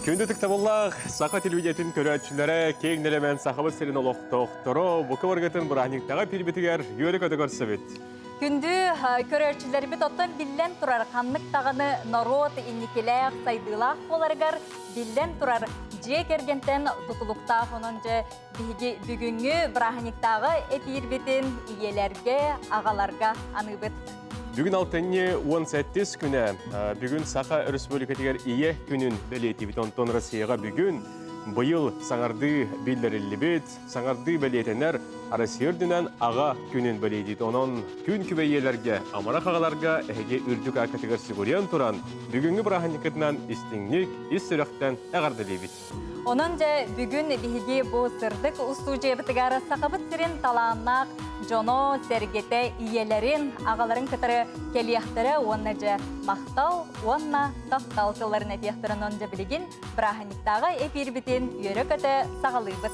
Күндү ытыктабыллаах саха телевидениетин көрөөччүлэрэ, киэҥ нэлэмэн Сахабыт сирин олохтоохторо, бука барыгытын бырааһынньыктааҕы эпиирбитигэр үөрэ-көтө көрсөбүт. Күндү көрөөччүлэрбит оттон биллэн турар ханнык даҕаны норуот инникилээх, сайдыылаах буоларыгар биллэн турар дьиэ кэргэнтэн тутулуктаах онон дьэ биһиги бүгүҥҥү бырааһынньыктааҕы эпиирбитин ийэлэргэ, аҕаларга аныыбыт. Бүгүн алтынньы 18 күнэ. Бүгүн Саха Өрөспүүбүлүкэтигэр Ийэ күнүн бэлиэтиибит. Онтон Россияҕа бүгүн быйыл саҥардыы биллэриллибит, саҥардыы бэлиэтэнэр Россия үрдүнэн Аҕа күнүн бэлиэтиит. Онон күн күбэй ийэлэргэ, амарах аҕаларга эһиги үрдүк ааккытыгар сүгүрүйэн туран, бүгүҥҥү бырааһынньыккытынан истиҥник, ис сүрэхтэн эҕэрдэлиибит. Онон дьэ бүгүн биһиги бу сырдык устуудьуйабытыгар Сахабыт сирин талааннаах дьоно, сэргэтэ, ийэлэрин, аҕаларын кытары кэлиэхтэрэ уонна дьэ махтал уонна таптал тылларын этиэхтэрэ онон дьэ билигин бырааһынньыктааҕы эпиирбитин үөрэ-көтө саҕалыыбыт.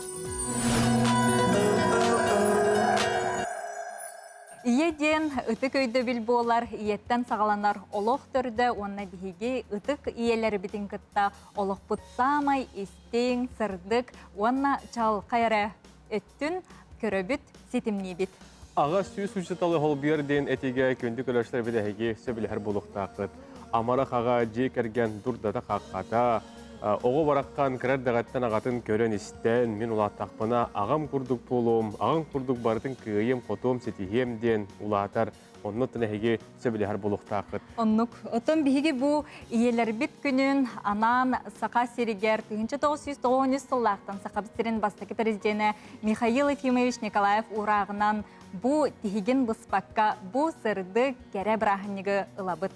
Ийэ диэн ытык өйдөбүл буолар, ийэттэн саҕаланар олох төрдө уонна биһиги ытык ийэлэрбитин кытта олохпут саамай истиҥ, сырдык уонна чаҕылхай эрэ өттүн көрөбүт, ситимниибит. Аҕа сүүс учууталы холбуйар диэн этиигэ күндү көрөөччүлэрбит эһиги сөбүлэһэр буолуохтааххыт. Амарах аҕа дьиэ кэргэн дурдата-хаххата, оҕо бараххан кыра эрдэҕиттэн аҕатын көрөн-истэн, мин улааттахпына аҕам курдук буолуом, аҕам курдук барытын кыайыам-хотуом, ситиһиэм диэн улаатар Онно эһиги сөбүлэһэр буолуохтааххыт. Оннук. Оттон биһиги бу ийэлэрбит күнүн анаан Саха сиригэр 1993 сыллаахтан Сахабыт сирин бастакы президенэ Михаил Ефимович Николаев уурааҕынан бу тиһигин быспакка бу сырдык кэрэ бырааһынньыгы ылабыт.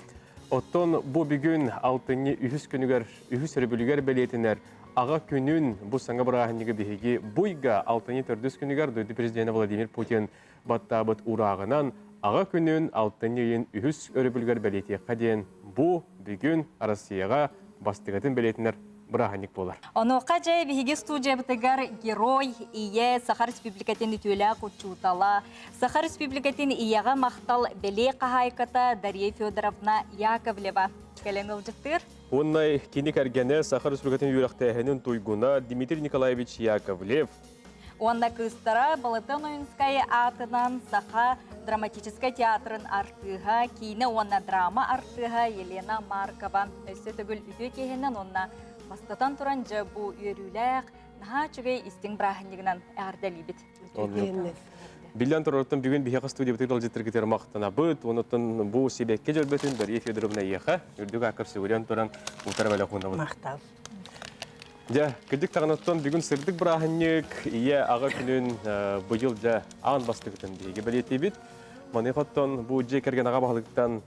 Оттон бу бүгүн алтынньы үһүс күнүгэр, үһүс өрөбүлүгэр бэлиэтэнэр Аҕа күнүн бу саҥа бырааһынньыгы биһиги буйга алтынньы төрдүс күнүгэр дойду президенэ Владимир Путин баттаабыт урааҕынан Аҕа күнүн алтынньы ыйын үһүс өрөбүлүгэр бэлиэтиэххэ диэн бу бүгүн Россияҕа бастакытын бэлиэтэнэр бырааһынньык буолар. Онуоха дьэ биһиги студиябытыгар Герой Ийэ Саха Республикатын үтүөлээх учуутала, Саха Республикатын Ийэҕэ махтал бэлиэ хаһаайката Дария Федоровна Яковлева кэлэн ыалдьыттыыр. Уонна кини кэргэнэ Саха Республикатын үөрэхтээһинин туйгуна Дмитрий Николаевич Яковлев Уонна кыыстара Балатон Ойунскай аатынан Саха драматическай театрын артыыһа, киинэ уонна драма артыыһа Елена Маркова өссө төгүл үтүө киэһэнэн уонна бастатан туран дьэ бу үөрүүлээх, наһаа үчүгэй истиҥ бырааһынньыгынан эҕэрдэлиибит. Биллэн турарыттан бүгүн биһиэхэ студиябытыгар ыалдьыттаргытыгар махтанабыт. Онуттан бу сибэкки дьөрбөтүн Дария Федоровна эйиэхэ үрдүк ааккар сүгүрүйэн туран утары бэлэх уунабыт. Махтал. Дьэ, кырдьык даҕаныттан бүгүн сырдык бырааһынньык, ийэ, аҕа күнүн быйыл дьэ аан бастакытын биһиги бэлиэтиибит. Маныаха оттон бу дьиэ кэргэн аҕа баһылыктан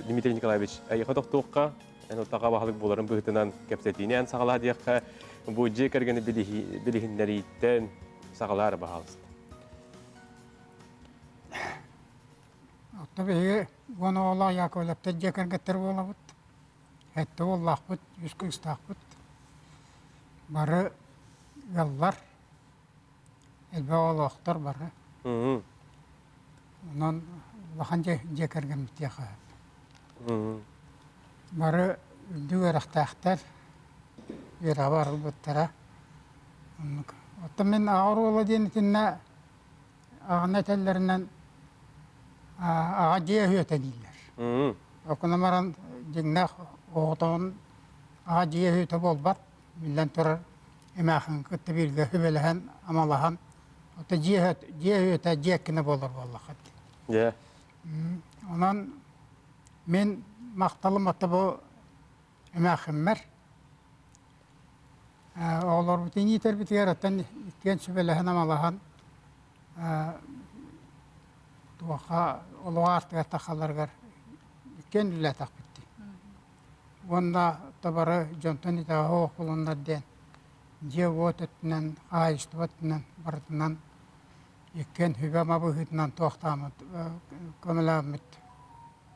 Дмитрий Николаевич эйиэхэ тохтуохха, эн от аҕа баһылык буоларын быһыытынан кэпсэтиини эн саҕалаа диэххэ, бу дьиэ кэргэни билиһиннэрииттэн саҕалаары баһаалыста. Оттон биһиги уон оҕолоох Яковлевтар дьиэ кэргэттэр буолабыт. Сэттэ уоллаахпыт, үс кыыстаахпыт. Бары ыаллар, элбэх оҕолоохтор бары. Онон улахан дьиэ, дьиэ кэргэммит диэххэ сөп. Бары үрдүк үөрэхтээхтэр, үөрэҕи барылбыттара. Оннук. Оттон мин аҕа оруола диэн итиннэ аҕаны этэллэринэн аҕа дьиэ үһүөтэ дииллэр. Окуна баран дьиҥнээх оҕотоҕун аҕа дьиэ үһүөтэ буолбат, биллэн турар эмээхин кытта бииргэ сүбэлэһэн, амалаһан, ото дьиэ дьиэ үһүөтэ дьиэ эккинэ буолар буоллаххыт. Дьэ. Онон мин махталым ото бу эмээхиммэр Оҕолорбутун иитэрбитигэр оттон иккиэн сүбэлэһэн-амалаһан туохха олоҕо аартыгар тахаларыгар иккиэн үлэлээтэхпит дии. Уонна табары дьонтон итэҕэһэ суох буланнар диэн дьиэ-уот өттүнэн, хаһаайыстыба өттүнэн барытынан иккиэн сүбэ-ама быһыытынан туохтааммыт көмөлөөммүт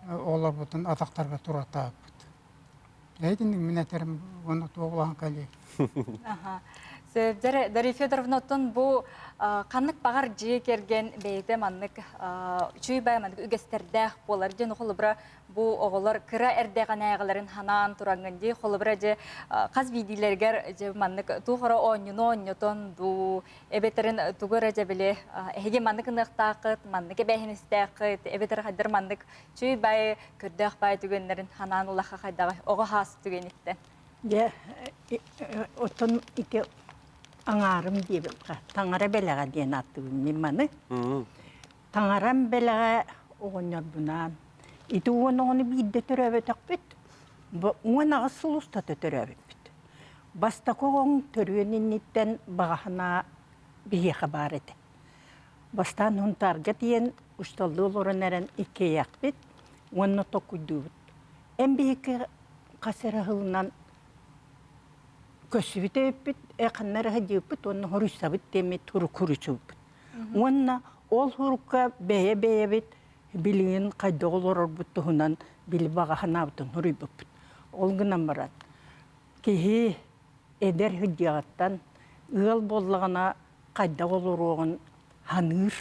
оҕолорбутун атахтарга туруортаабыппыт. Эһитинник мин этэрим уонна туох улахан кэлиэй. Аха. Дьэ, Дария Федоровна, оттон бу ханнык баҕар дьиэ кэргэн бэйэтэ маннык үчүгэй баай маннык үгэстэрдээх буолар диэн холобура бу оҕолор кыра эрдэҕинээҕилэрин ханаан тураҥҥын дии холобура дьэ хас биирдиилэригэр дьэ маннык туох эрэ оонньууну оонньотон дуу эбэтэрин тугу эрэ дьэ били эһиги маннык ыныахтааххыт маннык эбээһинэстээххит эбэтэр хайдар маннык үчүгэй баай көрдөөх баай түгэннэрин ханаан улаха хайдаҕай оҕо хаас түгэниттэн. Дьэ, оттон ити аҥаарым диэбиккэ таҥара бэлэҕэ диэн ааттыыбын мин маны. Таҥарам бэлэҕэ оҕонньорбунаан ити 10 оҕону биирдэ төрөөбөтөхпүт. 18 сыл устата төрөөбүппүт. Бастакы оҕоҥ төрүөн инниттэн баҕа санаа биһиэхэ баар этэ. Бастаан Һунтаарга тиийэн учууталлыы олорон эрэн иккиэйэхпит уонна токуйдуубут. Эн биһикки хас эрэ сылынан көрсүбүт эбиппит, э ханна эрэ сылдьыбыппыт уонна хоруйсабыт диэммит турук хоруйсубуппут. Уонна ол сурукка бэйэ-бэйэбит билигин хайдах олорорбут туһунан били баҕа санаабытын суруйбуппут. Ол гынан баран киһи эдэр сылдьыаҕыттан ыал буоллаҕына хайдах олоруоҕун саныыр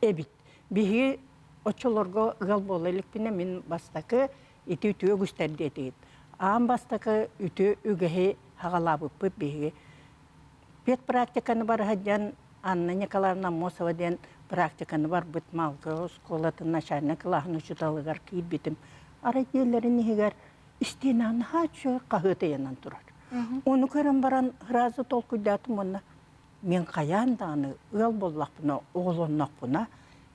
эбит. Биһиги оччолорго ыал буола иликпинэ мин бастакы ити үтүө үгүстэр диэтигит. Аан бастакы үтүө үгэһи саҕалаабыппыт биһиги. Педпрактиканы бара сылдьан Анна Николаевна Аммосова диэн практиканы барбыт Малга оскуолатын начальнай кылааһын учууталыгар киирбитим. Арай дьиэлэрин иһигэр истиэнэҕэ наһаа үчүгэй хаһыат ыйанан турар. Ону көрөн баран сразу толкуйдаатым уонна мин хайаан даҕаны ыал буоллахпына, оҕолоннохпуна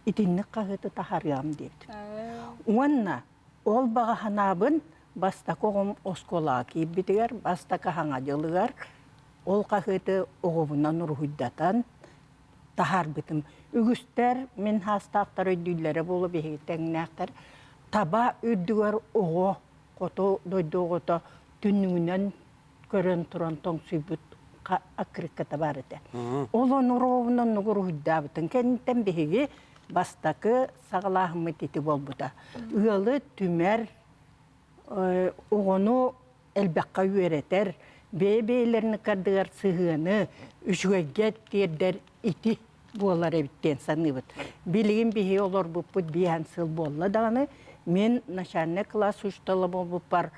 итинник хаһыаты таһаарыам диэбитим. Уонна ол баҕа санаабын бастакы оҕом оскуолаҕа киирбитигэр, бастакы саҥа дьылыгар ол хаһыаты оҕобунан уруһуйдатан таһаарбытым. Үгүстэр мин саастаахтар өйдүүллэрэ буолуо биһиги тэҥнээхтэр. Таба үрдүгэр оҕо, хоту дойду оҕото түннүгүнэн көрөн туран тоҥсуйбут аккырыыкката баар этэ. Ол ону ровно оннук уруһуйдаабытын кэнниттэн биһиги бастакы саҕалааһыммыт ити буолбута. Ыалы түмэр, оҕону элбэххэ үөрэтэр, бэйэ-бэйэлэрин ыккардыгар сыһыаны үчүгэйгэ тиэрдэр ити буолар эбит диэн саныыбыт. Билигин биһиги олорбуппут биэһэн сыл буолла даҕаны, мин начальнай кылаас учуутала буолбуппар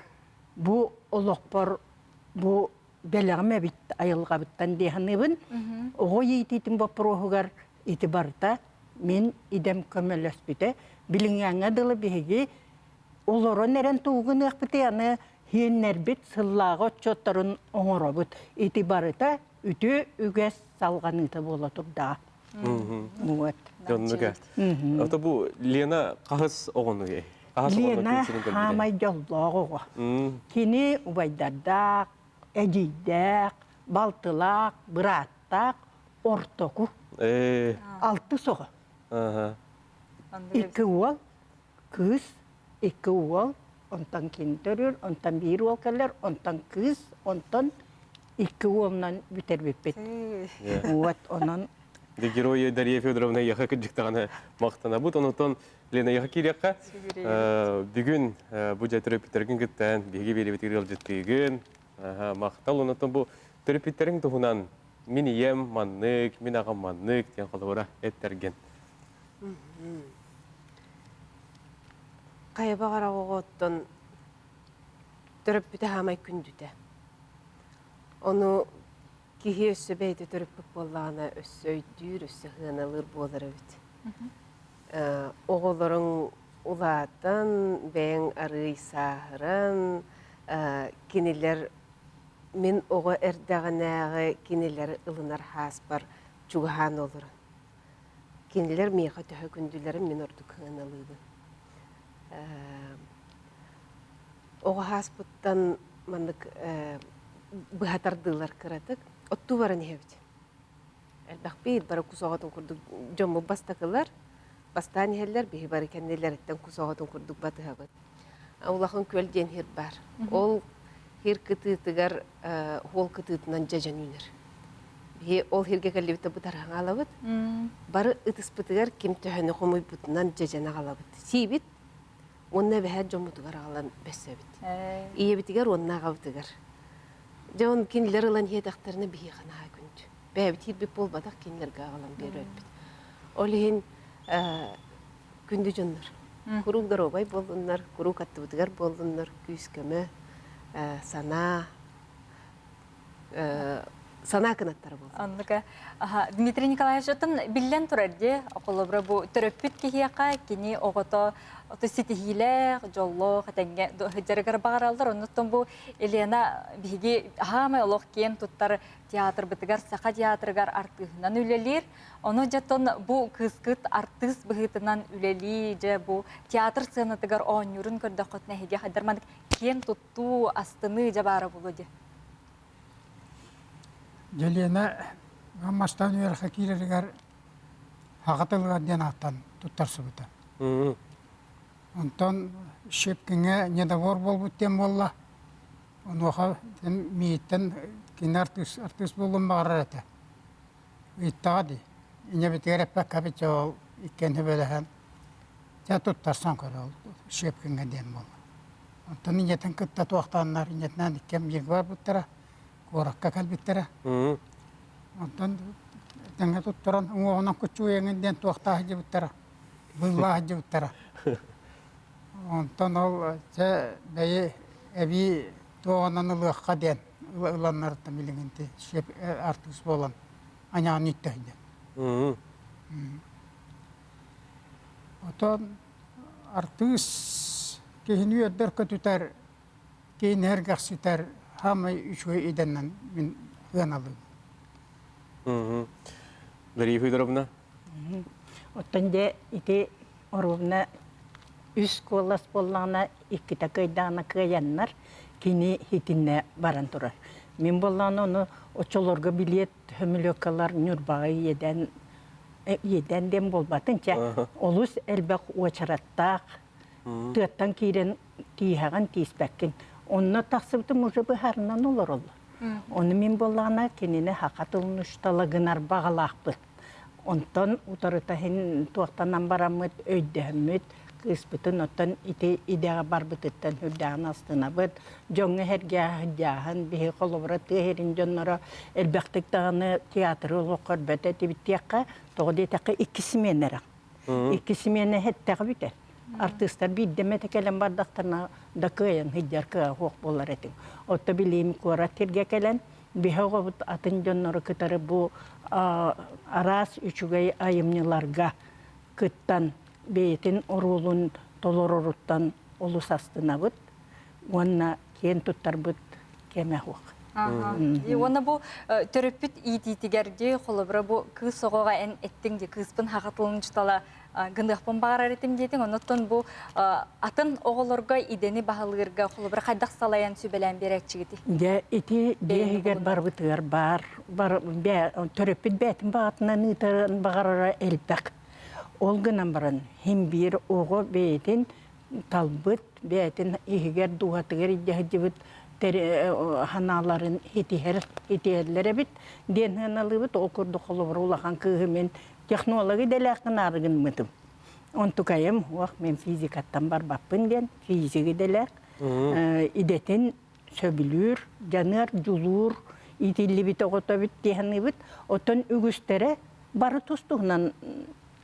бу олохпор бу бэлэҕим эбит айылҕабыттан дии саныыбын. Оҕо иитиитин боппуруоһугар ити барыта мин идэм көмөлөспүтэ. Билиҥҥээҥҥэ дылы биһиги олорон эрэн тугу гыныахпытый аны сиэннэрбит сыллааҕы отчуоттарын оҥоробут. Ити барыта үтүө үгэс салҕаныыта буола турдаҕа. Вот. Дьоннуга. Ото бу Лена хаһыс оҕону Лена хаамай дьоллоох оҕо. Кини убайдардаах, эдьиийдээх, балтылаах, бырааттаах ортоку. Алтыс оҕо. Икки уол, кыыс, икки уол, онтон кини төрүүр, онтон биир уол кэлэр, онтон кыыс, онтон икки уолунан бүтэрбиппит. Вот онон Герой Дарья Федоровна яха кырдьыктаҕына махтанабыт. Онотон Лена яха киириэххэ. Бүгүн бу дьэ төрөппүттэргин кыттан биһиги биэрэбитигэр ыалдьыттыыгын. Махтал. Онотон бу төрөппүттэриҥ туһунан мин ийэм маннык, мин аҕам маннык диэн холобура эттэргин. Хайа баҕара оҕоттон төрөппүтэ хаамай күндүтэ. Ону киһи өссө бэйэтэ төрөппүт буоллаҕына өссө өйдүүр, өссө сыаналыыр буолар эбит. Оҕолоруҥ улаатан, бэйэҥ арыый сааһыран, кинилэр мин оҕо эрдэҕинээҕи кинилэри ылынар һааспар чугаһаан олорон. Кинилэр миэхэ төһө күндүлэрин мин ордук сыаналыыбын. Оҕо ааспыттан маннык быһа тардыылар кыратык. Оттуу баран иһэбит. Элбэхпит, бары кус оҕотун курдук дьоммут бастакылар. Бастаан иһэллэр, биһи бары кэннилэриттэн кус оҕотун курдук батыһабыт. Улахан күөл диэн сир баар. Ол сир кытыытыгар уол кытыытынан дьэдьэн үүнэр. Биһи ол сиргэ кэллибит да бытарыһан аҕалабыт. Бары ытыспытыгар ким төһөнү хомуйбутунан дьэдьэн аҕалабыт. Сиибит уонна эбэһээт дьоммутугар аҕалан бэссэбит. Ийэбитигэр уонна аҕабытыгар. Дьэ, он кинилэр ылан иһиэтэхтэринэ биһиэхэ наһаа күндү. Бэйэбит киирбит буолбатах, кинилэргэ аҕалан биэрэрбит. Ол иһин күндү дьоннор, куруук доруобай буоллуннар, куруук аттыбытыгар буоллуннар, күүс-көмө, санаа, санаа кынаттара буоллун. Оннука. Дмитрий Николаевич, оттон биллэн турар дии, холобура бу төрөппүт киһиэхэ кини оҕото ото ситиһиилээх, дьоллоох, этэҥҥэ сылдьарыгар баҕараллар. Оннуттан бу Елена биһиги хаамай олох киэн туттар театрбытыгар, Саха театрыгар артыыһынан үлэлиир. Ону дьэ оттон бу кыыскыт артыыс быһыытынан үлэлии, дьэ бу театр сыанатыгар оонньуурун көрдөххүтүнэ эһиги хайдар маннык киэн туттуу, астыныы дьэ баара буолуо дии. Елена мастан үөрэххэ киирэригэр аҕа тылыгар диэн ааттан туттарсыбыта. Онтон Щепкиҥҥэ недовор буолбут диэн буолла. Онуоха миигиттэн кини артыыс, артыыс буолуон баҕарар этэ. Ыйыттаҕа дии. Ийэбитигэр эппэккэбит дьэ ол иккиэн сүбэлэһэн дьэ туттарсан көрө ол Щепкиҥҥэ диэн буолла. Онтон ийэтин кытта туохтааннар ийэтинээн иккиэн бииргэ барбыттара, куоракка кэлбиттэрэ. Онтон тэҥҥэ туттаран уҥуоҕунан куччуйаҥын диэн туохтаах сылдьыбыттара, быыллаах сылдьыбыттара. Онтон ол чэ бэйи эбии туоҕунан ылыахха диэн ыланнарыттан билигин артыыс буолан аньаан иттэ сылдьан. Отон артыыс киһини үөрдэр-көтүтэр, киһини сэргэхситэр саамай үчүгэй идэнэн мин сыаналыыбын. Дария Федоровна? Оттон дьэ ити оруобуна үс куолас буоллаҕына иккитэ кыайдаҕына кыайаннар кини итиннэ баран турар. Мин буоллаҕына ону оччолорго билиэт хөмүлүөккалар Ньурбаҕа иэдээн иэдээн диэн буолбатын чэ олус элбэх уочараттаах тыаттан киирэн тииһэҕин тииспэккин онно тахсыбытым уже быһаарынан олороллор ону мин буоллаҕына кинини саха тылын учуутала гынар баҕалаахпын Онтон утарыта иһин туохтанан бараммыт, өйдөһөммүт, кыыспытын оттон ити идэҕэ барбытыттан сүрдээҕин астынабыт. Дьоҥҥо сэргээһин, биһи холобура тыа сирин дьонноро элбэхтик даҕаны театры олох көрбөт этибит диэххэ, тоҕо диэтэххэ икки симиэнэ эрэ. Икки симиэнэ эттэҕэ бүтэр. Артыыстар биирдэ эмэтэ кэлэн бардахтарына да кыайан сылдьар кыаҕа суох буолар этиҥ. Отто билиим куорат сиргэ кэлэн Биһи оҕобут атын дьоннору кытары бу араас үчүгэй айымньыларга кыттан бэйэтин оруолун толороруттан олус астынабыт уонна киэн туттарбыт кэмэ суох. Уонна бу төрөппүт иитиитигэр дии холобура бу кыыс оҕоҕо эн эттиҥ дии кыыспын хаҕатылын дьутала гыныахпын баҕарар этим диэтиҥ. Оннуттан бу атын оҕолорго идэни баһылыырга холобура хайдах салайан сүбэлээн биэрээччигитий? Дьэ, ити дьиэ иһигэр барбытыгар баар, бар, төрөппүт бэйэтин баҕатынан ыытарын баҕарара элбэх. Ол гынан баран, син биир оҕо бэйэтин талбыт, бэйэтин иһигэр дууһатыгар илдьэ сылдьыбыт санааларын итиһэр, итиһэллэр эбит диэн сыаналыыбыт. Ол курдук холобура улахан кыыһы мин Технолог идэлээххин аары гыммытым. Онтукайым, уох, мен физикаттан барбаппын диэн, физик идэлээх. Идэтин сөбүлүүр, дьаныар, дьулуур, иитиллибит оҕото эбит дии саныыбыт. Оттон үгүстэрэ бары тус-туһунан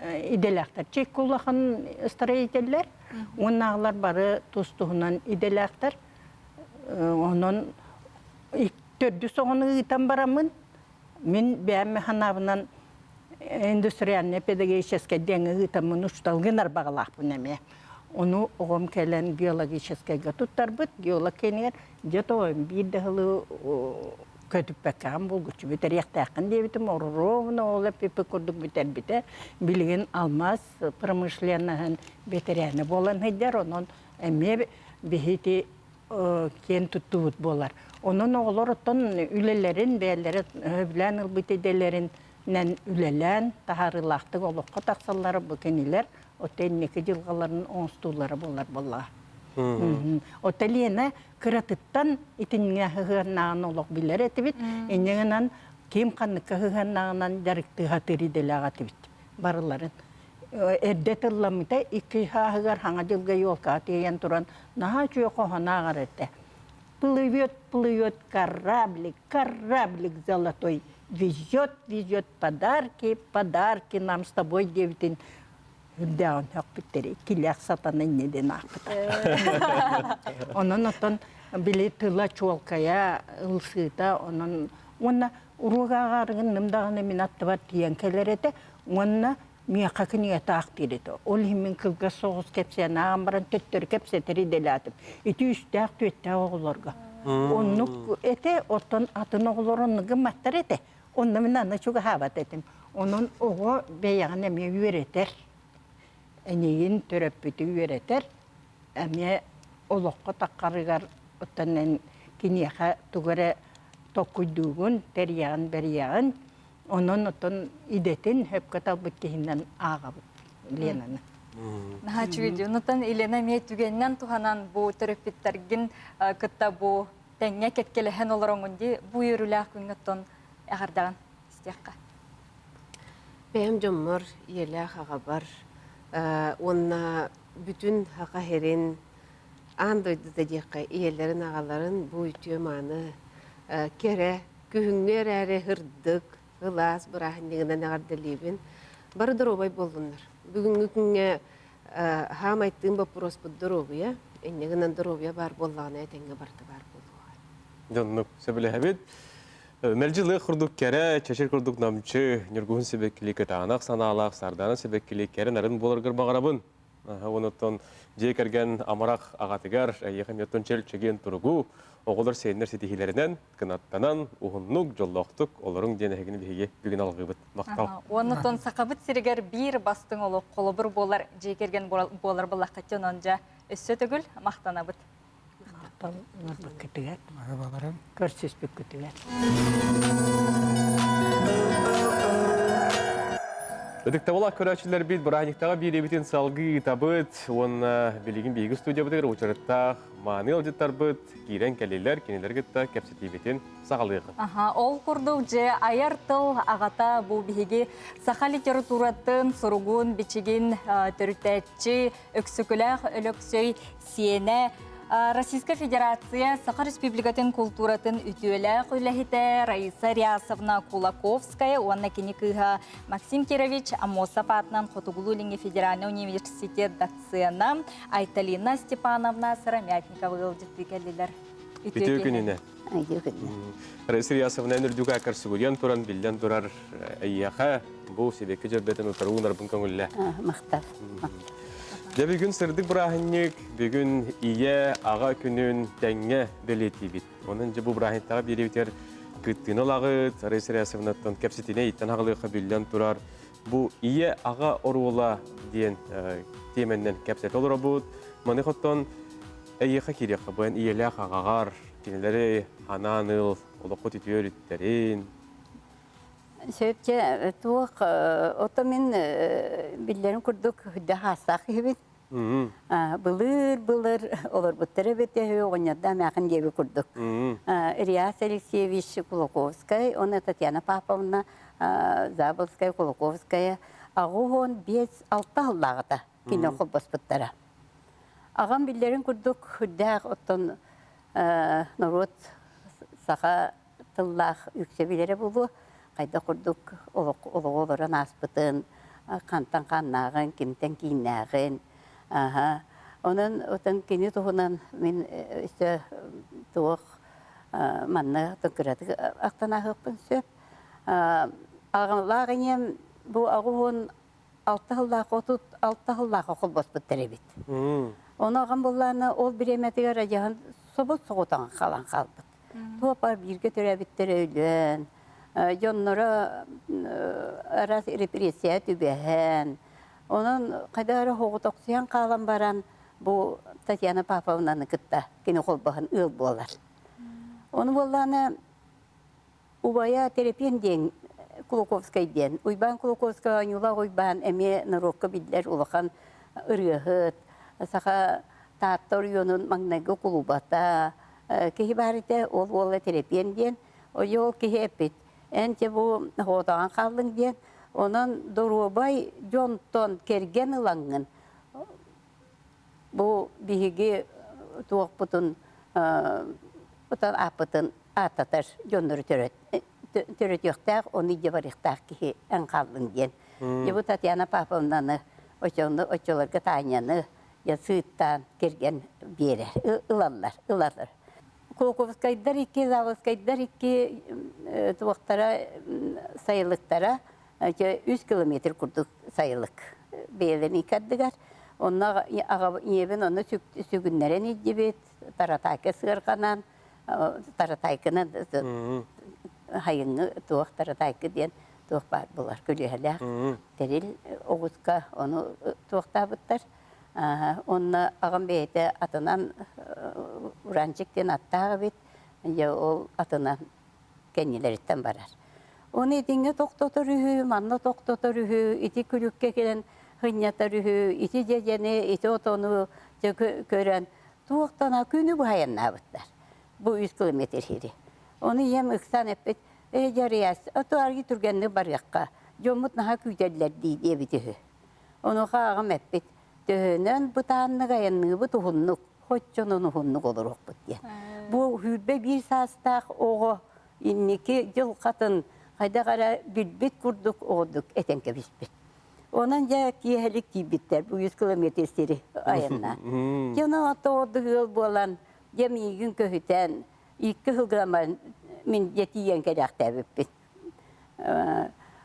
идэлээхтэр. Чекка улахан строителлэр, уоннааҕылар бары тус-туһунан идэлээхтэр. Онон төрдүс оҕону ыытан бараммын, Мин бэйэм санаабынан индустриальнай педагогическай диэҥҥэ ыытаммын учуутал гынар баҕалаахпын эмиэ. Ону оҕом кэлэн геологическайга туттарбыт. Геолог кэнигэр дьэ тоҕойум биир да сылы көтүппэккэҕин булгуччу бүтэриэхтээххин диэбитим. Ровно ол эппиппит курдук бүтэрбитэ. Билигин алмаас промышленноһын бэтэрээнэ буолан сылдьар. Онон эмиэ биһи киэн туттубут буолар. Онон оҕолор оттон үлэлэрин, бэйэлэрэ сөбүлээн ылбыт идэлэринэн үлэлээн, таһаарыылаахтык олоххо тахсаллара бу кинилэр оттон инники дьылҕаларын оҥостууллара буолар буоллаҕа. Оттон Лена кыратыттан итинҥэ сыһыаннааҕын олох билэр этибит. Инньэ гынан ким ханныкка сыһыаннааҕынан дьарыктыы сатыыр идэлээх этибит барыларын. Эрдэ тылламмыта икки сааһыгар Саҥа дьылга елкаҕа тиэйэн туран наһаа үчүгэй хоһоон ааҕар этэ. Плывет, плывет кораблик, кораблик золотой. Везет, везет подарки, подарки нам с тобой диэбитин үрдээҕин сөхпүттэр иккилээх сатана инньэ диэн аахпыта. Онон оттон били тыла чуолкайа, ылсыыта, онон уонна уруок ааҕаарыгын даҕаны мин аттыбар тиийэн кэлэр этэ уонна миэхэ кинигэ таах диир этэ. Ол иһин мин кылгас соҕус кэпсээн ааҕан баран төттөрү кэпсэтэр идэлээтим. Ити үстээх түөттээх оҕолорго. Оннук этэ, оттон атын оҕолор оннук гымматтар этэ. Онно мин аны чугаһаабат этим. Онон оҕо бэйэҕин эмиэ үөрэтэр. Эйигин төрөппүтү үөрэтэр. Эмиэ олоххо таххарыгар оттон эн киниэхэ тугу эрэ толкуйдуугун, тэрийэҕин, бэрийэҕин. Онон оттон идэтин сөпкө талбыт киһинэн ааҕабыт Ленаны. Наһаа үчүгэй дии. Онтон Елена эмиэ түгэнинэн туһанан бу төрөппүттэргин кытта бу тэҥҥэ кэккэлэһэн олороҥҥун дии бу үөрүүлээх күҥҥэ оттон эҕэрдэҕин истиэххэ. Бэйэм дьоммор, ийэлээх аҕабар уонна бүтүн Саха сирин аан дойдута диэххэ ийэлэрин аҕаларын бу үтүө-мааны кэрэ күһүҥҥү эрээри сырдык, ылаас бырааһынньыгынан эҕэрдэлиибин. Бары доруобай буоллуннар. Бүгүҥҥү күҥҥэ хаамай тыын боппуруоспут доруобуйа. Инньэ гынан доруобуйа баар буоллаҕына этэҥҥэ барыта баар буолуоҕа. Дьоннук сөбүлэһэбит. Мэлдьи лыах курдук кэрэ, чэчир курдук намчы, ньургуһун сибэккилии кытаанах санаалаах, сардаана сибэккилии кэрэ нарын буоларгар баҕарабын. Онуттан дьиэ кэргэн амарах аҕатыгар эйиэхэ эмиэ чөл чэгиэн туругу, оҕолор сиэннэр ситиһиилэринэн кынаттанан, уһуннук, дьоллоохтук олоруҥ диэн эһигини биһиги бүгүн алҕыыбыт. Махтал. Оннуттан Сахабыт сиригэр биир бастыҥ олох холобур буолар дьиэ кэргэн буолар буоллаххыт онон дьэ өссө төгүл махтанабыт. Махтал ыларбыккытыгар, көрсүспүккүтүгэр. Ытыктабылаах көрөөччүлэрбит бырааһынньыктааҕы биэриибитин салгыы ыытабыт уонна билигин биһиги студиябытыгар учарыттаах мааны ыалдьыттарбыт киирэн кэллилэр, кинилэри кытта кэпсэтиибитин саҕалыаҕын. Аха, ол курдук дьэ айар тыл аҕата бу биһиги саха литературатын суругун, бичигин төрүттээччи Өксөкүлээх Өлөксөй сиэнэ Российскай Федерация Саха Республикатын култууратын үтүөлээх үлэһитэ Раиса Рясовна Кулаковская уонна кини кыыһа Максим Кирович Аммосов аатынан Хотугулуу-Илиҥҥи федеральнай университет доцена Айталина Степановна Сыромятникова ыалдьыттыы кэллилэр. Үтүө күнүнэн. Үтүө күнүнэн. Раиса Рясовна үрдүк аакар сүгүрүйэн туран, биллэн турар эйиэхэ бу сибэкки дьөрбөтүн утары уунарбын көҥүллэ. Махтал. Дьэ бүгүн сырдык бырааһынньык, бүгүн ийэ, аҕа күнүн тэҥҥэ бэлиэтиибит. Онон дьэ бу бырааһынньыктаҕа биэриибитигэр кыттыыны ылаҕыт, Раиса Рясовнаттан кэпсэтиинэ иттэн аҕалыахха биллэн турар. Бу ийэ, аҕа оруола диэн тиэмэннэн кэпсэтэ олоробут. Маны хоттон эйиэхэ киириэххэ бу эн ийэлээх аҕаҕар кинилэри анаан ыл, олоххут үтүө өрүттэрин, Сөп туох ото мин биллэрин курдук үрдэ хаастаах киһибин. Былыр-былыр олорбуттар эбит үһү оҕонньордоох эмээхин диэби курдук. Ильяс Алексеевич Кулаковскай уонна Татьяна Павловна Заболская Кулаковская 85-6 сыллааҕыта кини холбоспуттара. Аҕам биллэрин курдук үрдээх оттон норуот саха тыллаах үксэ билэрэ буолуо, хайдах курдук олоҕу олорон ааспытын, хантан хааннааҕын, кимтэн кииннээҕин. Аха. Онон отон кини туһунан мин өссө туох манна кыратык ахтан ааһыахпын сөп. Аҕалаах ийэм бу 86 сыллаах 36 сыллаах холбоспуттар эбит. Ону аҕам буллаана ол бириэмэтигэр адьаһын собут соҕотоҕун халан хаалбыт. Туопа бииргэ төрөөбүттэрэ өлөн, дьонноро араас репрессия түбэһэн, онон хайдах эрэ соҕотохсуйан хаалан баран бу Татьяна Павловнаны кытта кини холбоһон ыал буолар. Ону буоллаҕына убайа Терапин диэн Кулаковскай диэн. Уйбаан Кулаковскай оонньуулаах Уйбаан эмиэ норуокка биллэр улахан ырыаһыт, саха Таатта оройуонун маҥнайгы кулубата, киһи баар этэ, ол уола Тэрэпиэн диэн, ол киһи эппит, эн те бу хоотоҕон хааллыҥ диэн, онон доруобай дьонтон кэргэн ылаҥҥын, бу биһиги туохпутун, отон ааппытын ааттатар дьоннору төрөт. төрөтүөхтээх, ону илдьэ барыахтаах киһи эн хааллыҥ диэн. Дьэ бу Татьяна Павловнаны, оччону оччолорго Таняны дьэ сыыттаан кэргэн биэрэр, ылаллар, ылаллар. Кулаковскайдар икки, Заводскайдар икки туохтара сайылыктара үс километр курдук сайылык бэйэлэрин икки ардыгар. Онно ийэбин онно сүгүннэрэн илдьибит, таратаайка сыарҕанан, таратаайкынан хайыҥҥы туох таратаайка диэн туох баар булар көлүөһэлээх тэрил оҕуска ону туохтаабыттар. Онно аҕам бэйэтэ атынан Уранчик диэн аттаах эбит. Дьэ ол атынан кэннилэриттэн барар. Оны итингэ тохтотор үһү, манна тохтотор үһү, ити күлүккэ кэлэн хынньатар үһү, ити дьэдьэни, ити отону дьэ көрөн туохтана күнү быһа айаннаабыттар. Бу үс километр сири. Ону ийэм ыксаан эппит, «Ээ, дьарыйаас, ото аргы түргэнник барыахха, дьоммут наһаа күүтэллэр дии» диэбит үһү. Онуоха аҕам эппит, «Төһөнөн бытааннык айанныыбыт уһуннук, хоччонон уһуннук олоруохпут» диэн. Бу 21 саастаах оҕо инники дьылҕатын хайдах эрэ билбит курдук оҕодук этэн кэбиспит. Онон дьэ киэһэлик тиийбиттэр бу үс километр сири айаннаан. Дьэ онон оттоҕордук ыал буолан, дьэ миигин көһүтэн, икки сылгыламан мин дьэ тиийэн кэлээхтээбиппин.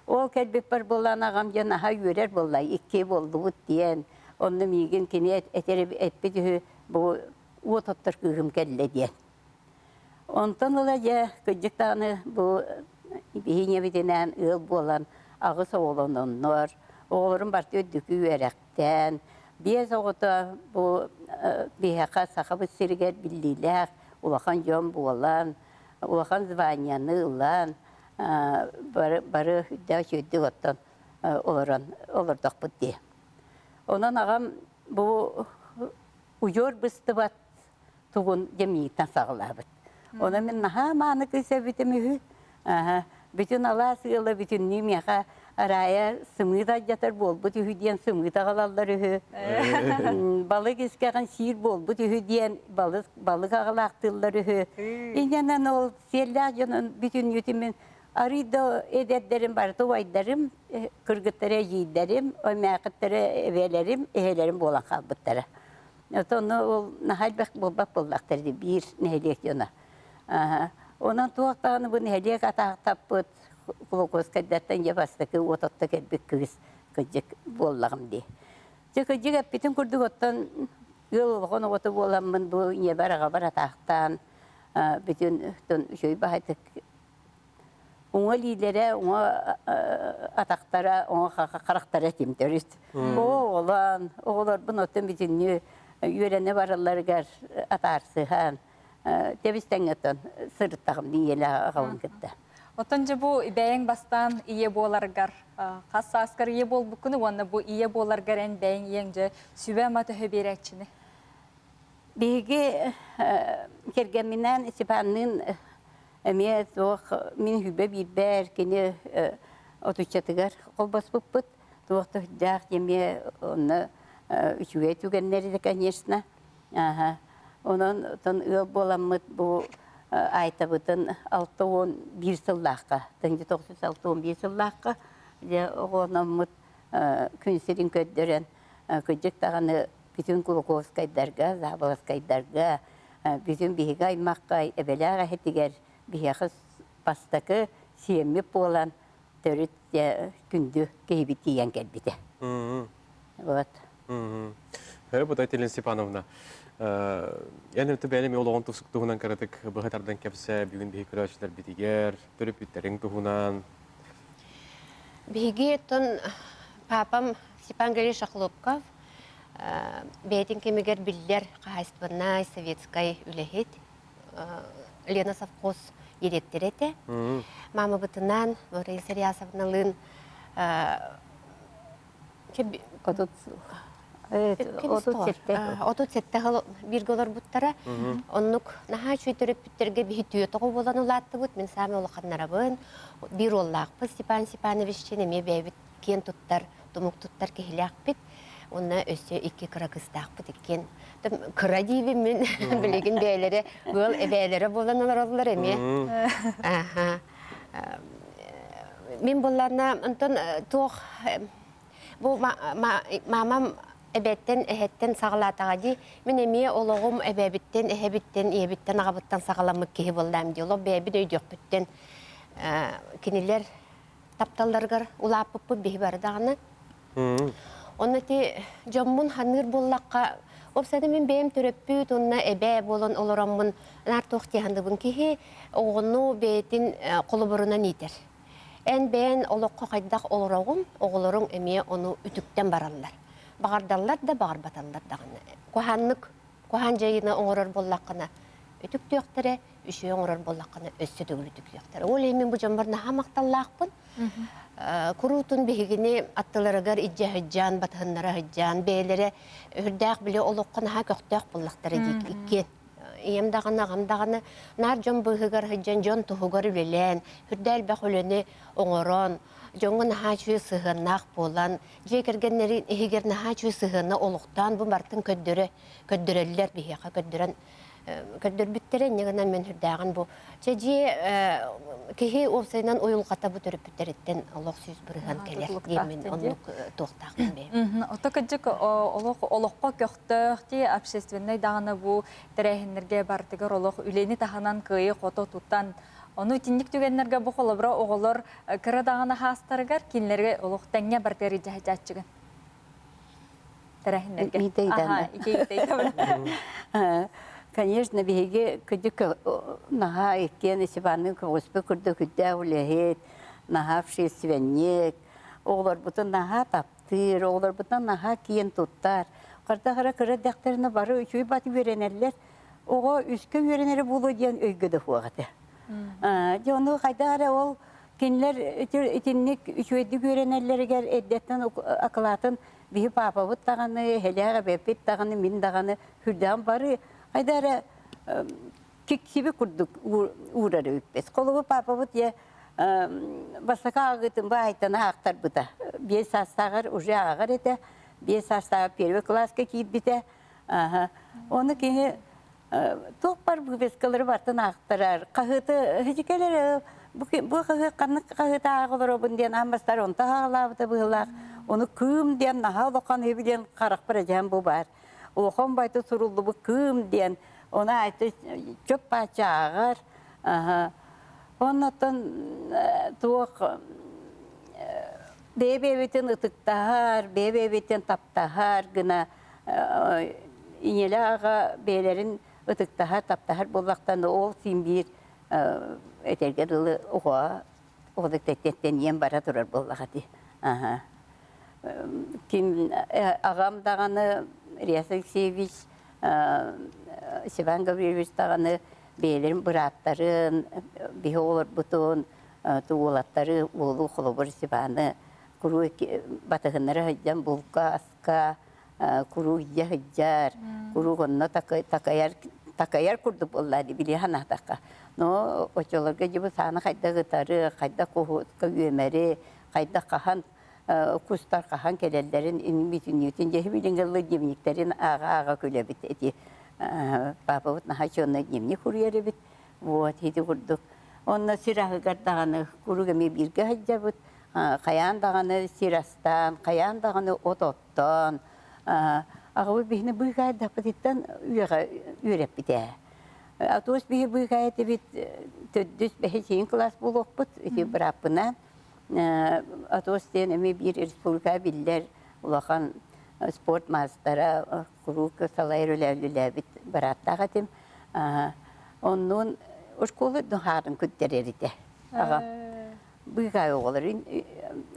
Ол кэлбиппэр буолан аҕам дьэ наһаа үөрэр буолла, икки буоллубут диэн. Онно миигин кини этэр эппит үһү, бу уот оттор кыыһым кэллэ диэн. Онтон ыла дьэ кырдьык даҕаны бу биһи ийэбитинээн ыал буолан аҕыс оҕолононнор, оҕолорум барыта үрдүкү үөрэхтээн, биэс оҕото бу биһиэхэ Сахабыт сиригэр биллиилээх улахан дьон буолан, улахан званияны ылан, бары, бары үрдээх үчүгэйдик оттон олорон олордохпут дии. Онон аҕам бу удьуор быстыбат тугун дьэмиитэн саҕалаабыт. Онон мин наһаа мааны кыыс эбитим үһү. Бүтүн алаас ыала бүтүннүү миэхэ Араайа сымыыт алдьатар буолбут үһү диэн сымыыт аҕалаллар үһү. Балык искэҕин сиир буолбут үһү диэн балык, балык аҕалаахтыыллар үһү. Инньэнэн ол сиэллээх дьонун бүтүннүүтүн мин арыый да эдэрдэрим барыта убайдарым, кыргыттара эдьиийдэрим, эмээхиттэрэ эбээлэрим, эһэлэрим буолан хаалбыттара. Оттон ол наһаа элбэх буолбат буоллахтар дии биир нэһилиэк дьоно. Онон туох даҕаны бу нэһилиэк атаахтаппыт Кулаковскайдартан дьэ бастакы уот отто кэлбит кыыс кырдьык буоллаҕым дии. Дьэ кырдьык эппитин курдук оттон ыал улахан оҕото буоламмын бу ийэбэр аҕабар атаахтаан бүтүн үчүгэй баһайтык Уҥа илиилэрэ, уҥа атахтара, уҥа харахтара этим төрүт. Оҕолон, оҕолорбун оттон бүтүннүү үөрэнэ баралларыгар атаарсыһан, тэбис-тэҥҥэ оттон сырыттаҕым ийэлээх аҕабын кытта. Оттон дьэ бу бэйэҥ бастаан ийэ буоларгар хас сааскар ийэ буолбуккуну уонна бу ийэ буоларгар эн бэйэҥ ийэҥ дьэ сүбэ-ама төһө биэрээччини? Биһиги кэргэмминээн Степанныын Эмиэ туох мин үһүбэ биирбэр кини отуччатыгар холбоспуппут. Туох да үрдээх эмиэ онно үчүгэй түгэннэр да конечно. Аха. Онон оттон ыал буоламмыт бу Айтабытын 61 сыллаахха, 1961 сыллаахха дьэ оҕолономмут күн сирин көрдөрөн кырдьык даҕаны бүтүн Кулаковскайдарга, Заболоцкайдарга бүтүн биһиги аймахха эбэлээх эһэтигэр биһиэхэ бастакы сиэммит буолан төрүт күндү киһибит тиийэн кэлбитэ. Вот. Бу Татьяна Степановна, эн өтө бэйэм олоҕун туһунан кыратык быһа тардан кэпсээ бүгүн биһи көрөөччүлэрбитигэр, төрөппүттэриҥ туһунан. Биһиги оттон папам Степан Григорьевич Охлопков бэйэтин кэмигэр биллэр хаһаайыстыбаннай советскай үлэһит Лена совхоз дириэктэрэ этэ. Маамабытынаан Раиса Рясовналыын 37 сыл бииргэ олорбуттара. Оннук наһаа үчүгэй төрөппүттэргэ биһи түөтөҕө буолан улааттыбыт. Мин саамай улаханнарабын. Биир уоллаахпыт Степан Степановичтыын эмиэ бэйэбит киэн туттар, тумук туттар киһилээхпит. Уонна өссө икки кыра кыстаахпыт иккиэн. Кыра диибин мин билигин бэйэлэрэ ыал эбээлэрэ буолан олороллор эмиэ. Аха. Мин булларна онтон туох бу мамам эбэттэн эһэттэн саҕалаатаҕа дии. Мин эмиэ олоҕум эбэбиттэн, эһэбиттэн, ийэбиттэн, аҕабыттан саҕаламмыт киһи буоллаам дии. Олох бэйэбин өйдүөхпүттэн кинилэр тапталларыгар улааппыппыт биһи бары даҕаны. Онно ити дьоммун ханыыр буоллахха, уопсайынан мин бэйэм төрөппүт уонна эбээ буолан олороммун наар туох дии саныыбын киһи оҕону бэйэтин холобурунан иитэр. Эн бэйэн олоххо хайдах олороҕун, оҕолоруҥ эмиэ ону үтүктэн бараллар. Баҕардаллар да, баҕарбаталлар даҕаны. Куһааннык, куһаан дьайыыны оҥорор буоллаххына, үтүктүөхтэрэ, үчүгэй оҥорор буоллаххына, өссө төгүл үтүктүөхтэрэ. Ол иһин мин бу дьоммор наһаа махталлаахпын. Куруутун биһигини аттыларыгар илдьэ сылдьан, батыһыннара сылдьан, бэйэлэрэ үрдээх били олоххо наһаа көхтөөх буоллахтара дии иккиэн. Ийэм даҕаны, аҕам даҕаны наар дьон быыһыгар сылдьан, дьон туһугар үлэлээн, үрдээх элбэх үлэни оҥорон, дьоҥҥо наһаа үчүгэй сыһыаннаах буолан, дьиэ кэргэннэрин иһигэр наһаа үчүгэй сыһыаны олохтоон бу барытын көрдөрө, көрдөрөллөр биһиэхэ көрдөрөн көрдөрбүттэрэ инньэ гынан мин үрдээҕин бу чэ дьиэ киһи уопсайынан уйулҕата бу төрөппүттэриттэн олох 100% кэлэр диэммин оннук туохтаахпын бэйэм. Ото кырдьык олох олоххо көхтөөх дии общественнай даҕаны бу тэрээһиннэргэ барытыгар олох үлэни таһынан кыайы-хото тутан ону итинник түгэннэргэ бу холобура оҕолор кыра даҕаны хаастарыгар кинилэргэ олох тэҥҥэ барытыгар илдьэ тэрээһиннэргэ. Конечно, биһиги күдүк наһаа иккиэн Иванныын көҕүспүт курдук үрдээх үлэһит, наһаа общественник, оҕолорбутун наһаа таптыыр, оҕолорбутунан наһаа киэн туттар. Хардахара кыра эрдэхтэринэ бары үчүгэй бат үөрэнэллэр. Оҕо үскэ үөрэнэрэ буолуо диэн өйгө да суох этэ. Дьэ ону хайдах эрэ ол кинилэр итинник үчүгэйдик үөрэнэллэригэр эрдэттэн акылаатын биһи паапабыт даҕаны, эһэлээх эбэппит даҕаны, мин даҕаны сүрдээх бары хайда эрэ киксиби курдук уурар эбиппит. Холобур, паапабыт я бастакы ааҕыытын баайтана аахтарбыта. Биэс саастааҕар уже ааҕар этэ. Биэс саастааҕар первый класска киирбитэ. Ону кини туох бар выпискалары бартын аахтарар. Хаһыаты хичикэлэр бу хаһыат ханнык хаһыат ааҕа олоробун диэн аан бастаан онто ааҕалаабыта быһыылаах. Ону кыым диэн наһаа улахан үһү диэн харахпар эдьээн бу баар. Улахан байты суруллубут кыым диэн ону айты чөп паача ааҕар. Оннотон туох бэйэ-бэйэбитин ытыктаһар, бэйэ-бэйэбитин таптаһар гына ийэлэ аҕа бэйэлэрин ытыктаһар, таптаһар буоллахтан ол син биир этэргэ дылы оҕо оҕо тэттэнийэн бара турар буоллаҕа дии. Ким аҕам даҕаны Реас Алексеевич, Степан Гаврильевич даҕаны бэйэлэрин бырааттарын, биһи оҕолорбутун, уолаттары, уолу холобур Степаны куруук батыһыннара сылдьан булка, аска куруук илдьэ сылдьар, куруук онно такайар такайар курдук буолла дии били санаатахха. Но оччолорго дьыбы сааны хайдах ытары, хайдах куһутка үөмэри, хайдах хаһан кустар хаһан кэлэллэрин бүтүннүүтүн дьэ билиҥҥи дневниктэрин ааҕа-ааҕа күлэбит ити папабыт наһаа чуонна дневник суруйар эбит вот ити курдук онно сир аһыгар даҕаны куруук эмиэ бииргэ сылдьабыт хайаан даҕаны сир астаан хайаан даҕаны от оттоон аҕабыт биһини быыкаайдахпытыттан үөрэппитэ атуос биһи быыкаай этибит төрдүс бэһис иһин кылаас буолуохпут ити бырааппынаан Атос диэн эмиэ биир республика биллэр улахан спорт маастара, куруук салайар үлэлээбит бырааттаах этим. Оннуун школа хаарын күттэрэр этэ. Аҕам быыкаай оҕолор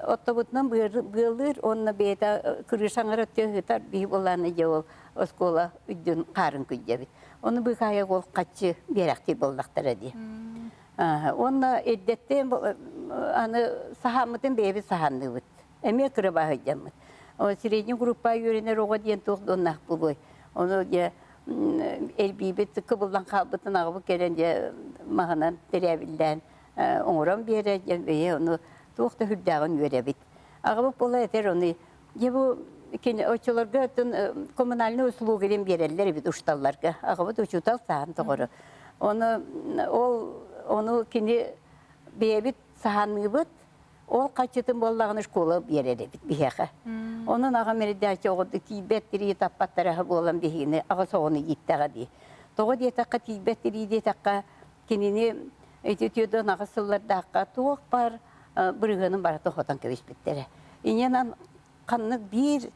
оттобутунан быалыыр уонна бэйэтэ крышаҥар өттө ыһытар биһи буоллааны дьэ ол оскуола үрдүн хаарын күддьэбит. Ону быыкаайа ол хаччы биэрэхтиир буоллахтара дии. Уонна эрдэттэн аны саһааммытын бэйэбит саһаанныыбыт. Эмиэ кырабааһыйдаммыт. Средний группа үөрэнэр оҕо диэн туох дуоннаах буолуой. Ону дьэ эрбиибит кыбыллан хаалбытын аҕабыт кэлэн дьэ маһынан тэрээбиллээн оҥорон биэрэр диэн бэйэ ону туох да сүрдээҕин үөрэбит. Аҕабыт буола этэр ону дьэ бу кини оччолорго оттон коммунальный услуга диэн биэрэллэр эбит ушталларга. Аҕабыт учуутал саһан тоҕору. Ону ол ону кини бэйэбит Саһаанныыбыт, ол хаччытын буоллаҕына школа биэрэр эбит биһиэхэ. Онон аҕам эрэдээччи оҕото тиийбэт тирии таппаттара буолан биһигини аҕыс оҕону ииттэҕэ дии. Тоҕо диэтэххэ тиийбэт тирии диэтэххэ кинини ити түөрт аҕыс сыллардаахха туох баар бырыһыанын барыта хотон кэбиспиттэрэ. Инньэнэн ханнык биир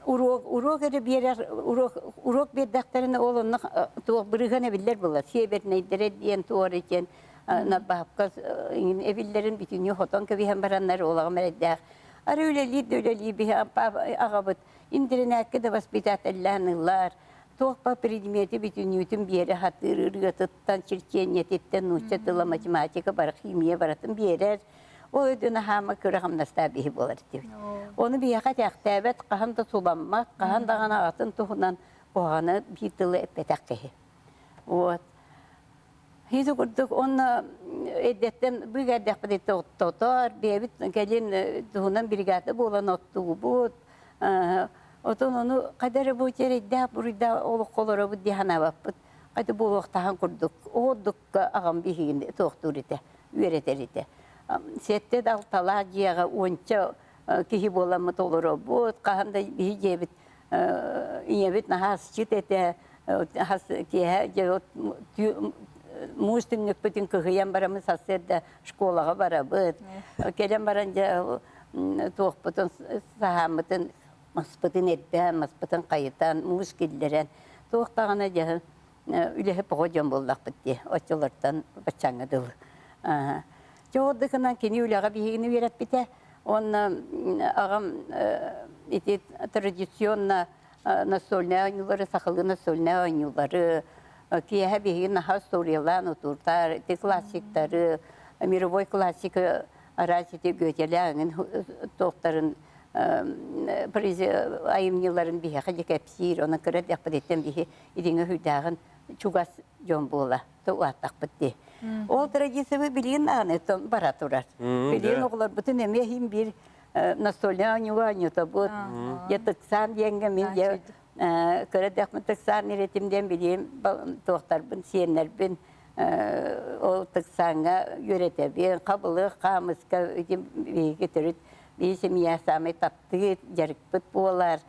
уруок уруок эрэ биэрэр уруок уруок биэрдэхтэринэ ол онно туох бырыһыан эбиллэр буолар сиэбэрнэйдэрэ диэн туора диэн баһапка эбиллэрин бүтүннүү хотон кэбиһэн бараннар уолаҕым эрэйдээх ары үлэлиир да үлэлиир биһи аҕабыт интэринээккэ да воспитателлээн ылар туох ба предмети бүтүннүүтүн биэрэ сатыыр ырыатыттан черчениетиттэн нуучча тыла математика бары химия барытын биэрэр Ол өйдөн аһаама кыра хамнастаах биһи буолар этибит. Ону биһиэхэ тээхтээбэт, хаһан да суламмат, хаһан даҕаны аҕатын туһунан куһаҕаны биир тылы эппэтэх киһи. Вот. Ити курдук онно эрдэттэн быыгайдахпыт тотор, бэйэбит кэлин туһунан бригада буолан оттуубут. Отон ону хайда эрэ бу эрэйдээх буруйдаах олоххо олоробут дии санаабаппыт. Хайда буолуохтаһан курдук, оҕордукка аҕам биһигини туохтуур этэ. үөрэтэр этэ. Сэттэ да алталаах дьиэҕэ уонча киһи буоламмыт олоробут. Хаһан да биһи дьиэбит ийэбит наһаа асчыт этэ. Хас киэһэ дьэ муус түннүкпүтүн кыһыйан бараммыт сарсыарда школаҕа барабыт. Кэлэн баран дьэ туохпутун саһааммытын маспытын эрбээн, маспытын хайытан, муус киллэрэн туох даҕаны дьэ үлэһит оҕо дьон буоллахпыт дии оччолортон баччааҥҥа дылы дьэ ол да кини үлэҕэ биһигини үөрэппитэ уонна аҕам ити традиционно настольнай оонньуулары сахалыы настольнай оонньуулары киэһэ биһиги наһаа историялаан утууртаар ити классиктары мировой классика араас ити Гётелээҥин туохтарын айымньыларын биһиэхэ дьэ кэпсиир онон кыра эрдэхпититтэн биһи Илиҥҥэ сүрдээҕин чугас дьон буола улааттахпыт дии. Ол традициябы билигин даҕаны бара турар. Билигин оҕолорбутун эмиэ иһин биир настольнай оонньууга оонньотобут. Дьэ тыксаан диэҥҥэ мин дьэ кыра дэхмин тыксаан иретим диэн билигин туохтарбын сиэннэрбин ол тыксааҥҥа үөрэтэбин. Хабылык, хаамыска ити биһиги төрүт биһи семья саамай таптыыр дьарыкпыт буолар.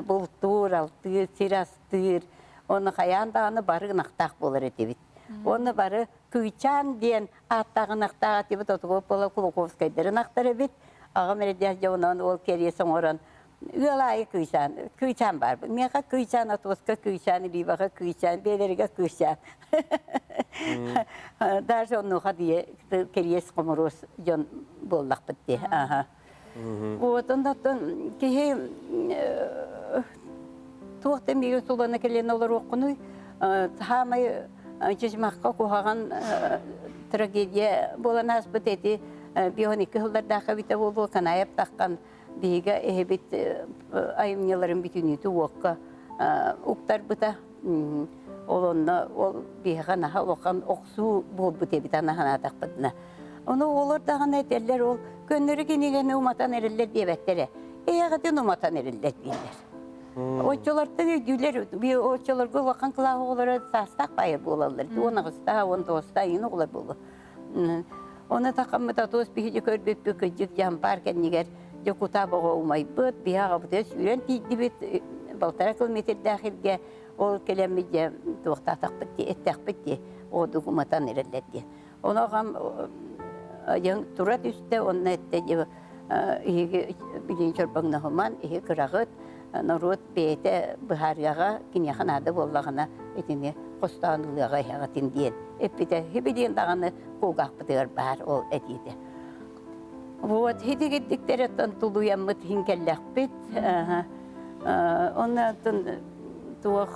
Бултуур, алтыыр, сир астыыр. Оны хайаан даҕаны бары ынахтаах буолар этибит. Уонна бары Кыычаан диэн ааттаах ынахтаах этибит, отугу буола Кулаковскайдар ынахтар эбит. Аҕам эрэдиэх дьонон ол кэриэс оҥорон ыал аайы кыычаан, кыычаан баар. Миэхэ кыычаан, отуоска кыычаан, Либаҕа кыычаан, бэйэлэригэр кыычаан. Даже оннуха дие кэриэс хомуруос дьон буоллахпыт дии. Аха. Вот, оннуттан киһи туох да миигин сулана кэлэн олоруоххунуй саамай чычымахха куһаҕан трагедия буолан ааспыт эти 52 сыллардаахха эбитэ буолуо Канаев таххан биһиги эһэбит айымньыларын бүтүнүүтү уокка уктарбыта ол онно ол биһиэхэ наһаа улахан охсуу буолбут эбит аны санаатахпытына Ону оҕолор даҕаны этэллэр ол көннөрү кинигэни уматан эрэллэр диэбэттэрэ. Эйэҕитин уматан эрэллэр дииллэр. Оччолортон өйдүүлэр, оччолорго улахан кылаас оҕолоро саастаах баайа буолаллар. 18-таах, 19-таах иҥин оҕолор буолуо. Оны тахаммыт атуос биһиги көрбүппүт кырдьык дьампаар кэннигэр дьокутаап оҕо умайбыт, биһи аҕабытыгар сүүрэн тиийдибит, балтараа километрдаах иргэ ол кэлэммит дьэ туохтаатахпыт дии, эттэхпит дии, оодук уматан эрэллэр диэн. Ону аҕам тура түстэ уонна эттэ иһиги билигин чорбоҥноһуман иһи кыраҕыт норуот бэйэтэ быһаарыаҕа киниэхэ наада буоллаҕына итини хостоон ылыаҕа иһэҕитин диэн эппитэ билигин даҕаны кулгаахпытыгар баар ол этиитэ вот һитигирдиктэр тулуйаммыт иһин кэллэхпит онно туох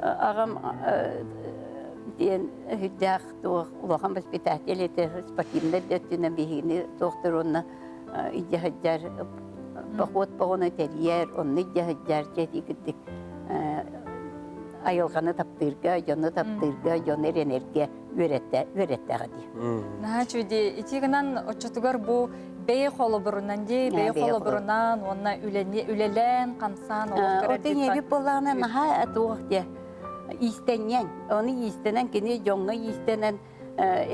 Аҕам диэн сүрдээх туох улахан воспитатель этэ, спортивнай да өттүнэн биһигини туохтар уонна илдьэ сылдьар, поход поҕону тэрийэр, онно илдьэ сылдьар дьэ итигирдик айылҕаны таптыырга, дьону таптыырга, дьону эрэнэргэ үөрэттэ үөрэттэҕэ дии. Наһаа үчүгэй. Ити гынан оччотугар бу бэйэ холобурунан дии, бэйэ холобурунан уонна үлэни үлэлээн, хамсаан олох көрөр Отын эбит буоллаҕына наһаа туох диэ иистэнньэҥ. Ону иистэнэн кини дьоҥҥо иистэнэн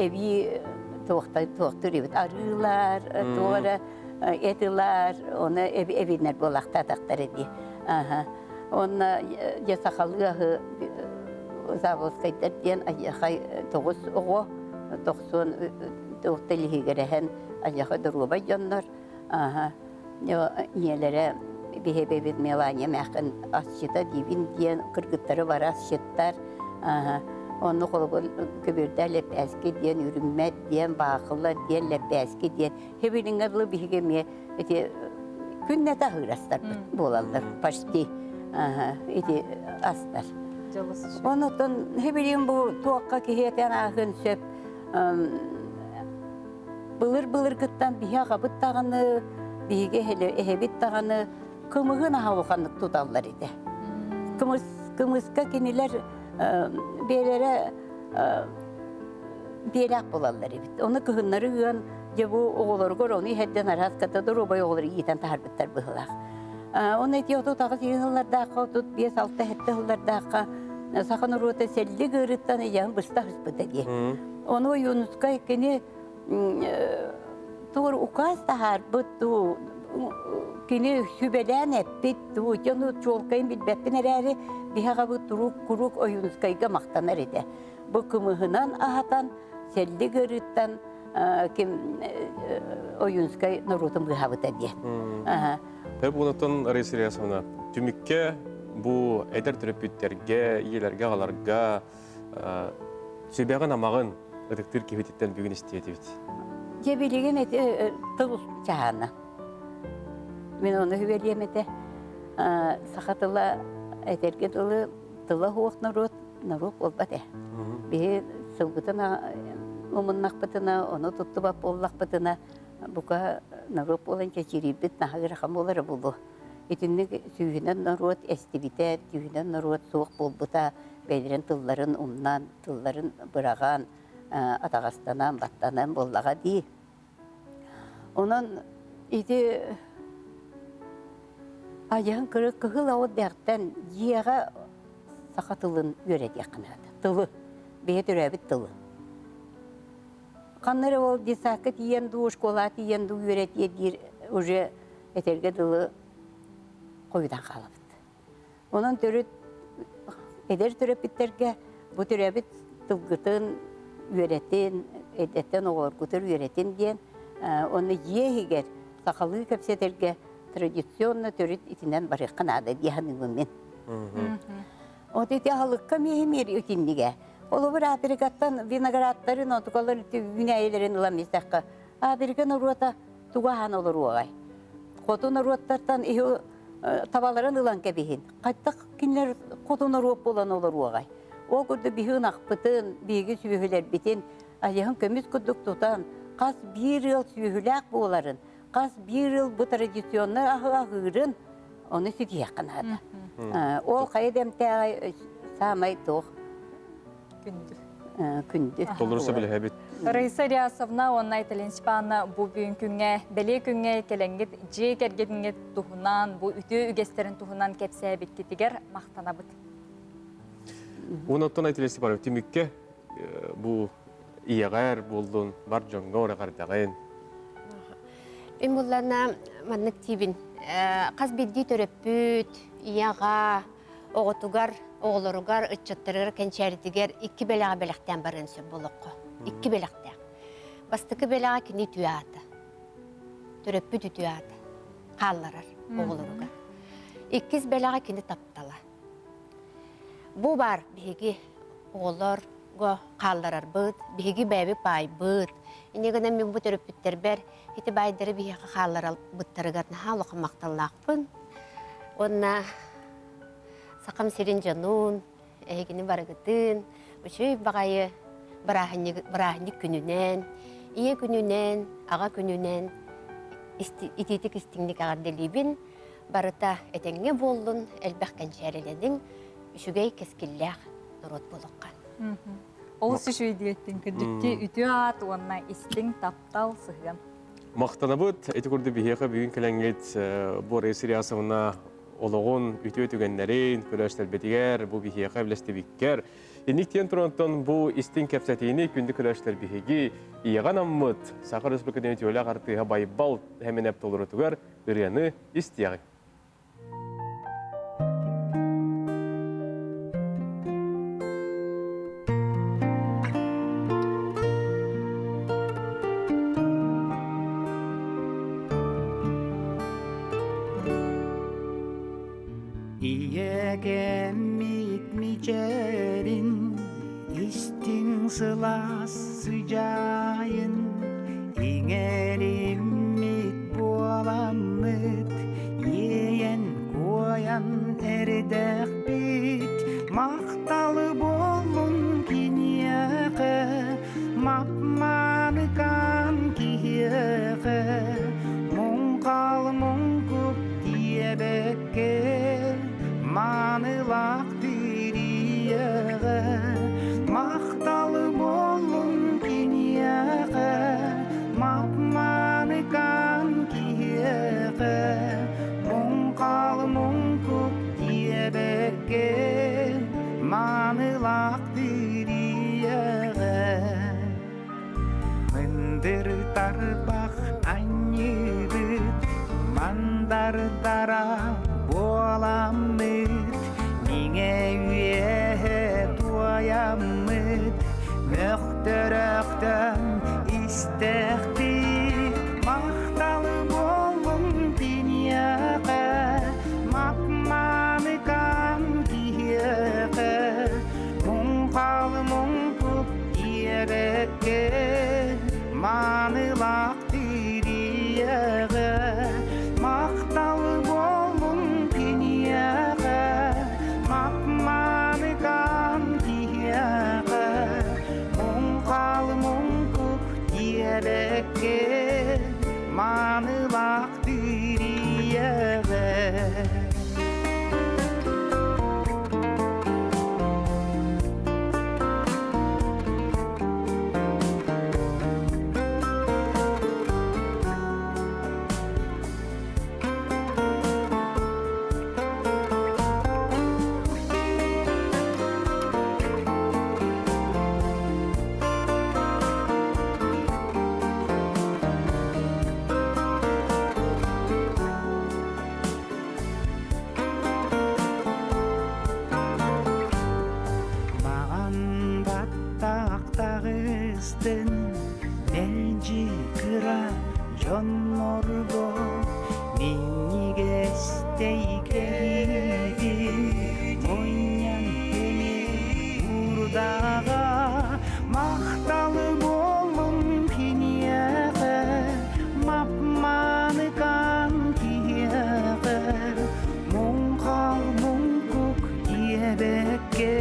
эбии туохтуур эбит арыылар, туох эрэ эт ылар, оны эбинэр буолахтаатахтар дии. Онно дьэ сахалыы аһы Заводскайдар диэн айахай тоҕус оҕо тохсуон туохта илиһигэрэһэн айаха доруобай дьоннор ийэлэрэ биһэбэбит Мелания Мяхин асчыта диибин диэн кыргыттары бары асчыттар онно холобур көбүөрдээх лэппээски диэн үрүммэт диэн баахыла диэн лэппээски диэн хэбилиҥҥэ дылы биһиги эмиэ ити күннэтэ аһыыр астарбыт буолаллар почти ити астар. Онотон хэбилин бу туохха киһи этэн ааһыан сөп былыр-былыргыттан биһи аҕабыт даҕаны, биһиги эһэбит даҕаны кымыһын аһа улаханнык туталлар этэ. Кымыс, кымыска кинилэр биэлэрэ биэлээх буолаллар эбит. Ону кыһыннары ыан, дьэ бу оҕолоругар ону иһэрдэн араас ката доруобай оҕолору иитэн таһаарбыттар быһыылаах. Оны ити 38 сыллардаахха, 35 6 7 сыллардаахха саха норуота сэллик ыарыттан ыйаһын быста сыспыта дии. Ону Ойуунускай кини тугур указ таһаарбыт дуу, кини сүбэлээн эппит дуу, дьону чуолкайын билбэппин эрээри, биһи аҕабыт турук куруук Ойуунускайга махтанар этэ. Бу кымыһынан аһатан, сэллик ыарыыттан ким Ойуунскай норуотун быыһаабыта диэн. Тэп онтон Раиса Ильясовна, түмүккэ бу эдэр төрөппүттэргэ, ийэлэргэ, аҕаларга сүбэҕин-амаҕын ытыктыыр киһититтэн бүгүн истиэтибит. Дьэ билигин ити тыл чаһаана. Мин ону үһүбэлиэм этэ. Саха тыла этэргэ дылы тыла суох норуот норуот буолбат ээ. Биһи сылгытын умуннахпытына, ону туттубат буоллахпытына, бука норуот буолан чэчириирбит наһаа ыарахан буолара буолуо. Итинник сүүһүнэн норуот эстибитэ, түүнэн норуот суох буолбута, бэйэлэрин тылларын умнан, тылларын быраҕан, атаҕастанан, баттанан буоллаҕа дии. Онон ити айаһын кыры кыһыл аҕыт дэхтэн дьиэҕэ саха тылын үөрэтиэххэ наада. Тылы, бэйэ төрөөбүт тылы. Ханна эрэ ол детсадка тиийэн дуу, школаҕа тиийэн дуу үөрэтиэ диир уже этэргэ дылы хойутан хаалабыт. Онон төрүт эдэр төрөппүттэргэ бу төрөөбүт тылгытын үөрэтин, эрдэттэн оҕолоргутун үөрэтин диэн, уонна дьиэ иһигэр сахалыы кэпсэтэргэ традиционно төрүт итинэн барыахха наада дии саныыбын мин. Вот ити аһылыкка миэһимиэр итиннигэ. Холобур, Африкаттан виноградтарын, отукаларын үүнээйилэрин ылан истэххэ, Африка норуота тугу аһаан олоруоҕай? Хоту норуоттартан иһи табаларын ылан кэбиһин. Хайдах кинилэр хоту норуот буолан олоруоҕай? Ол курдук биһи ынахпытын, биһиги сүөһүлэрбитин айаһын көмүс курдук тутан, хас биир ыал сүөһүлээх буоларын, хас биир ыал бу традиционнай аһы аһыырын ону ситиһиэххэ наада. Ол хайа дэмтээҕи саамай туох Күндү. Күндү. Толору сөбүлэһэбит. Раиса Рясовна уонна Айталин Степановна бу бүгүн күҥҥэ, бэлиэ күҥҥэ кэлэҥҥит дьиэ кэргэҥҥит туһунан, бу үтүө үгэстэрин туһунан кэпсээбиккитигэр махтанабыт. Онон Айталин Степановна түмүккэ бу ийэҕэр буоллун, бар дьоҥҥо эҕэрдэҕин. Мин буллана маннык тиибин. Хас биирдии төрөппүт, ийэҕэ, оҕотугар, оҕолоругар, ыччаттарыгар, кэнчээритигэр икки бэлэҕи бэлэхтээн барыан сөп болоххо. Икки бэлэхтээх. Бастакы бэлэҕэ кини үтүө аата. Төрөппүт үтүө аата. Хаалларар оҕолоругар. Иккис бэлэҕэ кини таптала. Бу баар биһиги оҕолорго хаалларарбыт, биһиги бэйэбит баайбыт. Инньэ гынан мин бу төрөппүттэрбэр ити баайдары биһиэхэ хаалларбыттарыгар наһаа улахан махталлаахпын. Уонна Сахам сирин дьонун, эһигини барыгытын, үчүгэй баҕайы бырааһынньык күнүнэн, ийэ күнүнэн, аҕа күнүнэн итиитик истиҥник эҕэрдэлиибин. Барыта этэҥҥэ буоллун, элбэх кэнчээрилэниҥ, үчүгэй кэскиллээх норуот буолуохха. Олус үчүгэй диэттин кырдьыкки үтүө аат уонна истиҥ таптал сыһыан. Махтанабыт. Ити курдук биһиэхэ бүгүн кэлэҥҥит бу Раиса Ильясовна олоҕун үтүө түгэннэрин көрөөччүлэрбитигэр, бу биһиэхэ үллэстибиккэр. Инник диэн турантан бу истиҥ кэпсэтиини күндү көрөөччүлэр биһиги ийэҕэ анаммыт Саха Республикатын үтүөлээх артыыһа Байбал Хэминэп толорутугар ырыаны истиэҕиҥ. Ийэкэммит мичээрин истиҥ сылаас сыдьаайын иҥэриммит буоламмыт иэйэн-куойан эрдэхпит махталы буоллун киниэхэ мап-мааныкаан киһиэхэ муҥхал муҥкук диэбэккэ маанылаах тириэҕэ махталы буоллун киниэхэ мап-мааныкаан киһиэхэ муҥхал муҥкук диэбэккэ маанылаах тириэҕэ Мындыр тарбах анньыыбыт, мандардара буоламмыт, миҥэ үөһэ туойаммыт, мөхтөрөхтөн истэхпит, махталы буоллун киниэхэ, мап-мааныкаан киһиэхэ, муҥхал муҥкук диэбэккэ маанылаах тириэҕэ махтал буоллун киниэхэ мап-мааныкаан киһиэхэ муҥхал муҥкук диэбэккэ маанылаах тириэҕэ. Маҕан баттах таҕыстын мэлдьи кыра дьоннорго минньигэстэй кэһиитин мунньан тимир уурдаҕа махталы буоллун киниэхэ мап-мааныкаан киһиэхэ муҥхал муҥкук диэбэккэ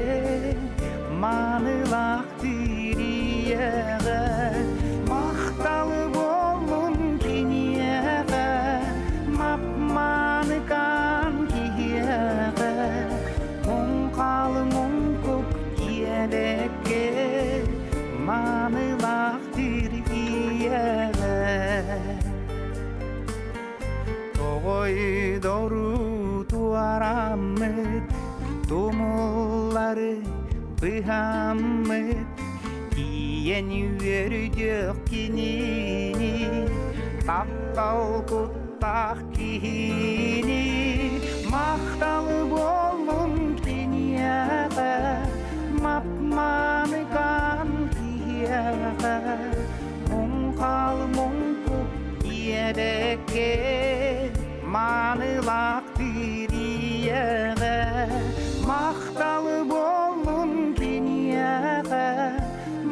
маанылаах тириэҕэ махталы буоллун киниэхэ мап-мааныкаан киһиэхэ муҥхал муҥкук диэбэккэ маанылаах тириэҕэ Тоҕойдору туораммыт, тумуллары быһаммыт, тиийэн үөрдүөх кинини, таптал куттаах киһини, махтал буоллун киниэхэ, мап-мааныкаан киһиэхэ, муҥхал муҥкук диэбэккэ маанылаах тириэҕэ махталы буоллун киниэхэ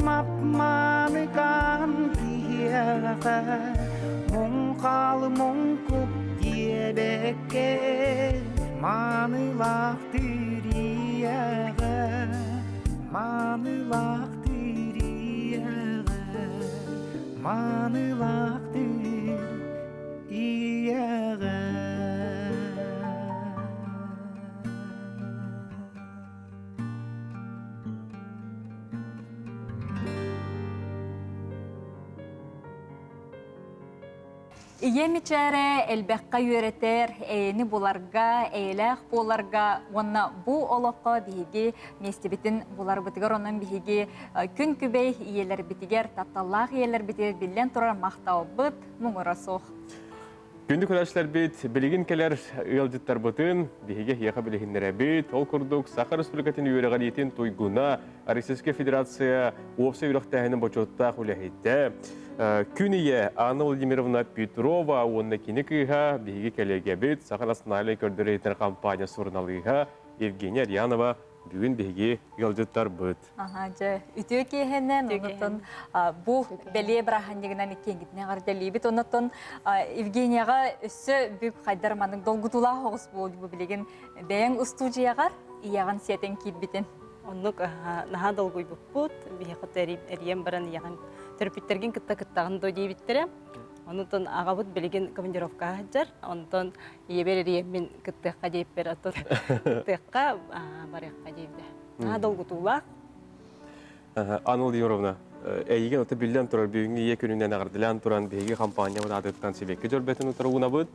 мап-мааныкаан киһиэхэ муҥхал муҥкук диэбэккэ маанылаах тириэҕэ маанылаах тириэҕэ маанылаах ийэҕэ. Ийэ мичээрэ элбэххэ үөрэтэр, эйэни буларга, эйэлээх буоларга уонна бу олоххо биһиги миэстэбитин буларбытыгар онон биһиги күн күбэй ийэлэрбитигэр, тапталлаах ийэлэрбитигэр биллэн турар махталбыт муҥура суох. Күндү көрөөччүлэрбит, билигин кэлэр ыалдьыттарбытын биһиги эһиэхэ билиһиннэрэбит. Ол курдук, Саха Республикатын үөрэҕириитин туйгуна, Российскай Федерация уопсай үөрэхтээһинин бочуоттаах үлэһитэ, Күн ийэ Анна Владимировна Петрова уонна кини кыыһа, биһиги кэлиэгэбит, Саха национальнай көрдөрөр-иһитиннэрэр компания суруналыыһа Евгения Арьянова бүгүн биһиги ыалдьыттарбыт. Аха, дьэ, үтүө киэһэнэн, оннуттан бу бэлиэ бырааһынньыгынан иккиэнгитинэ эҕэрдэлиибит. Оннуттан Евгенияҕа өссө бүк хайдар маннык долгутуулаах оҕус буолбу билигин бэйэҥ устуудьуйаҕар ийэҕин сиэтэн киирбитин. Оннук наһаа долгуйбуппут. Биһиэхэ эрийэн баран ийэҕин төрөппүттэргин кытта кыттаҕын дуо диэбиттэрэ. Онутун аҕабыт билигин командировкаҕа сылдьар. Онтон ийэбэр эрийэммин кыттыахха диэппэр, оттон кыттыахха барыахха диэбитэ. Наһаа долгутуулаах. Анна Владимировна, эйигин ото биллэн турар бүгүҥҥү ийэ күнүнэн эҕэрдэлээн туран биһиги хампаанньабыт аатыттан сибэкки дьөрбөтүн утары уунабыт.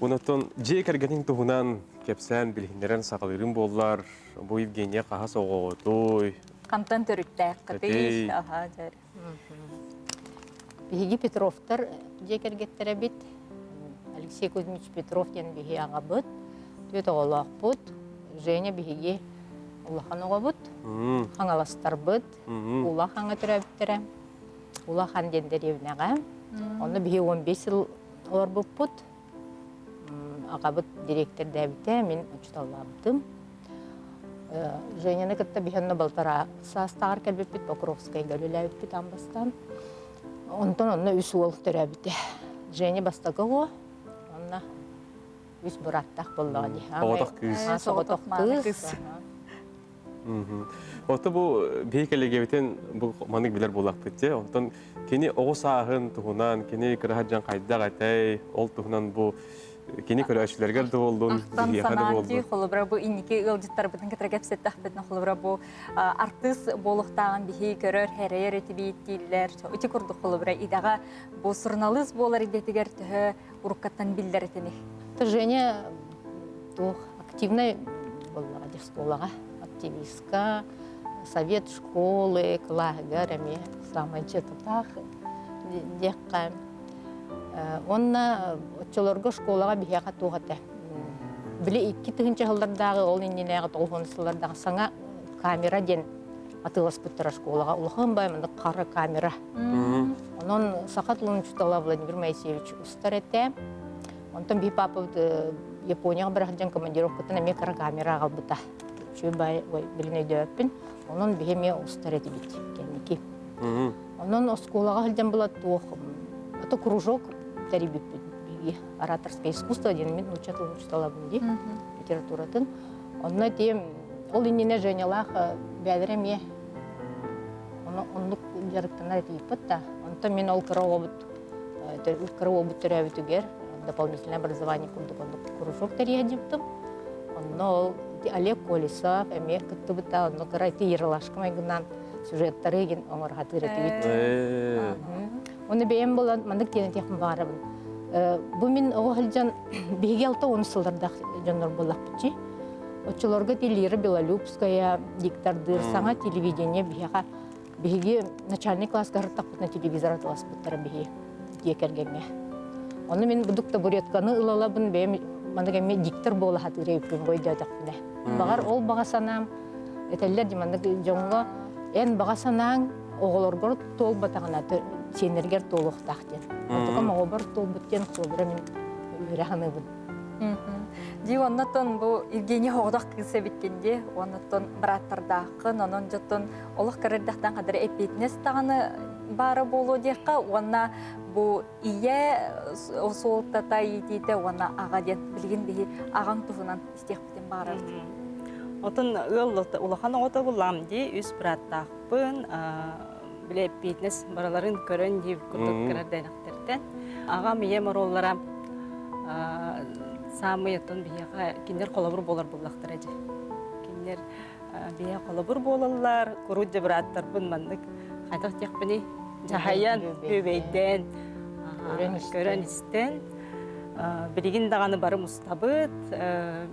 Онтон дьиэ кэргэниҥ туһунан кэпсээн билиһиннэрэн саҕалыырым буоллар, бу Евгения хаһыс оҕоҕутуй? Хантан төрүттээххитий? Биһиги Петровтар дьиэ кэргэттэрэбит. Алексей Кузьмич Петров диэн биһи аҕабыт, түөрт оҕолоохпут. Женя биһиги улахан оҕобут, хаҥаластарбыт, улахаҥҥа төрөөбүттэрэ. Улахан диэн дэриэбинэҕэ. Онно биһи 15 сыл олорбуппут. Аҕабыт дириэктэрдээбитэ, мин учууталлаабытым. Женяны кытта биһи онно балтараа саастааҕар кэлбиппит, Покровскайга үлэлээбиппит аан бастаан. Онтон онно үс уол төрөөбүтэ. Женя бастакы оҕо, онно үс бырааттаах буоллаҕа дии. Соҕотох кыыс. Соҕотох кыыс. Ото бу биһи кэллиэгэбитин бу маннык билэр буоллахпыт дии. Онтон кини оҕо сааһын туһунан, кини кыраһа дьон хайдах этэй, ол туһунан бу кини көрөөччүлэргэр да буоллун, Ахтан биһиэхэ да санаан буоллун. дии, холобура бу инники ыалдьыттарбытын кытары кэпсэттэхпитинэ, холобура бу артыыс буолуохтааҕын биһи көрөр, хэрэйэр этибиит дииллэр. Ити курдук холобура идэҕэ бу суруналыыс буолар идэтигэр төһө уруккаттан биллэр этиний? Женя туох активнай буоллаҕа дии школаҕа активистка, совет школы кылааһыгар эмиэ саамай тутаах диэххэ. Уонна оччолорго школаҕа биһиэхэ туох этэ били 2000 сыллардааҕы ол иннинээҕи 90 сыллардааҕы саҥа камера диэн атыыласпыттара школаҕа улахан бай маннык хара камера. Онон саха тылын учуутала Владимир Моисеевич устар этэ. Онтон биһи папабыт Японияҕа бара сылдьан командировкаттан эмиэ кыра камера аҕалбыта. Үчүгэй баай билин өйдөөбөппүн. Онон биһи эмиэ устар этибит кэнники. Онон оскуолаҕа сылдьан була туох это кружок тэрийбиппит биһиги ораторское искусство диэн мин нуучча тылын учууталабын дии литературатын. Онно тиэм ол иннинэ Женялаах бэйэлэрэ эмиэ оннук дьарыктанар этииппит да. Онтон мин ол кыра оҕобут кыра уолбут төрөөбүтүгэр дополнительное образование курдук оннук кружок тэрийэ сылдьыбытым. Онно ол Олег Колесов эмиэ кыттыбыта, онно кыра ити Ералашка майгынан сюжеттары игин оҥоро сатыыр этибит. Оны бэйэм буолан маннык диэн этиэхпин баҕарабын. Бу мин оҕо сылдьан биһиги 60 сыллардаах дьоннор буоллахпыт дии. Оччолорго ти Лира Белолюбская диктордыыр саҥа телевидение биһиэхэ биһиги начальный класска сырыттахпытына телевизор атыласпыттара биһи дьиэ кэргэҥҥэ. Ону мин будук табуретканы ылалабын бэйэм маннык эмиэ диктор буола сатыыр эбиппин бу өйдөөтөхпүнэ. Баҕар ол баҕа санаам этэллэр дии маннык дьоҥҥо эн баҕа санааҥ оҕолоргор туолбатаҕына сиэннэргэр туолуохтаах диэн. Онтукам оҕобор туолбут диэн холобура мин үөрэ саныыбын. Дии оннотон бу Евгений оҕотох кыыс эбиккин дии, оннотон бырааттардааххын, онон дьоттон олох кырырдахтан хадары эппиэтинэс даҕаны баара буолуо диэххэ уонна бу ийэ суолтата иитиитэ уонна аҕа диэн билигин биһи аҕаҥ туһунан истиэхпитин баҕарабыт. Отон ыал улахан оҕото буллаҕым дии, үс бырааттаахпын, били эппиэтинэс бараларын көрөн дии курдук кырар дээнэхтэртэн. Аҕам, ийэм оруоллара саамай оттон биһиэхэ кинилэр холобур буолар буоллахтара дии. Кинилэр биһиэхэ холобур буолаллар, куруук дьэ бырааттарбын маннык хайдах диэхпиний, дьаһайан, бүөбэйдээн. Көрөн истэн. Билигин даҕаны бары мустабыт.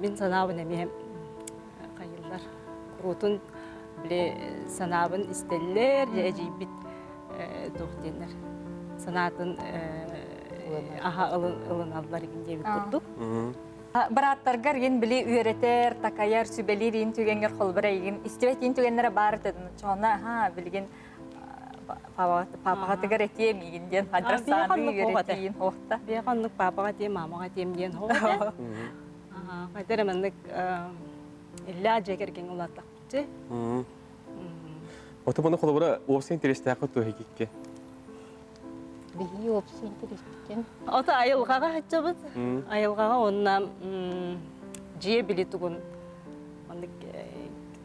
Мин санаабын эмиэ хайыллар. Куруутун били санаабын истэллэр, эдьиийбит туох диэннэр санаатын аха ылыналлар диэбит курдук. Бырааттаргар ин били үөрэтэр, такайар, сүбэлиир ин түгэнгэр холбор эйигин истибэт ин түгэннэрэ баар этэ. Чоҕуна аха билигин папаҕатыгар этиэм игин диэн адресааны үөрэтиин хоохта. Биэхэ оннук папаҕа этиэм, мамаҕа этиэм диэн хоохта. Хайда эрэ маннык иллээ дьиэ кэргэҥҥэ улааттахпытчы. Ото маны холобура уопсай интэриэстээххэ туһикикке. Биһиги уопсай интэриэспитин. Ото айылҕаҕа хаччабыт. Айылҕаҕа уонна дьиэ били тугун маннык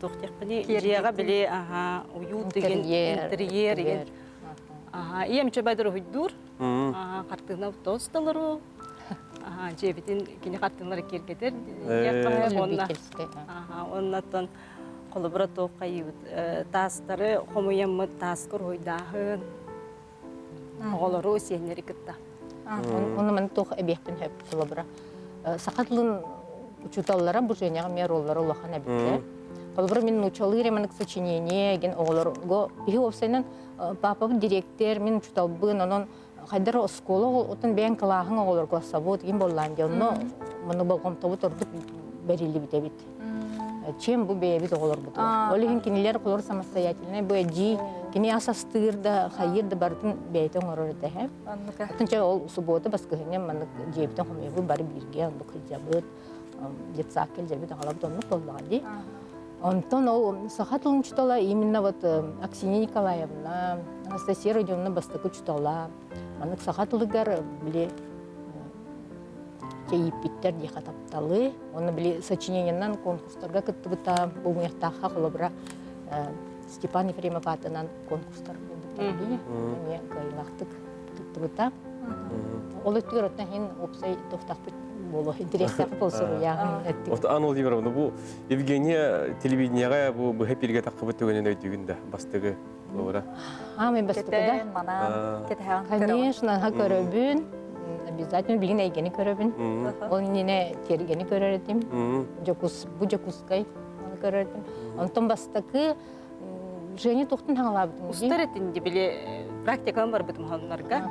туох диэхпиний дьиэҕэ били аха уют деген интерьер деген аха ийэм чөбөдөр уһуйдуур хартыына тостолору дьиэбитин кини хартыыналары киэргэтэр уонна оннаттан холобура туох хайыыбыт таастары хомуйаммыт тааска уруһуйдааһын оҕолору сиэннэри кытта Онно маны туох эбиэхпин сөп холобура саха тылын учууталлара бу Женяҕа эмиэ роллара улахан эбиттэр. Холобура мин нуучалыы эрэ маннык сочинение ген оҕолорго биһи уопсайынан папабыт дириэктэр мин учууталбын онон хайдара оскуола отун бэйэҥ кылааһыҥ оҕолорго собуот ким боллаан дьэ онно маны болҕомтобут ордук бэриллибит эбит. Чем бу бэйэбит оҕолорбутугар. Ол иһин кинилэр холор самостоятельнай бу эдьиий кини ас астыыр да хайыыр да барытын бэйэтэ оҥорор этэ һэ. Атын чэ ол суббота баскыһынньа маннык дьиэбитин хомуйабыт бары бииргэ оннук сылдьабыт детсадка илдьэбит аҕалабыт оннук буоллаҕа дии. Онтон ол саха тылын учуутала именно вот Аксинья Николаевна, Анастасия Родионовна бастакы учуутала маннык саха тылыгар били чэйииппиттэр диэхэ тапталы уонна били сочинениенан конкурстарга кыттыбыта бу муйахтаахха холобура Степан Ефремов аатынан конкурстар буолбуттар дии эмиэ кыайыылаахтык кыттыбыта ол өттүгэр оттон иһин уопсай туохтаахпыт буолуо интэриэстээх буолсуруйааһын өттүгэр Вот Анна Владимировна, бу Евгения телевидениеҕэ бу быһа эпиргэ таххыбыт түгэнин өйдүүгүн да бастыгы Лаура? А, мен бастыгы да? Манан кэтэһэҕин Конечно, аха көрөбүн. Обязательно билигин эйгэни көрөбүн. Ол иннинэ тиэргэни көрөр этим. Дьокус, бу Дьокуускай оны көрөр этим. Онтон бастакы Женя тухтун хаҥалаабытым Устар этин били практикам барбытым хоннорго.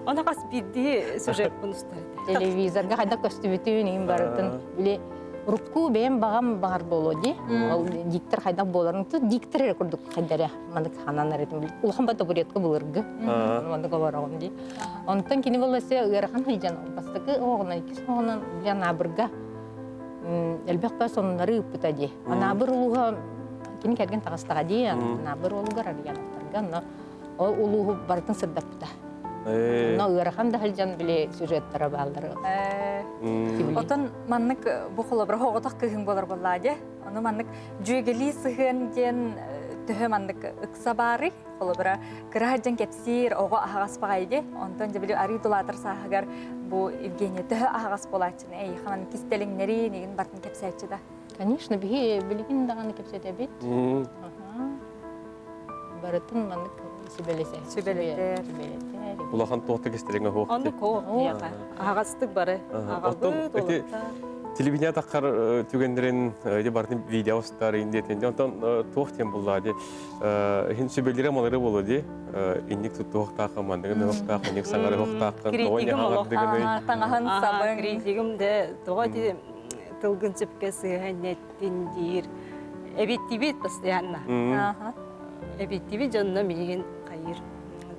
Оны хас биирдии сюжеппун устар этим. Телевизорга хайдах көстүбүтүн иин барытын били урукку бэйэм баҕам баҕар буолуо дии. Ол диктор хайдах буоларын тут диктор эрэ курдук хайдара маннык ханан этим улахан ба табуретка былыргы маннык олороҕум дии. Онтон кини болосе ыарахан сылдьан бастакы оҕонон иккис оҕонон били Анаабырга элбэх ба сонуннары ыыппыта дии. Анаабыр улууһа кини кэргэн таҕыстаҕа дии. Анаабыр уолугар Арыйановтарга онно ол улууһу барытын сырдаппыта. Онно ыарахан да сылдьан били сюжеттара бааллар. Отон маннык бу холобура оҕотох кыһын буолар буоллаа дии. Ону маннык дьүөгэлии сыһыан диэн төһө маннык ыкса баарый? Холобура кыра сылдьан кэпсиир оҕо аһаҕас баҕайы дии. Онтон дьэ били арыы тулаатар сааһыгар бу Евгения төһө аһаҕас буолааччыны эйиэхэ маннык кистэлэҥнэрин игин бартын кэпсээччи да. Конечно, биһи билигин даҕаны кэпсэтэбит. Барытын маннык сүбэлэсэ. Сүбэлэтэр. Сүбэлэтэр. Улахан туохта кистэлэҥэ суох. Оннук оо, аһаҕастык бары. Оттон ити телевидение таххар түгэннэрин ити барытын видео устар индиэтин. Онтон туох диэн буллаа ди иһин сүбэлире малары болу ди инник туттуохтааххын манныгын ыһыахтаах инник саҥары ыһыахтааххын тоҕо Критигим таҥаһын сабын критигим де тоҕо ити тылгын сөпкө сыыһа нэттин диир. Эбиттибит постоянно. Эбиттибит дьонно миигин хайыр.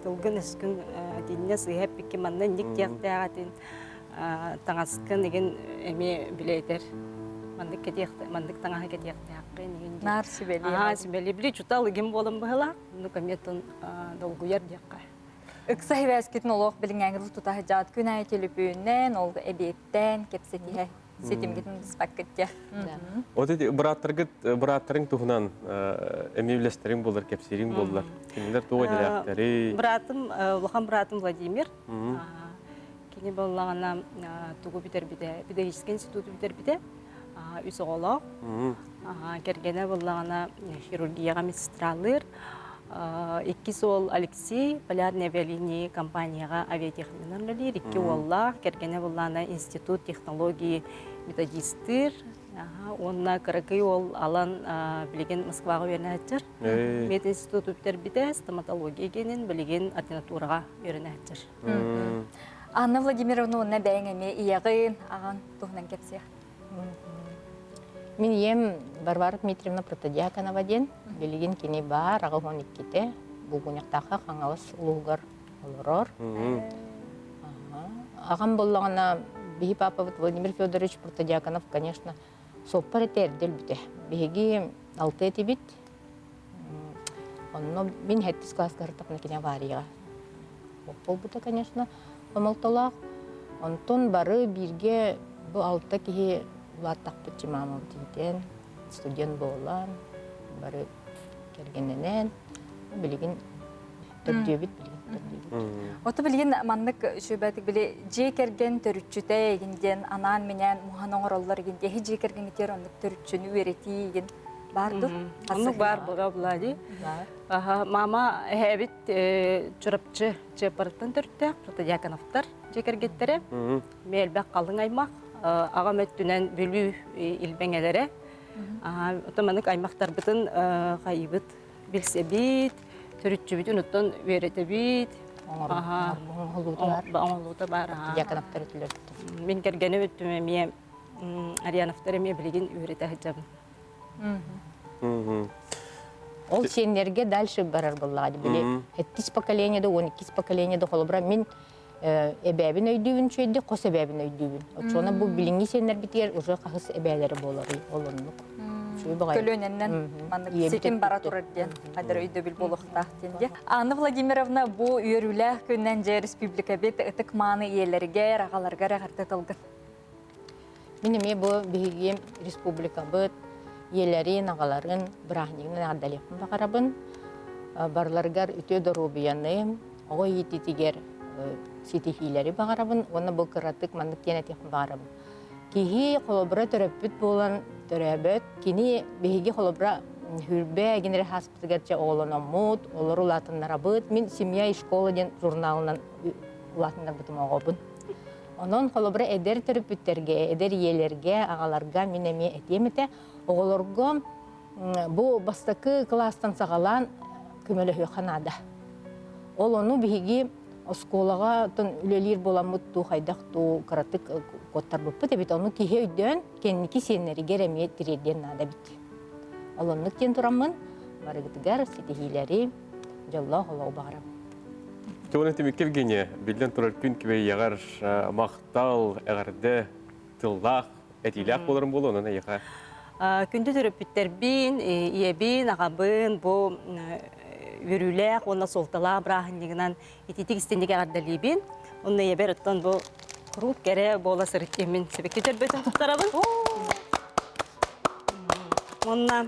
Тылгын өскүн итиннэ сыыһа эппикки манна инник диэхтээҕитин таҥаскын игин эмиэ билэ этэр. Маннык кэтиэх маннык таҥаһы кэтиэхтээххин игин. Наар сүбэлиэ. Аа сүбэлиэ. Били чутал игин буолан быһылаах. Ну комментон долгуйар диэххэ. Ыкса хибээскитин олох билиҥээҥи тута сылдьаат күн аайы төлөпүөннэн, ол эбиэттэн кэпсэтиһэ ситимгитин быспаккыт дьэ. Вот эти бырааттаргыт бырааттарыҥ туһунан эмиэ үлэстэриҥ буолар, кэпсиириҥ буоллар. Кинилэр туох идэлээхтэрий? Быраатым, улахан быраатым Владимир. Кини буоллаҕына тугу бүтэрбитэ, педагогическай институту бүтэрбитэ. Үс оҕолоох. Кэргэнэ буоллаҕына хирургияҕа медсестралыыр. Иккис уол Алексей Полярные авиалинии компанияҕа авиатехниканан үлэлиир. Икки уоллаах, кэргэнэ буллаана институт технологии методистыыр. Уонна кыракый уол Алан билигин Москваҕа үөрэнээччэр. Мединституту бүтэрбитэ, стоматология генин билигин ординатураҕа үөрэнээччэр. Анна Владимировна уонна бэйэҥ эмиэ ийэҕин, аҕаҥ туһунан кэпсиэх. Мин ийэм Варвара Дмитриевна Протодьяконова диэн. Билигин кини баар, 82-те. Булгунньахтаахха Хаҥалас улууһугар олорор. Аҕам буоллаҕына, биһи папабыт Владимир Федорович Протодьяконов, конечно, суоппар этэ эрдэ өлбүтэ. Биһиги алты этибит. Онно мин сэттис кылааска сырыттахпына кини аварияҕа буолбута, конечно, хомолтолоох. Онтон бары бииргэ бу алта киһи улааттахпыт чымаамабыт иитэн, студент буолан, бары кэргэннэнэн, билигин төрдүөбүт билигин төрдүөбүт. Ото билигин маннык үчүгэйдик били дьиэ кэргэн төрүччүтэ игин диэн анаан-минээн муһан оҥороллор игин диэхи дьиэ кэргэҥҥитигэр оннук төрүччүнү үөрэтии игин баар дур? Оннук баар буолар Влади. Мама эһээбит Чурапчы Чыаппарыттан төрүттээх Протодьяконовтар дьиэ кэргэттэрэ. Эмиэ элбэх халыҥ аймах. Аҕам өттүнэн Бүлүү Илбэҥэлэрэ. Оттон маннык аймахтарбытын хайыыбыт билсэбит, төрүччүбүтүн оттон үөрэтэбит. Оҥоһулуута баар. Дьяконовтар өтүлөрүттэн. Мин кэргэним өттүм эмиэ Ариановтар эмиэ билигин үөрэтэ сылдьабын. Ол сиэннэргэ дальше барар буоллаҕа били сэттис поколение да 12 поколение да холобура мин эбээбин өйдүүбүн үчүгэйдик хос эбээбин өйдүүбүн. Оччоҕуна бу билиҥҥи сиэннэрбитигэр уже хаһыс эбээлэрэ буоларый ол оннук. Үчүгэй баҕайы. Көлүөнэннэн маннык ситим бара турар диэн хайдара өйдөбүл буолуохтаах диэн дии. Анна Владимировна бу үөрүүлээх күннэн дьэ республикабыт ытык мааны ийэлэригэр, аҕаларыгар эҕэрдэ тылгын. Мин эмиэ бу биһиги республикабыт ийэлэрин, аҕаларын бырааһынньыгынан эҕэрдэлиэхпин баҕарабын. Барыларыгар үтүө доруобуйаны, оҕо иитиитигэр ситиһиилэри баҕарабын уонна бу кыратык маннык диэн этиэхпин баҕарабын. Киһи холобура төрөппүт буолан төрөөбөт, кини биһиги холобура хүрбэ эгин эрэ хааспытыгар чэ оҕолономмут, олору улаатыннарабыт. Мин «Семья и школа» диэн журналынан улаатыннарбытым оҕобун. Онон, холобура, эдэр төрөппүттэргэ, эдэр ийэлэргэ, аҕаларга мин эмиэ этиэм этэ, оҕолорго бу бастакы кылаастан саҕалаан көмөлөһүөххэ наада. Ол ону биһиги оскуолаҕа үлэлиир буоламмыт дуу, хайдах дуу кыратык куоттарбыппыт эбит. Ону киһи өйдөөн, кэнники сиэннэригэр эмиэ тириэрдиэн наада эбит. Ол оннук диэн тураммын, барыгытыгар ситиһиилэри, дьоллоох олоҕу баҕарабын. Тугун түмүккэ Евгения, биллэн турар күн күбэйэҕэр махтал, эҕэрдэ тыллаах, этиилээх буоларын буолуо, онон эйиэхэ. Күндү төрөппүттэрбин, ийэбин, аҕабын бу үөрүүлээх уонна суолталаах бырааһынньыгынан итиитик истинник эҕэрдэлиибин. Онно ийэбэр оттон бу куруук кэрэ буола сырыттым сибэкки дьөрбөтүн туттарабын. Уонна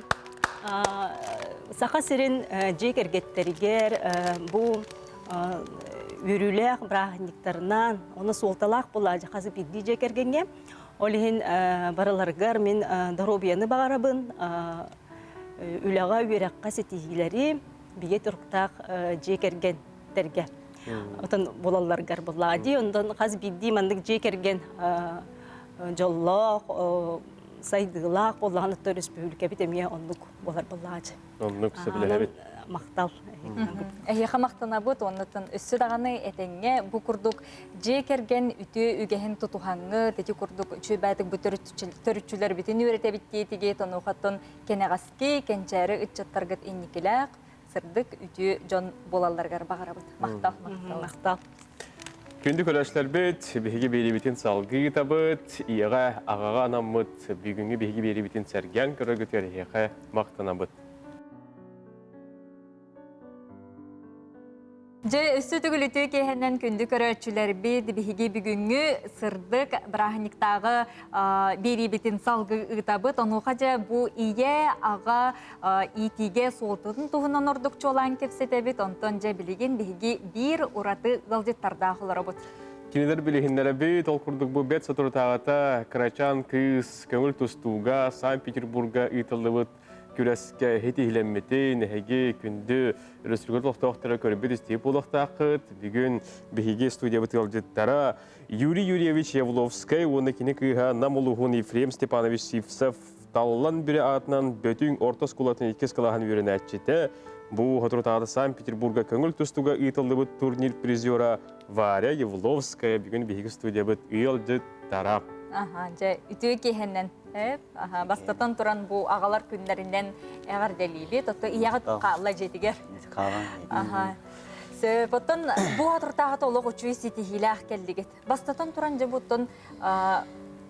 Саха сирин дьиэ кэргэттэригэр бу үөрүүлээх бырааһынньыктарынан, уонна суолталаах буолла хас биирдии дьиэ кэргэҥҥэ. Ол иһин барыларыгар мин доруобуйаны баҕарабын, үлэҕэ, үөрэххэ ситиһиилэри, бигэ туруктаах дьиэ кэргэнтэргэ отон булалларгар буллаа дии. Онтон хас биирдии маннык дьиэ кэргэн дьоллоох, сайдыылаах буоллаҕына өрөспүүбүлүкэбит эмиэ оннук буолар буоллаҕа. Оннук сөбүлэһэбит. Махтал. Эһиэхэ махтанабыт уоннаттан өссө даҕаны этэҥҥэ бу курдук дьиэ кэргэн үтүө үгэһин тутуһаҥҥыт, ити курдук үчүгэйбээтик бу төрүччүлэрбитин үөрэтэбит диэтиги тонуохаттан кэнэҕэски кэнчээри ыччаттаргыт инникилээх сырдык үтүө дьон буолалларыгар баҕарабыт. Махтал. Махтал. Күндү көрөөччүлэрбит, биһиги биэриибитин салгыы ыытабыт, ийэҕэ, аҕаҕа анаммыт бүгүҥҥү биһиги биэриибитин сэргээн көрөргүтүгэр эһиэхэ махтанабыт. Дьэ, өссө төгүл үтүө киэһэнэн күндү көрөөччүлэрбит, биһиги бүгүҥҥү сырдык бырааһынньыктааҕы биэриибитин салгыы ыытабыт. Онуоха дьэ бу ийэ, аҕа иитиигэ суолтатын туһунан ордук чуолаан кэпсэтэбит. Онтон дьэ билигин биһиги биир ураты ыалдьыттардаах олоробут. Кинилэр билиһиннэрэбит, ол курдук бу бэрт соторутааҕыта кырачаан кыыс көҥүл тустууга Санкт-Петербурга ыытыллыбыт. күрэскэ иһит-иһилэммитин, эһиги күндү өрөспүүбүлүкэ олохтоохторо көрбүт истии буолуохтааххыт. Бүгүн биһиги студиябыт ыалдьыттара Юрий Юрьевич Явловскай уонна кини кыыһа Нам улууһун Ефрем Степанович Сивцев Таллан Бүрэ аатынан Бөтүҥ орто оскуолатын иккис кылааһын үөрэнээччитэ, бу соторутааҕыта Санкт-Петербурга көҥүл тустууга ыытыллыбыт турнир призера Варя Явловская бүгүн биһиги студиябыт ыалдьыттара. Аха, дьэ, үтүө киэһэнэн Аха, бастатан туран бу аҕалар күннэринэн эҕэрдэлиибит. Отто ийэҕит хаалла дьиэтигэр. Аха. Сөп, оттон бу атыртааҕыта олох үчүгэй ситиһиилээх кэллигит. Бастатан туран дьэ буттан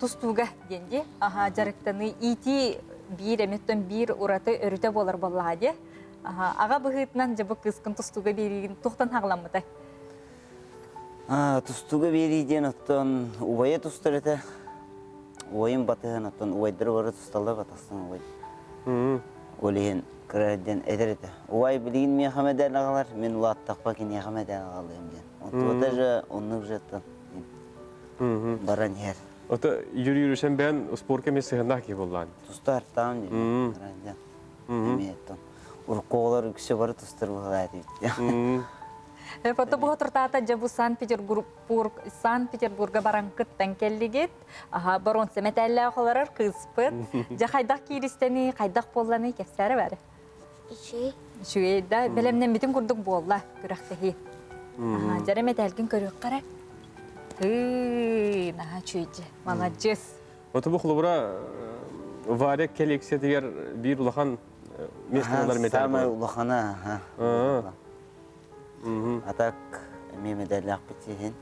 тустууга диэн дии. Аха, дьарыктаныы иитии биир эмиттэн биир ураты өрүтэ буолар буоллаҕа дии. Аха, аҕа быһыытынан дьэ бу кыыскын тустууга биэриигин туохтан хаҕыламмытай? Тустууга биэрии диэн оттон убайа тустар этэ. Убайым батыһан оттон убайдары бары тусталлар батастан убай. Ол иһин кыра диэн этэр этэ. Убай билигин миэхэ мэдэл аҕалар, мин улааттахпа киниэхэ мэдэл аҕалыам диэн. Онтубата же оннук же оттон баран иһэр. Ото Юрий Юрьевич бэйэн спорка эмиэ сыһыаннаах киһи буоллаан. Тустар таам диэн. Диэн. Эмиэ оттон урукку оҕолор үксэ бары тустар быһалаат эбит. Фото бу туртаата дьэ бу Санкт-Петербург Санкт-Петербурга баран кыттан кэллигит. Аха, боруонса мэтээллээх олорор кыыспыт. Дьэ хайдах кииристэний, хайдах буолланый кэпсээрэ бары. Үчүгэй. Үчүгэй да, бэлэмнэммитин курдук буолла күрэхтэһии. Аха, дьэрэ мэтээлгин көрүөххэ эрэ. Тыы, наһаа үчүгэй дьэ. Маладьыас. Ото бу холобура Варя коллекциятыгар биир улахан миэстэлэр мэтээл. Самай улахана, аха. А так эмиэ медаллаахпыт иһин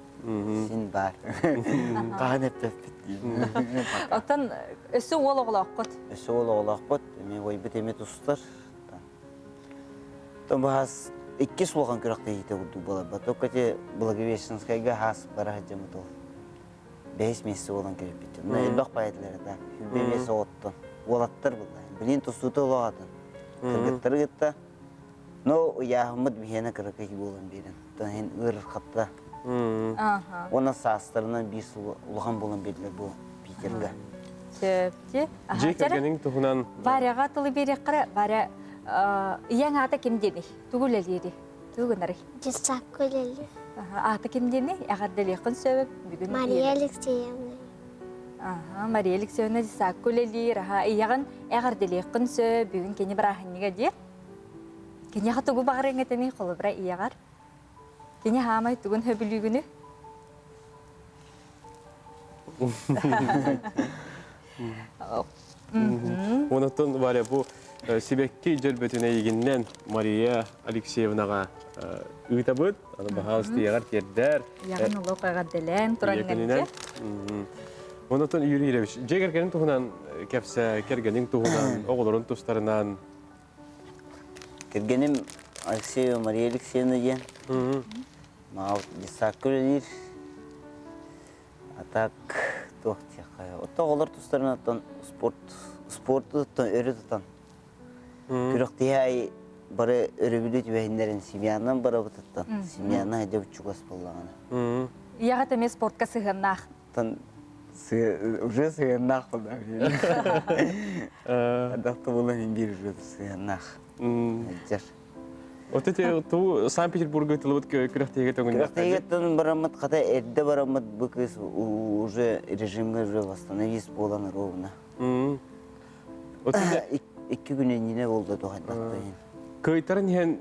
син баар. Хаһан эппэппит диин. Оттон өссө уол оҕолооххут? Өссө уол оҕолоохпут. Эмиэ уойбут эмиэ тустар. Тон баһас иккис улахан күрэхтэһиитэ курдук буолар. Только те Благовещенскайга хаас бара сылдьаммыт ол. Бэһис миэстэ буолан кэлбит. Мына элбэх поэтлар это. Сүүрбэ оҕоттон. Уолаттар булла. Билин тустуута олоҕатын. Кыргыттары кытта Но ыйааһыммыт биһиэнэ кыракый буолан биэрэн, оттон иһин ыарырҕатта. Уонна саастарынан биир сыл улахан буолан биэрдилэр бу Питерга. Сөп. Дьиэ кэргэниҥ туһунан Варяҕа тылы биэриэххэ Варя ийэҥ аата ким диэний? Тугу үлэлиирий? Тугу гынарый? Детсадка үлэлиир. Аата ким диэний? Эҕэрдэлиэххин сөп. Бүгүн Мария Алексеевна. Аха, Мария Алексеевна детсадка үлэлиир. Аха, ийэҕин эҕэрдэлиэххин сөп. Бүгүн кини бырааһынньыга диэ. Киниэхэ тугу баҕарыаҥ этэний холобура ийэҕэр? Кини хаамай тугун сөбүлүүгүнүй? Онтон Варя бу сибэкки дьөлбөтүн эйигиннэн Мария Алексеевнаҕа ыытабыт. Аны баһаалыста ийэҕэр тиэрдээр. Ийэҕин олох эҕэрдэлээн туран Онтон Юрий Юрьевич, дьиэ кэргэнин туһунан кэпсээ, кэргэниҥ туһунан, оҕолорун тустарынан Кэргэним Алексеева Мария Алексеевна диэн. Маал детсадка үлэлиир. А так туох диэххэ. Отто оҕолор тустарынан оттон спорт спорту оттон өрө тутан. Күрэхтэһии аайы бары өрөбүлү түбэһиннэрин семьянан барабытыттан семьяна дьэ чугас буоллаҕына. Ийэҕит эмиэ спортка сыһыаннаах. Оттон уже сыһыаннаах буолла. Ардахта буолан иһин биир уже сыһыаннаах. Дьэр. Вот эти ту Санкт-Петербурга тылыбыт күрэхтэһиигэ төҥүннэхтэ. Күрэхтэһиигэ бараммыт хата эрдэ бараммыт бу кыыс уже режимҥэ уже восстановись буолан ровно. Икки күн иннинэ буолда туһайдахта иһин. Кыайтаран иһэн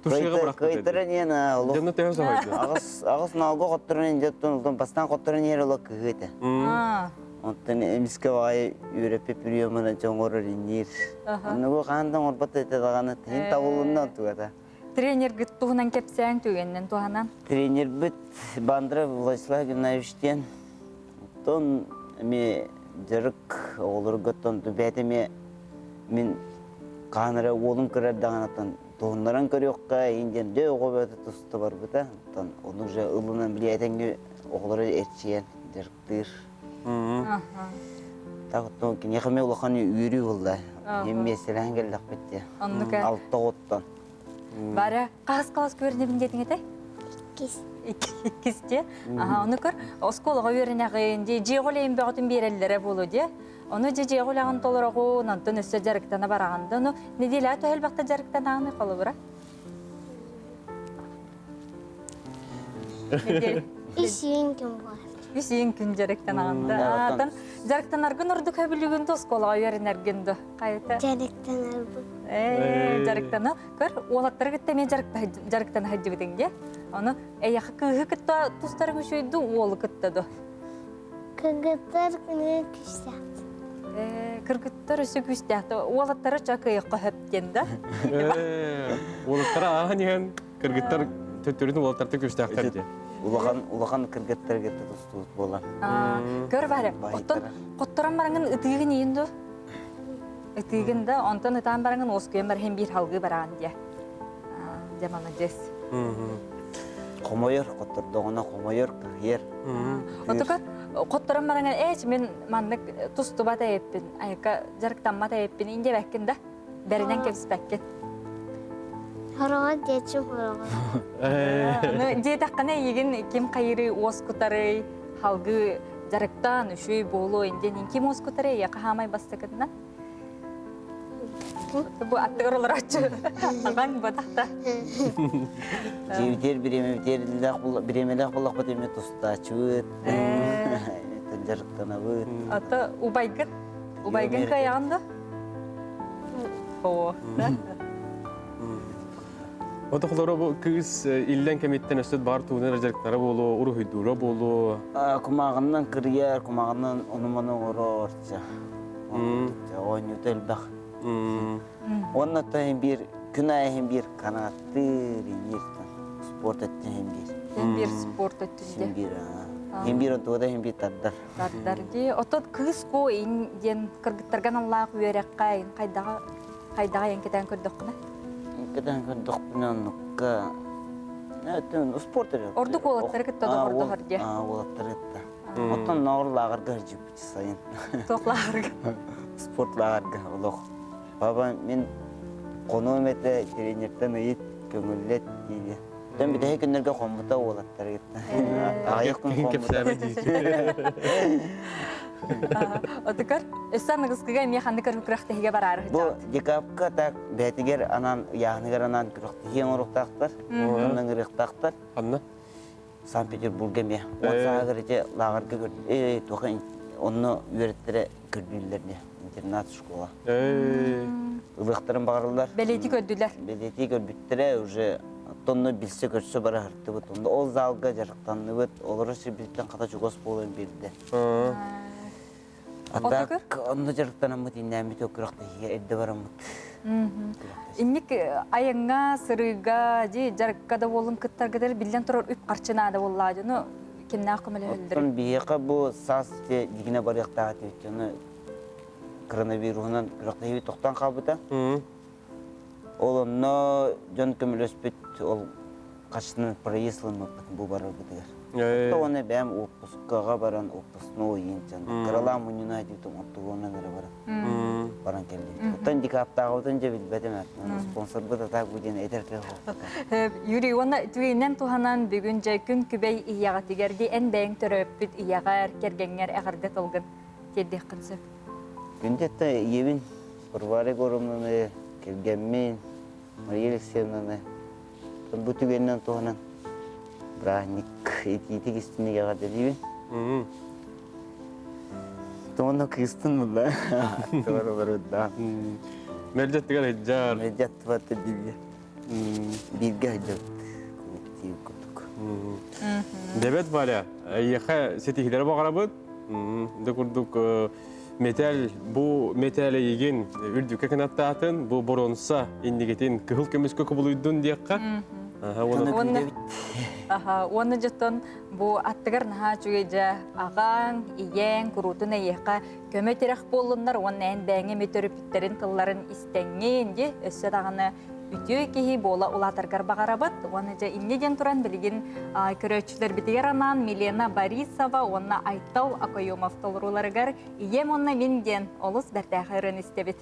тушега бырахпыт. Кыайтаран иһэн олох. Дьонно төһө соһойду? Аҕыс аҕыс налга хотторон иһин дьоттон ултан бастаан хотторон иһэр олох кыһыы этэ. Онтон эмискэ баҕайы үөрэппит приемынан оҥорор инниир. Оннугу хаан да оҥорбот этэ даҕаны тиһин табылынна онтугата. Тренергит туһунан кэпсээн түгэнинэн туһанан. Тренербит Бандров Владислав Геннадьевич диэн. Оттон эмиэ дьарык оҕолорго оттон бэйэтэ эмиэ мин хаһан эрэ уолум кыра даҕанаттан туһуннаран көрүөххэ иин диэн дьэ оҕо бөҕөтө туста барбыта. Оттон ону уже ылынан били этэҥҥэ оҕолору эрчийэн дьарыктыыр. Так оттон киниэхэ эмиэ улахан үөрүү буолла. Иһин миэстэлэһэн кэллэхпит дии. Оннук Алта оҕоттон. Бара, хаһыс класс көрүнэбин диэтиҥ этэй? Иккис. Иккис дии. Аха, ону көр, оскуолаҕа үөрэнэҕин дии, дьиэҕэ үлэйин бөҕөтүн биэрэллэрэ буолуо дии. Ону дьэ дьиэҕэ үлэҕин толороҕун, онтон өссө дьарыктана бараҕын да, ону нэдиэлэҕэ төһө элбэхтэ дьарыктанаҕыный холобура? Үс күн буолар. Үс күн дьарыктанаҕын да. Аатан дьарыктанаргын ордук сөбүлүүгүн да оскуолаҕа үөрэнэргин да? Хайата? Дьарыктанарбын. Ээ, дьарыктана. Көр, уолаттары кытта эмиэ дьарыктана сылдьыбытыҥ дии. Ону эйиэхэ кыыһы кытта тустарыҥ үчүгэй дуу, уолу кытта дуу? Кыргыттар күнү күүстээх. Ээ, кыргыттар өссө күүстээх. Уолаттары ча кыайыахха сөп диэн да. Ээ, уолаттара ааһан иһэн кыргыттар төттөрүтүн уолаттартан күүстээхтэр дии. Улахан улахан кыргыттар кытта тустубут буолан. Көр баары, оттон хотторон бараҥын ытыыгын иин дуу? Ытыыгын да, онтон ытаан бараҥын уоскуйан бараһын биир халгыы бараан диэ. Дьэ, маладьыас. Хомойор, хоттордоҕуна хомойор, кыһыйар. Отука хотторон бараҥын ээч мин маннык тустубат эйэппин, айка дьарыктаммат эйэппин индиэбэккин да, бэринэн кэбиспэккин. Хороҕо диэччи хороҕо. Ну, диэтэххинэ эйигин ким хайырый уоскутарый, халгыы дьарыктаан үчүгэй буолуо диэн ким уоскутарый эйиэхэ хаамай бастакытынан? Бу аттыгар олорооччу аҕаҥ батахта. Дьиэбитигэр бириэмэбитигэр бириэмэлээх буоллахпыт эмиэ тустааччыбыт, дьарыктанабыт. Ата убайгын убайгын кыайаҕын да? Оо. Ото холоро бу кыыс иллэн кэмиттэн өссө бар туунар дьарыктара буолуо, уруһуйдуура буолуо. Кумааҕынан кырыйар, кумааҕынан ону-маны оҥорор. Оонньуута элбэх. Уонна иһин биир күн аайы иһин биир канааттыыр, иниир спорт өттүн иһин биир. Иһин биир спорт өттүн Иһин биир, иһин биир онтугада иһин биир тардар. Тардар дии. Оттон кыыс куо ин диэн кыргыттарга аналлаах үөрэххэ ин хайдаҕа хайдаҕа эн кэтээн көрдөххүнэ? Кэтээн көрдөхпүнэ оннукка спорт эрэ. Ордук уолаттары кытта доҕордоһор диэ. Уолаттары кытта. Оттон ноҕор лааҕырга сылдьыбыт сайын. Туох лааҕырга? Спорт лааҕырга олох. Папа мин хонуом этэ тренертэн ыйыт, көҥүллэт диye. Төн бүтэһик күннэргэ хоммута уолаттары кытта. Аҕыйах күн хоммута. Отукар, өссө аныгыскыга эмиэ ханнык күрэхтэһиигэ бараары Бу декабка так бэйэтигэр анаан ыйааһыныгар анаан күрэхтэһии оҥоруохтаахтар, онно ыҥырыахтаахтар. Ханна? Санкт-Петербурга эмиэ. Он сааһыгар ити лааҕырга көр э туоха онно үөрэттэрэ көрдүүллэр диye интернат школа. Ылыахтарын баҕарыллар. Бэлиэтии көрдүлэр. Бэлиэтии көрбүттэрэ уже тонно билсэ көрсө бара сыртыбыт. Онно ол залга дьарыктанныбыт, олорор сирбититтэн хата чугас буолан биэрдэ. А так онно дьарыктанаммыт иннээммит күрэхтэһиигэ эрдэ бараммыт. Инник айаҥҥа, сырыыга, дии дьарыкка да буолун кыттаргытыр биллэн турар үп-харчы наада буоллаа дьону кимнээх көмөлөһөллөр? Оттон биһиэхэ бу саас дьигинэ барыахтаах этибит дьону коронавируһунан күрэхтэһии тохтоон хаалбыта. Ол онно дьон көмөлөспүт ол хаччынан проезд ылыммыппыт бу барарбытыгар. Отто уонна бэйэм отпускаҕа баран отпускной иинтэн кыралаан мунньуна этибитим оттугуонан эрэ баран баран кэллибит. Оттон декаптааҕыбытын дьэ билбэтим спонсорбут атаак бу диэн этэр кыах Юрий, уонна түгэнинэн туһанан бүгүн дьэ күн күбэй ийэҕитигэр ди эн бэйэҥ төрөппүт ийэҕэр, кэргэҥҥэр эҕэрдэ тылгын тиэрдиэххин сөп. Күндү ийэбин Варвара Егоровнаны, кэргэммин Мария Алексеевнаны бу түгэнинэн туһанан бырааһынньык итиитик истиҥник эҕэрдэлиибин. Тоҕоно кыыстын булла. Аттыбар олорудда. Мэлдьи аттыгар сылдьар. Мэлдьи аттыбар бииргэ. Бииргэ сылдьабыт коллектив курдук. Дебет Валя, эйиэхэ ситиһиилэри баҕарабыт. Дэ курдук металл бу металл эйигин үрдүккэ кынаттаатын, бу боронса иннигитин кыһыл көмүскэ кубулуйдун диэххэ. Уонна дьоттон бу аттыгар наһаа үчүгэй дьэ аҕаҥ, ийэҥ куруутун эйиэхэ көмө-тирэх буоллуннар уонна эн бэйэҥ эмиэ төрөппүттэрин тылларын истэҥҥин дии өссө даҕаны үтүө киһи буола улаатаргар баҕарабыт. Уонна дьэ инньэ диэн туран билигин көрөөччүлэрбитигэр анаан Милена Борисова уонна Айтал Акоемов толорууларыгар «Ийэм уонна мин» диэн олус бэртээхэй ырыаны истэбит.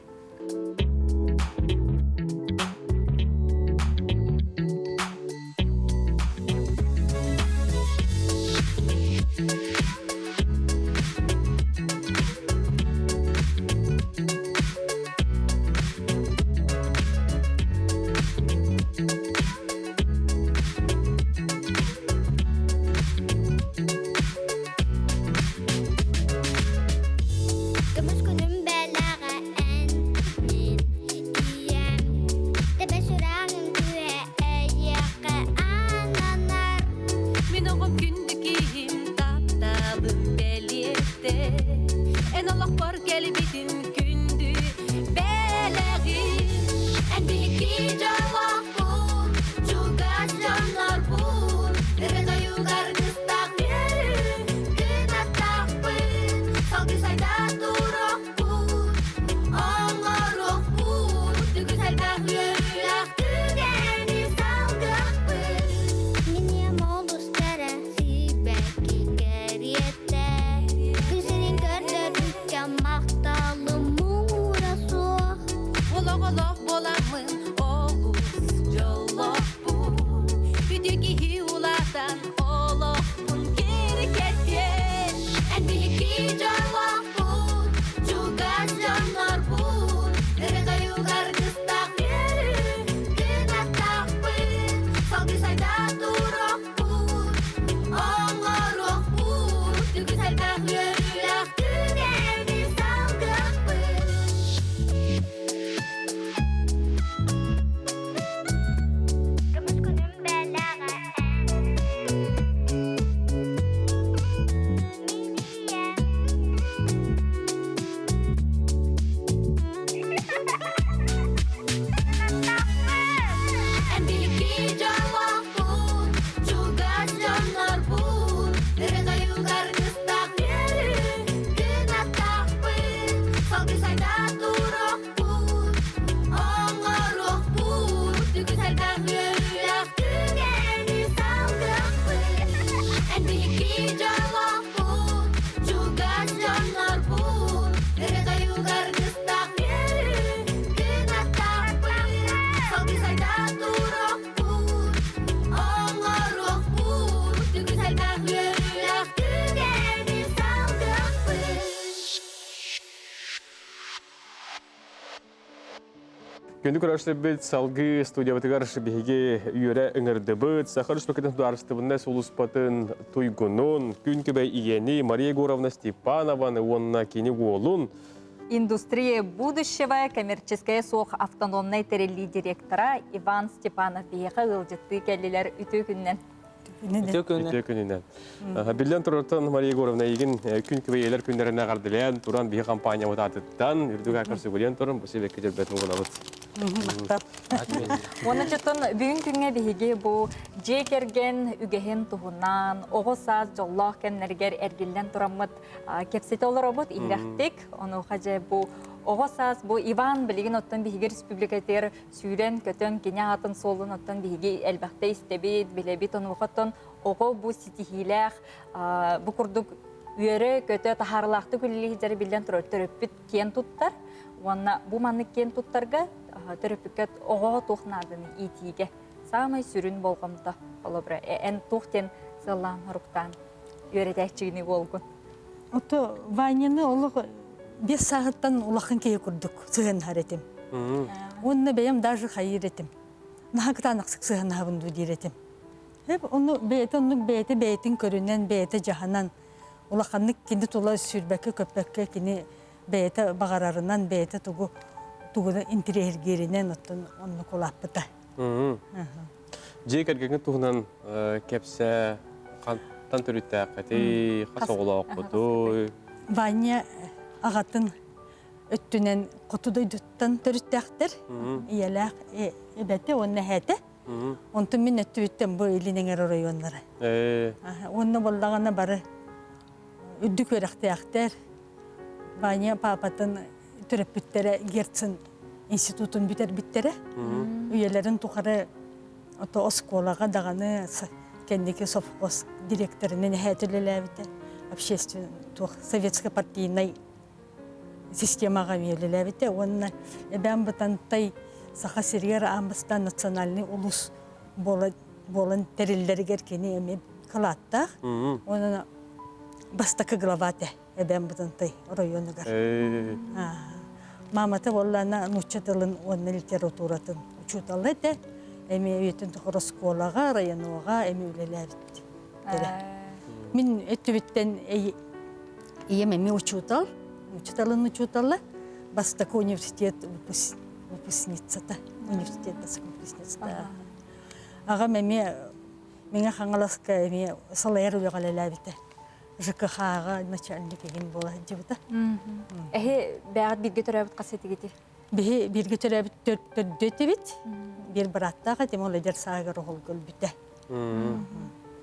Күндү көрөөччүлэрбит салгыы студиябытыгар биһиги үөрэ ыҥырдыбыт. Саха Республикатын судаарыстыбаннай сулууспатын туйгунун, күн күбэй ийэни Мария Егоровна Степанованы уонна кини уолун Индустрия будущего коммерческая суох автономнай тэриллии директора Иван Степанов биһиэхэ ыалдьыттыы кэллилэр. Үтүө күнүнэн. Үтүө күнүнэн. Үтүө күнүнэн. Биллэн турартан Мария Егоровна эйигин күн күбэйэлэр күннэринэ эҕэрдэлээн туран биһи компаниябыт аатыттан үрдүк аакар сүгүрүйэн туран бу сибэкки дьөрбөтүн угунабыт. Махтал. Уонна чотон бүгүн күҥҥэ биһиги бу дьиэ кэргэн үгэһин туһунан оҕо саас дьоллоох кэмнэригэр эргиллэн тураммыт кэпсэтэ олоробут иһирэхтик. Онуоха дьэ бу оҕо саас бу Иван билигин оттон биһиги республикатыгар сүүрэн-көтөн кини аатын суолун оттон биһиги элбэхтэ истэбит, билэбит. Онуоха оттон оҕо бу ситиһиилээх бу курдук үөрэ-көтө таһаарылаахтык үлэлии сылдьара биллэн турар төрөппүт киэн туттар уонна бу маннык киэн туттарга төрөппүккэ оҕоҕо туох нааданы иитиигэ саамай сүрүн болҕомто холобура эн туох диэн сыаллаан соруктаан үөрэтээччигини уолгун Ото Ваняны олох бес сааһыттан улахан киһи курдук сыһыаннаһар этим. Уонна бэйэм даже хайыыр этим. Наһаа кытаанахсык сыһыаннаһабын дуу диир этим. Ону бэйэтэ оннук бэйэтэ бэйэтин көрүнэн, бэйэтэ дьаһанан, улаханнык кини тула сүүрбэккэ-көппөккө кини бэйэтэ баҕарарынан, бэйэтэ тугу тугуна интириэһиргииринэн оттон оннук улааппыта. Дьиэ кэргэҥҥин туһунан кэпсээ, хантан төрүттээххитий, хас оҕолооххутуй? Ваня аҕатын өттүнэн хоту дойдуттан төрүттээхтэр. Ийэлээх эбэтэ уонна эһээтэ. Онтон мин өттүбүттэн бу Илин Эҥэр оройуоннара. Уонна буоллаҕына бары үрдүк үөрэхтээхтэр. Ваня паапатын төрөппүттэрэ Герцен институтун бүтэрбиттэрэ. Үйэлэрин тухары ото оскуолаҕа даҕаны кэнники совхоз директорынан эһээт үлэлээбитэ. Общественный туох советско-партийнай системаҕа үлэлээбитэ уонна Эбээн Бытантай Саха сиригэр аан бастаан национальный улуус буолан тэриллэригэр кини эмиэ кылааттаах. Уонна бастакы глава этэ Эбээн Бытантай оройуонугар. Маамата буоллаана нуучча тылын уонна литературатын учуутала этэ. Эмиэ үйэтин тухары оскуолаҕа, районоҕа эмиэ үлэлээбит. Мин өттүбүттэн Ийэм эмиэ учуутал, учууталын учуутала, бастакы университет выпускницата, университет бастакы выпускницата. Аҕам эмиэ Мэҥэ Хаҥаласка эмиэ салайар үлэҕэ үлэлээбитэ. ЖКХ-ҕа начальник игин буола сылдьыбыта. Эһи бэйэҕит бииргэ төрөөбүт хас этигитий? Биһи бииргэ төрөөбүт төрдүө этибит. Биир бырааттаах этим, ол эдэр сааһыгар оһолго өлбүтэ.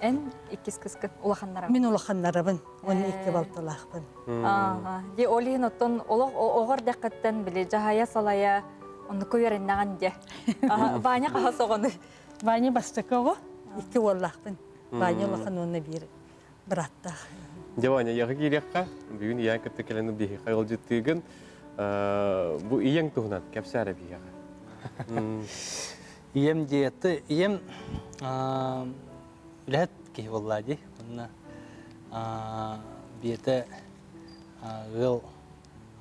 Эн иккис кыскын улаханнарабын. Мин улаханнарабын уонна икки балтылаахпын. Ааха. Ди ол иһин оттон олох оҕор дэххиттэн били дьаһайа салайа оннуку үөрэннэҕин дьэ. Ваня хаһас оҕону? Ваня бастакы оҕо, икки уоллаахпын. Ваня улахан уонна биир бырааттаах. Дьэ Ваня, яҕы киириэххэ. Бүгүн ийэҥ кытта кэлэн биһиэхэ ыалдьыттыыгын. Бу ийэҥ туһунан кэпсээ эрэ биһиэхэ. Ийэм диэти, ийэм үлэһит киһи буолла дии. Онно биэтэ ыал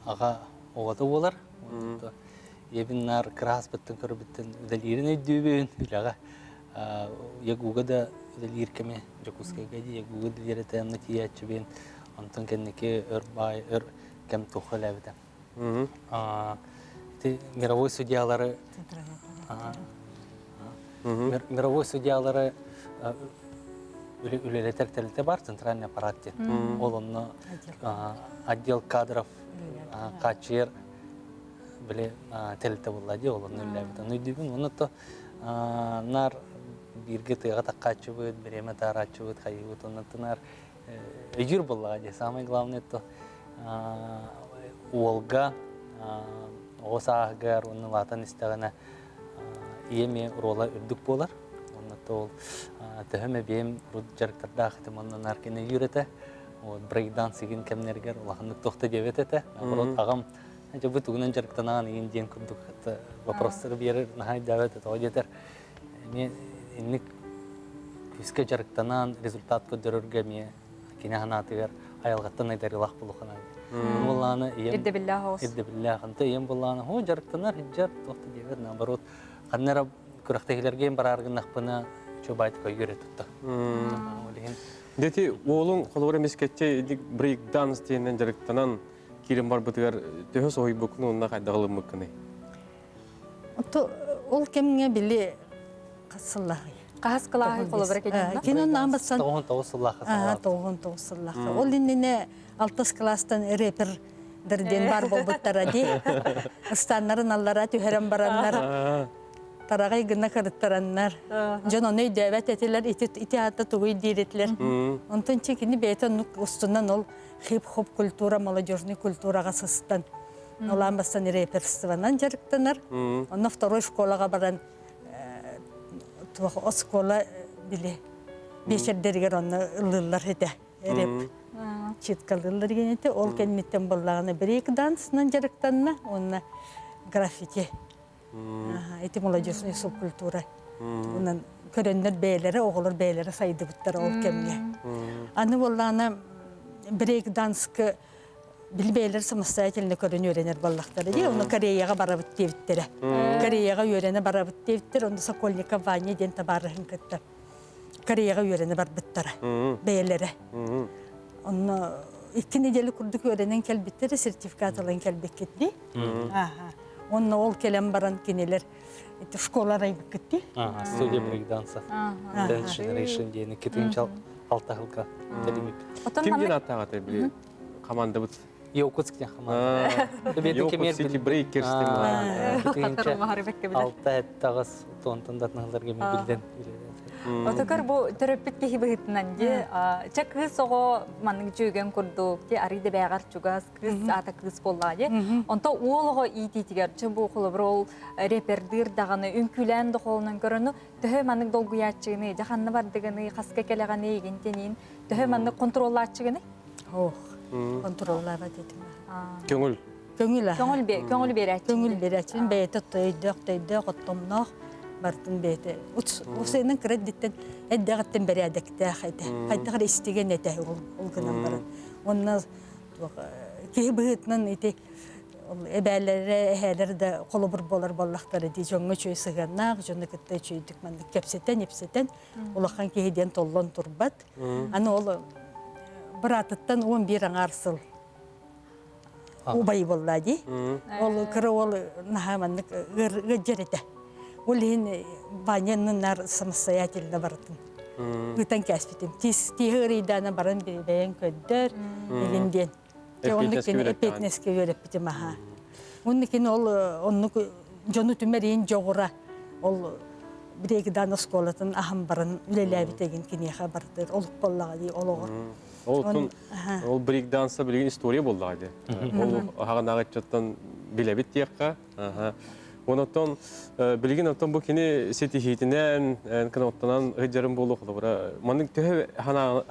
аҕа оҕото буолар. Ийэбин наар кырааспыттан көрбүттэн үлэлиирин өйдүүбүн. Үлэҕэ ЯГУга да үлэлиир кэми Дьокуускайга дии ЯГУга үлэлиир этэ, онно тиийээччибин. Онтон кэнники өр баай өр кэм туохха үлээбитэ. Ити мировой судьялары мировой судьялары үлэлэтэр тэрилтэ бар центральный аппарат диэн. Ол онно отдел кадров хааччыйар били тэрилтэ буолла дии ол онно үлэлээбит. Ону өйдүүбүн. Онно то наар бииргэ тыаҕа таххааччыбыт, бириэмэ таарааччыбыт, хайыыбыт. Онно наар өйүүр буоллаҕа дии. Самое главное то уолга оҕо сааһыгар уонна улаатан истэҕинэ ийэ эмиэ оруола үрдүк буолар. Онно ол төһө эмэ бэйэм урут дьарыктардаах этим онно наар кини өйүүр этэ. Вот брейкданс игин кэмнэригэр улаханнык туох да диэбэт этэ. Наоборот аҕам дьэ бу тугунан дьарыктанаҕын игин диэн курдук вопростары биэрэр наһаа өйдөөбөт этэ. Тоҕо диэтэр эмиэ инник күүскэ дьарыктанан результат көрдөрөргө эмиэ кини санаатыгар айылҕаттан айдарыылаах буолуоххана. Буоллаана ийэм Ирдэбиллээх оҕус. Ирдэбиллээх. Онто ийэм буоллаана хоо дьарыктанар хиджар туох да диэбэт наоборот ханна эрэ күрэхтэһиилэргэ бараар гыннахпына чубайтык өйгөр тутта. Ол иһин Дети уолуҥ холобура эмискэччи брейк-данс диэнинэн дьарыктанан киирэн барбытыгар төһө соһуйбуккун уонна хайдах ылыммыккыный? Ол кэмҥэ били хас сыллааҕый? Хаһыс кылааһы холобура кэлин? Кинон наамбатсан 99 сыллаахха саҕалаабыт. 99 сыллаахха. Ол иннинэ алтыс кылаастан рэпер диэн бар буолбуттара дии. Ыстаннарын аллара түһэрэн бараннар тараҕай гына кырыттараннар дьон ону өйдөөбөт этилэр ити ити аата тугуй диир этилэр. Онтон чи кини бэйэтэ оннук устунан ол хип-хоп культура, молодежный культураҕа сыстан Улаан бастан реперствонан дьарыктанар. Онно второй школаҕа баран туох оскуола били биэчэрдэригэр онно ыллыыллар этэ. Реп читкалыыллар диэн этэ. Ол кэнниттэн буоллаҕына брейк-данснан дьарыктанна уонна граффити. Ити молодежный субкультура. Онон көрөннөр бэйэлэрэ, оҕолор бэйэлэрэ сайдыбыттар ол кэмҥэ. Аны буоллаҕына брейк-данска били бэйэлэр самостоятельно көрөн үөрэнэр буоллахтара дии ону Кореяҕа барабыт диэбиттэрэ Кореяҕа үөрэнэ барабыт диэбиттэр онно Сокольников Ваня диэн табаарыһын кытта Кореяҕа үөрэнэ барбыттара бэйэлэрэ онно икки неделя курдук үөрэнэн кэлбиттэрэ сертификат ылан кэлбиккит дии онно ол кэлэн баран кинилэр ити школа арайбыккыт дии студия брейкданса Dance Generation диэн икки алта сылга тэрийбиппит Ким диэн ааттааҕытай били командабыт? Якутск диэн команда. Якут City Breakers диэн Алта эттаҕас тонтон датнаһыларга мен билден. Отокор бу төрөппүт киһи быһыытынан ди ча кыыс оҕо маннык дьүөгэн курдук ди арый да бээҕэр чугас кыыс аата кыыс буоллаҕа ди онто уол оҕо иитиитигэр ча бу холобур ол репердыыр даҕаны үҥкүүлээн да холонон көрөну төһө маннык долгуйааччыгыный дьэ ханна бардыгыный хаска кэлэҕиний игинтиниин төһө маннык контроллааччыгыный Ох, контроллаабат этим. Көҥүл. Көҥүл Көҥүл көҥүл биэрээччи. Көҥүл биэрээччи. Бэйэтэ өйдөөх, төйдөөх, оттомноох бартын бэйэтэ. Усайынан кыра диттен эддэҕиттэн бэрээдэктээх этэ. Хайдах эрэ истигэн этэ ол гынан баран. Онно киһи быһыытынан ити эбээлэрэ, эһээлэр да холобур буолар буоллахтара дии дьоҥҥо үчүгэй сыһыаннаах, дьону кытта үчүгэйдик маннык кэпсэтэн, ипсэтэн улахан киһи диэн толлон турбат. Аны ол быраатыттан 11 аҥаар сыл убай буолла дии. Ол кыра уол наһаа маннык ыалдьар этэ. Ол иһин Ваняннар самостоятельно барытын ыытан кээспитим. Тииһи ыарыйдаана баран бэйэҥ көрдөр, игин диэн. Оннук кини эппиэтинэскэ үөрэппитим аха. Оннук кини ол оннук дьону түмэр иин дьоҕура ол Брегдан оскуолатын аһан баран үлэлээбит эгин киниэхэ бардыр олук буоллаҕа дии олоҕор. Ол ол брейкданса билигин история буоллаҕа дии. Ол аһаҕанааҕы ыччаттан билэбит диэххэ. Онотон билигин оттон бу кини ситиһиитинэн кыноттонон ыдьарын буолуо холобура маннык төһө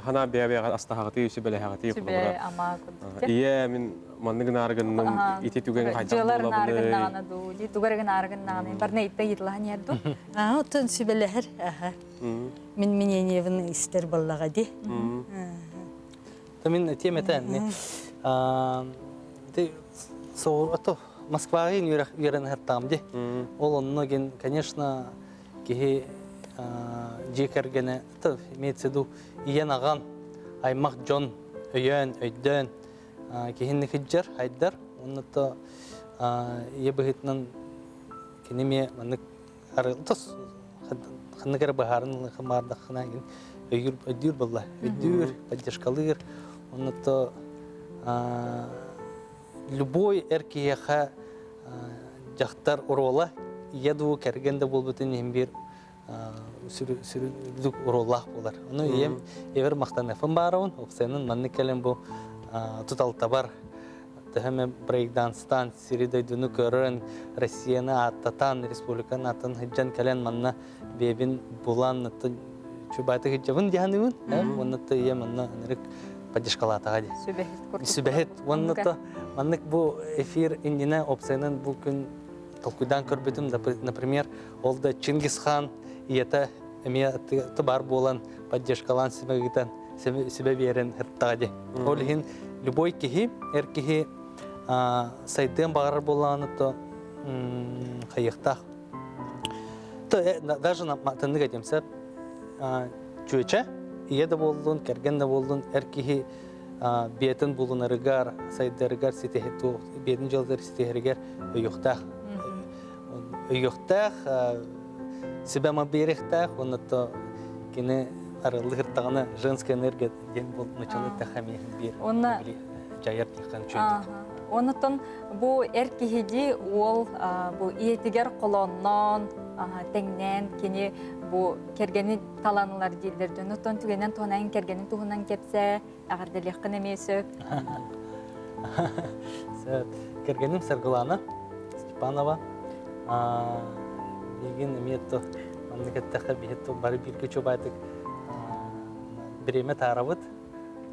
ханаа бэйэ-бэйэҕэ астаһаҕытыы сүбэлэһэҕитий холобура ийэ мин маннык гынаары гынным ити түгэн хайдах Дьыалар наарыгыннаҕына дуу дии тугар гынаарыгыннаҕына барна итте ыйытылаһан иһэр дуу Аа оттон сүбэлэһэр аха мин мнениебын истэр буоллаҕа дии Мин этиэм этэ ти соҕурото Москваҕа үөрэн ыһыттаҕым дии. Ол онно гин, конечно, киһи дьиэ кэргэнэ, имеется в виду ийэн аҕан, аймах дьон өйөөн, өйдөөн киһини хиджер, хайдар. Онно то ийэ быһыытынан кини эмиэ маннык тос ханнык эрэ быһаарын баардаххына өйүүр өйдүүр буолла. Өйдүүр, поддержкалыыр. Онно то любой эр киһиэхэ дьахтар оруола ийэ дуу кэргэн да буолбутун иһин биир сүрүн оруоллаах буолар. Ону ийэм эбэр махтаныахпын баарабын. Опсайынан маннык кэлэн бу туталтабар төһө эмэ брейкданстан сири дойдуну көрөн Россияны ааттатан республиканы атын сылдьан кэлэн манна бэйэбин булан чубааты сылдьабын диһаныбын уонна то ийэм манна ынырык поддержкалаатаҕа дии. Сүбэһит курдук. Сүбэһит. Уонна то маннык бу эфир иннинэ опсайынан бу күн толкуйдаан көрбүтүм, например, ол да Чингисхан ийэтэ эмиэ баар буолан поддержкалаан сүбэ ыытан сүбэ биэрэн ыртаҕа дии. Ол иһин Любой киһи, эр киһи сайдыан баҕарар буоллаҕына то хайыахтаах. То даже тыннык этим сөп чүөчэ ийэ да буоллун, кэргэн да буоллун, эр киһи биэтин булунарыгар, сайдарыгар, биэтин дьыалатыгар ситиһэригэр өйүөхтээх. Өйүөхтээх, сүбэ-ама биэриэхтээх, уонна то кини арыллыһыртаҕына женская энергия диэн бол начало тэхэмиэһин биир Уонна дьайар диэххин үчүгэйдик. Оннуттан бу эр киһиги уол бу ийэтигэр холонноон, тэҥнээн кини бу кэргэни талан ылар дииллэр. Оннуттан түгэнэн туһанан кэргэнин туһунан кэпсээ, эҕэрдэлиэххин эмиэ сөп. Сөп. Кэргэним Саргылана Степанова. Миигин эмиэ то маннык эттэххэ биһи то бары бииргэ чубаатык бириэмэ таарабыт.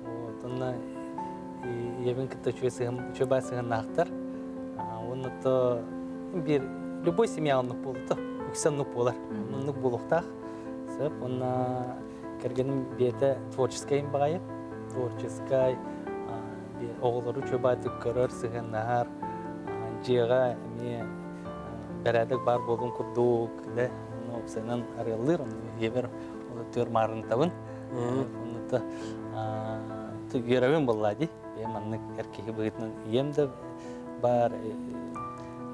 Вот, онно ийэбин кытта үчүгэй сыһын үчүгэй баай сыһыннаахтар. Уонна то биир любой семья оннук буолуто. Үксэ оннук буолар. Оннук буолуохтаах. Сөп. Уонна кэргэним биэтэ творческай баҕайы. Творческай оҕолору үчүгэй көрөр, сыһыаннаһар. Дьиэҕэ эмиэ бэрээдэк баар буолуон курдук, да, уопсайынан арыаллыыр, ийэбэр түөр маарынтабын. Оннута үөрэбин буоллаа дии. Бэйэм маннык эр киһи быһыытынан ийэм да баар,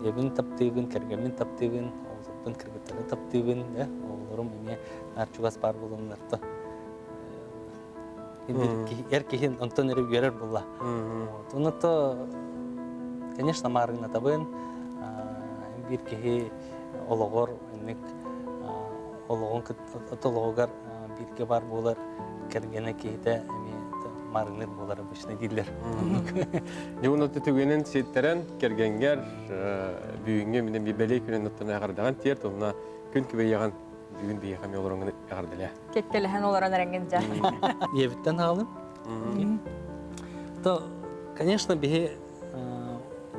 ийэбин таптыыбын, кэргэммин таптыыбын, оҕолорбун, кыргыттары таптыыбын, да, оҕолорум эмиэ наар чугас баар буоланнар то эр киһи онтон эрэ үөрэр буолла. Онно то, конечно, маарыҥнатабын. Биир киһи олоҕор инник олоҕун толоҕугар бииргэ баар буолар кэргэнэ киһитэ эмиэ маарынныыр буолар обычно дииллэр. Дьон түгэнин ситтэрэн кэргэнгэр бүгүҥҥү минем бэлиэ күнүн оттон эҕэрдэҕин тиэрт уонна күн күбэйэҕин бүгүн биһиэхэ эмиэ олороҥҥун эҕэрдэлээ. Кэккэлэһэн олорон эрэҥҥин дьэ. Ийэбиттэн аалым. То, конечно, биһи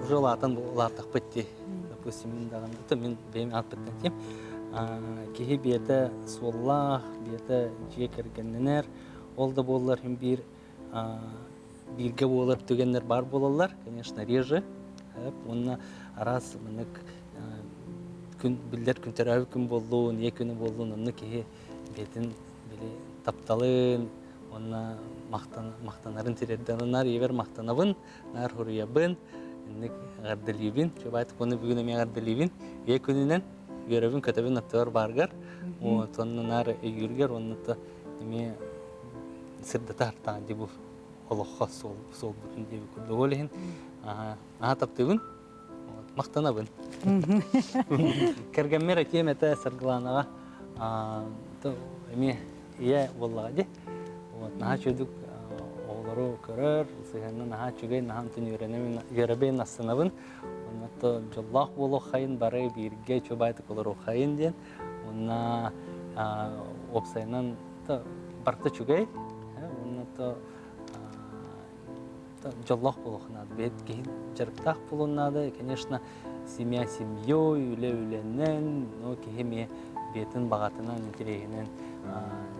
уже улаатан улааттахпыт дии. Допустим, мин даҕаны, то мин бэйэм ааппыттан тиэм. Киһи биэтэ суоллаах, биэтэ дьиэ кэргэннэнэр. Ол да буоллар иһин биир бииргэ буолар түгэннэр баар буолаллар, конечно, реже. Уонна араас маннык күн биллэр күн төрөөбүт күн буоллун, ийэ күнэ буоллун, онно киһи бэйэтин били тапталын уонна махтанарын тириэрдэн наар ийэбэр махтанабын, наар хуруйабын, инник эҕэрдэлиибин. Чубаайтык уонна бүгүн эмиэ эҕэрдэлиибин. Ийэ күнүнэн үөрэбин, көтөбүн аттыбар бааргар. Вот, онно наар өйүүргэр уонна то эмиэ сырдата артаан дии бу олоххо суол суолбутун диэби курдук. Ол иһин аха таптыыбын, махтанабын. Кэргэммэр этиэм этэ Саргылаанаҕа эмиэ ийэ буоллаҕа дии. Вот, наһаа үчүгдүк оҕолору көрөр, сыһыанна наһаа үчүгэй, наһаа онтон үөрэбин, астынабын. Онно то дьоллоох буолуоххайын, бары бииргэ үчүгэй олоруоххайын диэн. Уонна уопсайынан барыта үчүгэй. Уонна то дьоллоох буолуох наада. Бэйэт киһи дьарыктаах буолуон наада. Конечно, семья семьей, үлэ үлэнэн, но киһи эмиэ бэйэтин баҕатынан, интэриэһинэн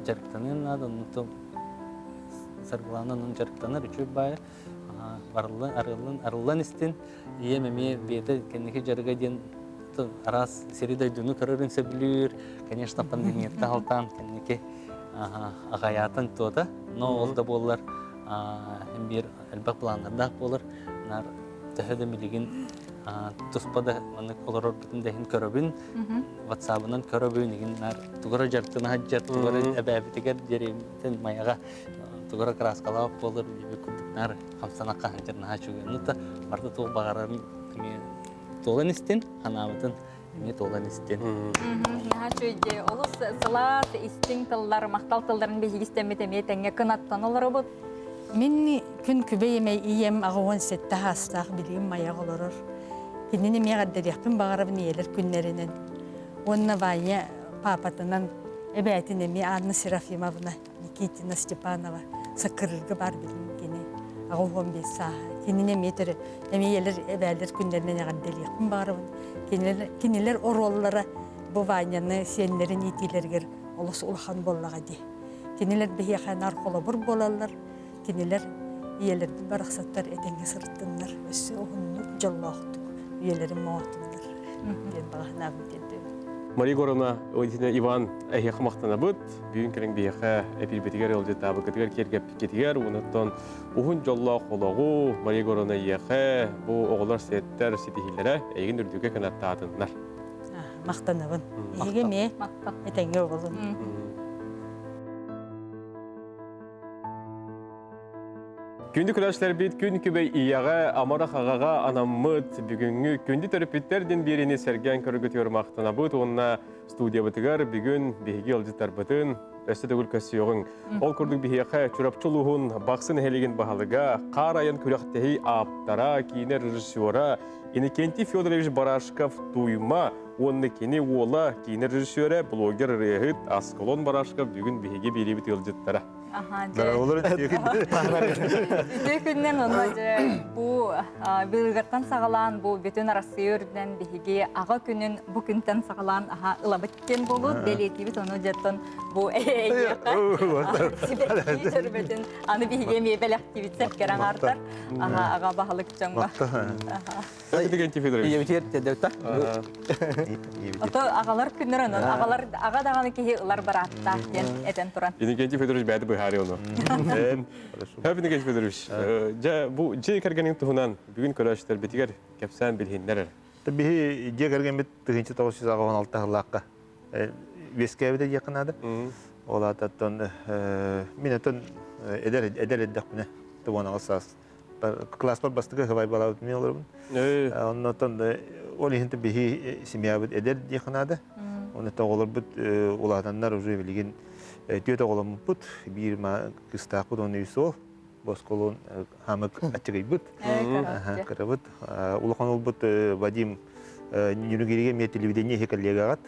дьарыктаныан наада. Онно саргылаанан онон дьарыктанар үчүгэй баайа. Барыллан, арыллан, арыллан истин. Ийэм эмиэ бэйэтэ кэнники дьарыга диэн араас сири-дойдуну көрөрүн сөбүлүүр. Конечно, пандемияттан алтаан кэнники аҕайаатан туота. Но ол да буоллар биир элбэх планнардаах буолар. Нар төһө да билигин туспа да маннык олорорбутун да иһин көрөбүн. Ватсабынан көрөбүн, игин нар тугара дьартына сылдьар, тугара эбээбитигэр диэримтэн майаҕа тугара краскалаах буолар, курдук нар хамсанахха сылдьар наһаа үчүгэй. Ну та барыта туох баҕарарын эмиэ туолан истин, ханаабытын эмиэ туолан истин. Наһаа үчүгэй. Олус сылаас, истиҥ тыллар, махтал тылларын биһиги истэммит эмиэ тэҥҥэ кынаттан олоробут. Мин күн күбэй эмэй ийэм 87 саастаах билигин Майаҕа олорор. Кинини эмиэ эҕэрдэлиэхпин баҕарабын ийэлэр күннэринэн. Уонна Ваня паапатынан эбээтин эмиэ Анна Серафимовна Никитина Степанова Саккырыырга баар билигин кини 85 сааһа. Кинини эмиэ төрө эмиэ ийэлэр эбээлэр күннэринэн эҕэрдэлиэхпин баҕарабын. Кинилэр, кинилэр оруоллара бу Ваняны сиэннэрин иитиилэригэр олус улахан буоллаҕа дии. Кинилэр биһиэхэ нар холобур буолаллар. Кинилэр Ийэлэрбит барахсаттар этэҥҥэ сырыттыннар, өссө уһуннук, дьоллоохтук үйэлэрин моҥоотуннар диэн баҕа санаабын тиэрдэбин. Мария Егоровна, Иван эһиэхэ махтанабыт. Бүгүн кэлин биһиэхэ эпиирбитигэр ыалдьыттаабыккытыгар киэргэппиккитигэр уонуттан уһун дьоллоох олоҕу Мария Егоровна эйиэхэ бу оҕолор сиэттэр ситиһиилэрэ эйигин үрдүккэ кынаттаатыннар. Махтанабын. Эһиги эмиэ этэҥҥэ буолун. Күндү күрэхтэрбит күн күбэй ийэҕэ, амарах аҕаҕа анаммыт бүгүҥҥү күндү төрөппүттэр диэн биэриини сэргээн көрөргүтүгэр махтанабыт уонна студиябытыгар бүгүн биһиги ыалдьыттарбытын өссө төгүл көрсүөҕүҥ. Ол курдук биһиэхэ Чурапчы улууһун Бахсы нэһилиэгин баһылыга, хаар айан күрэхтэһии ааптара, киинэ режиссера Иннокентий Федорович Барашков Туйма уонна кини уола киинэ режиссера, блогер ырыаһыт Аскалон Барашков бүгүн биһиги биэриибит ыалдьыттара. Үтүө күннэн онно дьэ бу быылыгартан саҕалаан бу бүтүн Арассыыйа үрдүнэн биһиги аҕа күнүн бу күнтэн саҕалаан аха ылабыт диэн буолуут бэлиэтиибит ону дьэттон бу эйиэхэ сибэкки дьөрбөтүн аны биһиги эмиэ бэлэхтиибит сэпкэр аҥаартар аха аҕа баһылык дьоҥҥо Иннокентий Федорович. Ийэбитигэр тиэрдэбит Ото аҕалар күннэр онон аҕалар аҕа даҕаны киһи ылар барааттаах диэн этэн туран. Иннокентий Федорович бэйэтэ быһаарыы ону. Хэп Иннокентий Федорович, дьэ бу дьиэ кэргэниҥ туһунан бүгүн көрөөччүлэрбитигэр кэпсээн билиһиннэр эрэ. Биһи дьиэ кэргэммит 1996 сыллаахха үөскээбитэ диэххэ наада. Ол аататтан мин оттон эдэр эдэр эрдэхпинэ 98 саас класспар бастакы хабайбалаабыт мен олоробун. Оннотон ол иһин биһи семьябыт эдэр диэххэ наада. Оны оҕолорбут улаатаннар уже билигин түөрт оҕоломмуппут. Биир кыстаахпыт уонна үс уол. Босколун хамык аччыгыйбыт. Кырабыт. Улахан уолбут Вадим Ньүрүгиригэ эмиэ телевидение иһи коллегаҕат.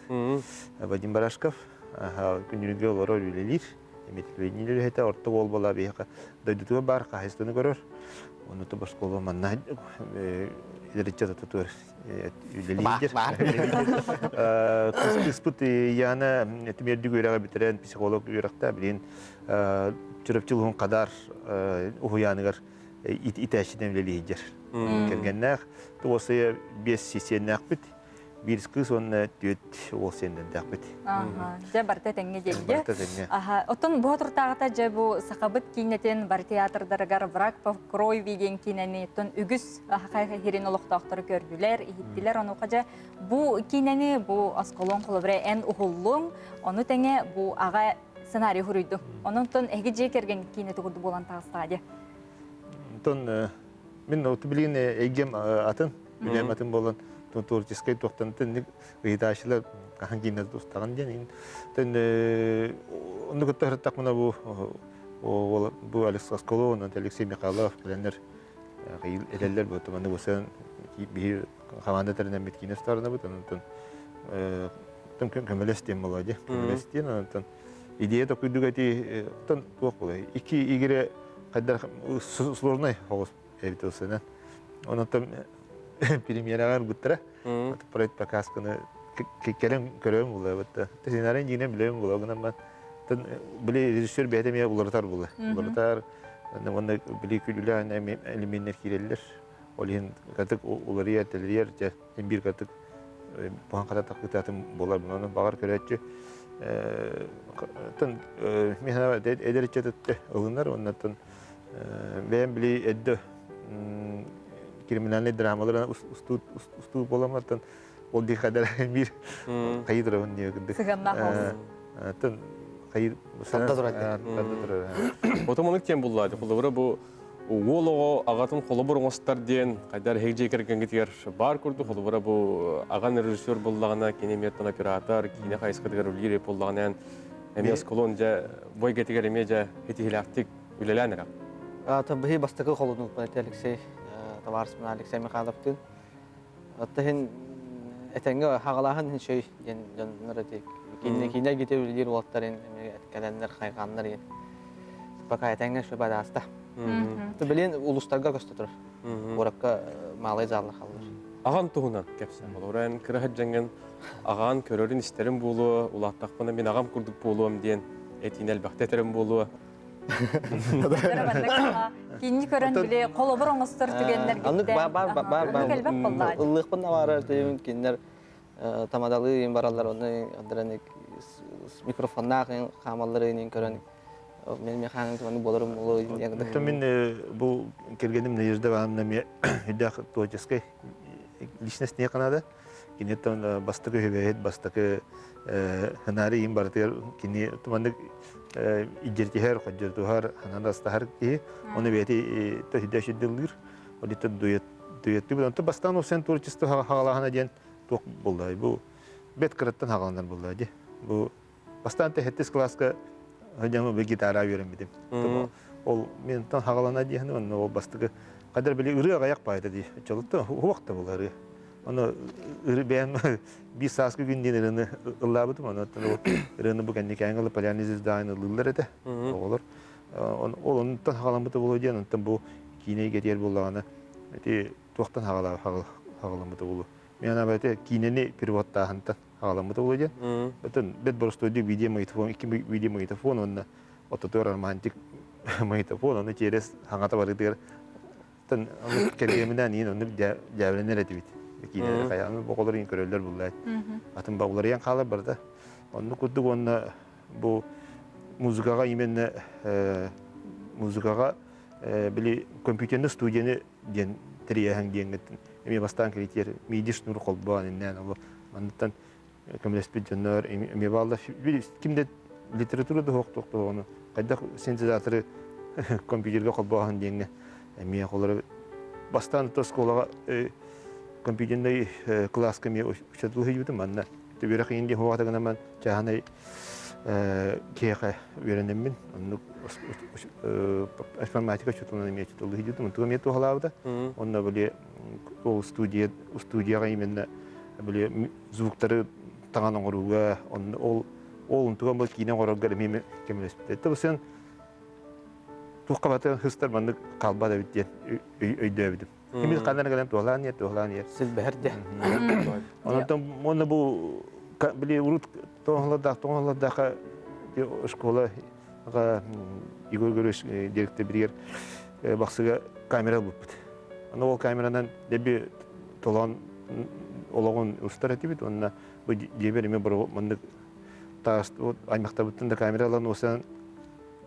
Вадим Барашков. Күнүрүгэ олорор үлэлиир. Эмиэ үлэһитэ орто уол буола биһиэхэ дойдутугар баар хаһайыстыбаны көрөр. Ону то оскуола манна илэриччэ тутур үлэлиир. Кыспыт Яна Тимирдик үөрэҕи бүтэрэн психолог үөрэхтэ билин Чурапчы улуһун Хадар уһуйааныгар итээччинэн үлэлиир. Кэргэннээх, туосайа биэс сиэннээхпит. Биир кыыс уонна түөрт уол сиэннэрдээхпит. Дьэ барыта тэҥҥэ диэбитэ. Барыта тэҥҥэ. Аха, оттон бу туртааҕыта дьэ бу сахабыт киинэтин бары театрдарыгар «Враг по крови» диэн киинэни оттон үгүс хирин олохтоохтору көрдүлэр, иһиттилэр. Онуоха дьэ бу киинэни бу осколон холобура эн уһуллуҥ, ону тэҥэ бу аҕа сценарий хуруйдуҥ. Онон эһиги дьиэ кэргэн киинэтэ курдук буолан таҕыстаҕа дии. Онтон мин билигин эйгэм атын үлэм атын буолан творческай туохтан тэнник ыйытааччылар хаһан киинэ тустаҕын диэн тэн онну кытта сырыттахпына бу бу Алекс Осколов Алексей Михайлов кэлэннэр этэллэр бу манны бусан биһи команда тэринэммит киинэ устарынабыт онтон тым көмөлөс диэн буолуо дии көмөлөс диэн онтон идея токуйдук эти тон туох буолай икки игире хайдар сложный соҕус эбит ылсынан. Онон премьераҕа ылбыттара. Проект показканы кэлэн көрөм була бытта. Сценарийын дьиҥинэн билэбин була гынан бан били режиссер бэйэтэ эмиэ уларытар була. Уларытар уонна били күлүлээн элеменнэр киирэллэр. Ол иһин катык уларыйар, тэлэрийэр, дьэ биир катык бухан хата тахытатын буолар. Онон баҕар көрөөччү тын мин эдэр ыччат ылынар уонна тын Бэйэм били эрдэ криминальный драмалар устуу буоламматтан ол дии хадара биир хайы турабын диye кырдык. Сыһыаннаах олус. Тын хайы Тарда турар. Тарда турар. Отом ону кем буллаады. Холобура бу уол оҕо аҕатын холобур оҥостор диэн хайдар эһиги дьиэ кэргэҥҥитигэр баар курдук холобура бу аҕан режиссер буллаҕына кини эмиэ оператор киинэ хайысхатыгар үлэлиир буоллаҕына эмиэ осколон дьэ бу эйгэтигэр эмиэ дьэ итиһилээхтик үлэлээн эрэ. Быһыы бастакы холонууппун этэ Алексей табаарыспын Алексей Михайловтыын. Оттон иһин этэҥҥэ хаҕалааһын иһин шөй диэн дьоннор эти киинэ киинэ гите үлэлиир уолаттарын эмиэ кэлэннэр хайҕааннар диэн. Пока этэҥҥэ шөй бадааста. Билин улустарга көстө турар. Куоракка малай заллар халлар. Аҕан туһунан кэпсээн. Олорон кыра сылдьаҥҥын аҕаан көрөрүн истэрим буолуо, улааттахпына мин аҕам курдук буолуом диэн этиини элбэхтэ этэрим буолуо. Кинини көрөн били холобур оҥостор түгэннэргиттэн. Аннык бар бар бар бар. Элбэх боллаа. Ыллыахпын да баарар тыйым кинилэр тамадалыы бараллар онно андыран микрофоннаах хаамалларын көрөн мен механик боларым боло. Мин бу кэргэним Надежда Ивановна эмиэ үрдээх творческой личность не канада. Киниттэн бастакы үһүбэһит, бастакы хынаары иин барытыгар кини туманнык иддертиһэр, ходдьуртуһар, ханан астаһар киһи. Оны бэйэти төһүдэ сүрдүллүүр. Олиттан дуэт дуэттүү. Онтон бастаан ол сен творчество хагалаһана диэн туох булла. Бу бет кыраттан хагаланар булла ди. Бу бастаан тэһэттис класска сылдьан бу гитара үөрэммитим. Ол ментан хагалана диэхин онно ол бастакы кадар били ырыа аяк баайда ди. Чолутта хуакта был ырыа. Ону ыры бэйэм биир сааскы күн диэн ырыаны ыллаабытым. Ону ол ырыаны бу кэнникээҥи ылы Полярный звезда ыллыыллар этэ оҕолор. Ол онтон хагаламмыта буолуо диэн онтон бу киинэ эйгэтигэр буоллаҕына ити туохтан хагаламмыта буолуо. Мен ана киинэни переводтааһынтан хагаламмыта буолуо диэн. Оттон бэт боростуойдук видеомагнитофон, икки видеомагнитофон уонна ототугар романтик магнитофон, ону через хаҥата барытыгар тан кэргэминээн иин оннук дьээбэлэнэр этибит. Киинэлэр хайааны оҕолор иин көрөллөр буллаат. Атын бауларыйан хаалар барыта. Оннук курдук уонна бу музыкаҕа именно музыкаҕа били компьютерный студияны диэн тэрийэһэҥ диэҥҥит эмиэ бастаан кэлитиэр миди шнур холбоон иннээн ол манныттан көмөлөспүт дьоннор эмиэ бааллар ким да литература да суох хайдах синтезаторы компьютерга холбооһун диэҥҥэ эмиэ холоро бастаан оскуолаҕа компьютерный кылааска эмиэ учуутал сылдьыбытым манна үөрэх иин диэн хуоҕата гынан чааһынай киһиэхэ үөрэнэммин оннук информатика учууталынан эмиэ учууталлыы сылдьыбытым онтуга эмиэ туһалаабыта онно били ол студия студияҕа именно били звуктары таҥан оҥорууга ол ол онтуга бу киинэ оҥорорго эмиэ көмөлөспүтэ это sen туохха баты хыстар маннык хаалбат эбит диэн өйдөөбүтүм Кимис ханна кэлэн туһалаан иэр, туһалаан иэр. Силбэһэр де. Онтон уонна бу били урут тоҥолордаах тоҥолордаахха школа Егор Григорьевич директор биригэр бахсыга камера ылбыппыт. Аны ол камеранан деби толон олоҕун устар этибит уонна бу дьиэбэр эмиэ маннык таас аймахтабыттан да камера ылан уосан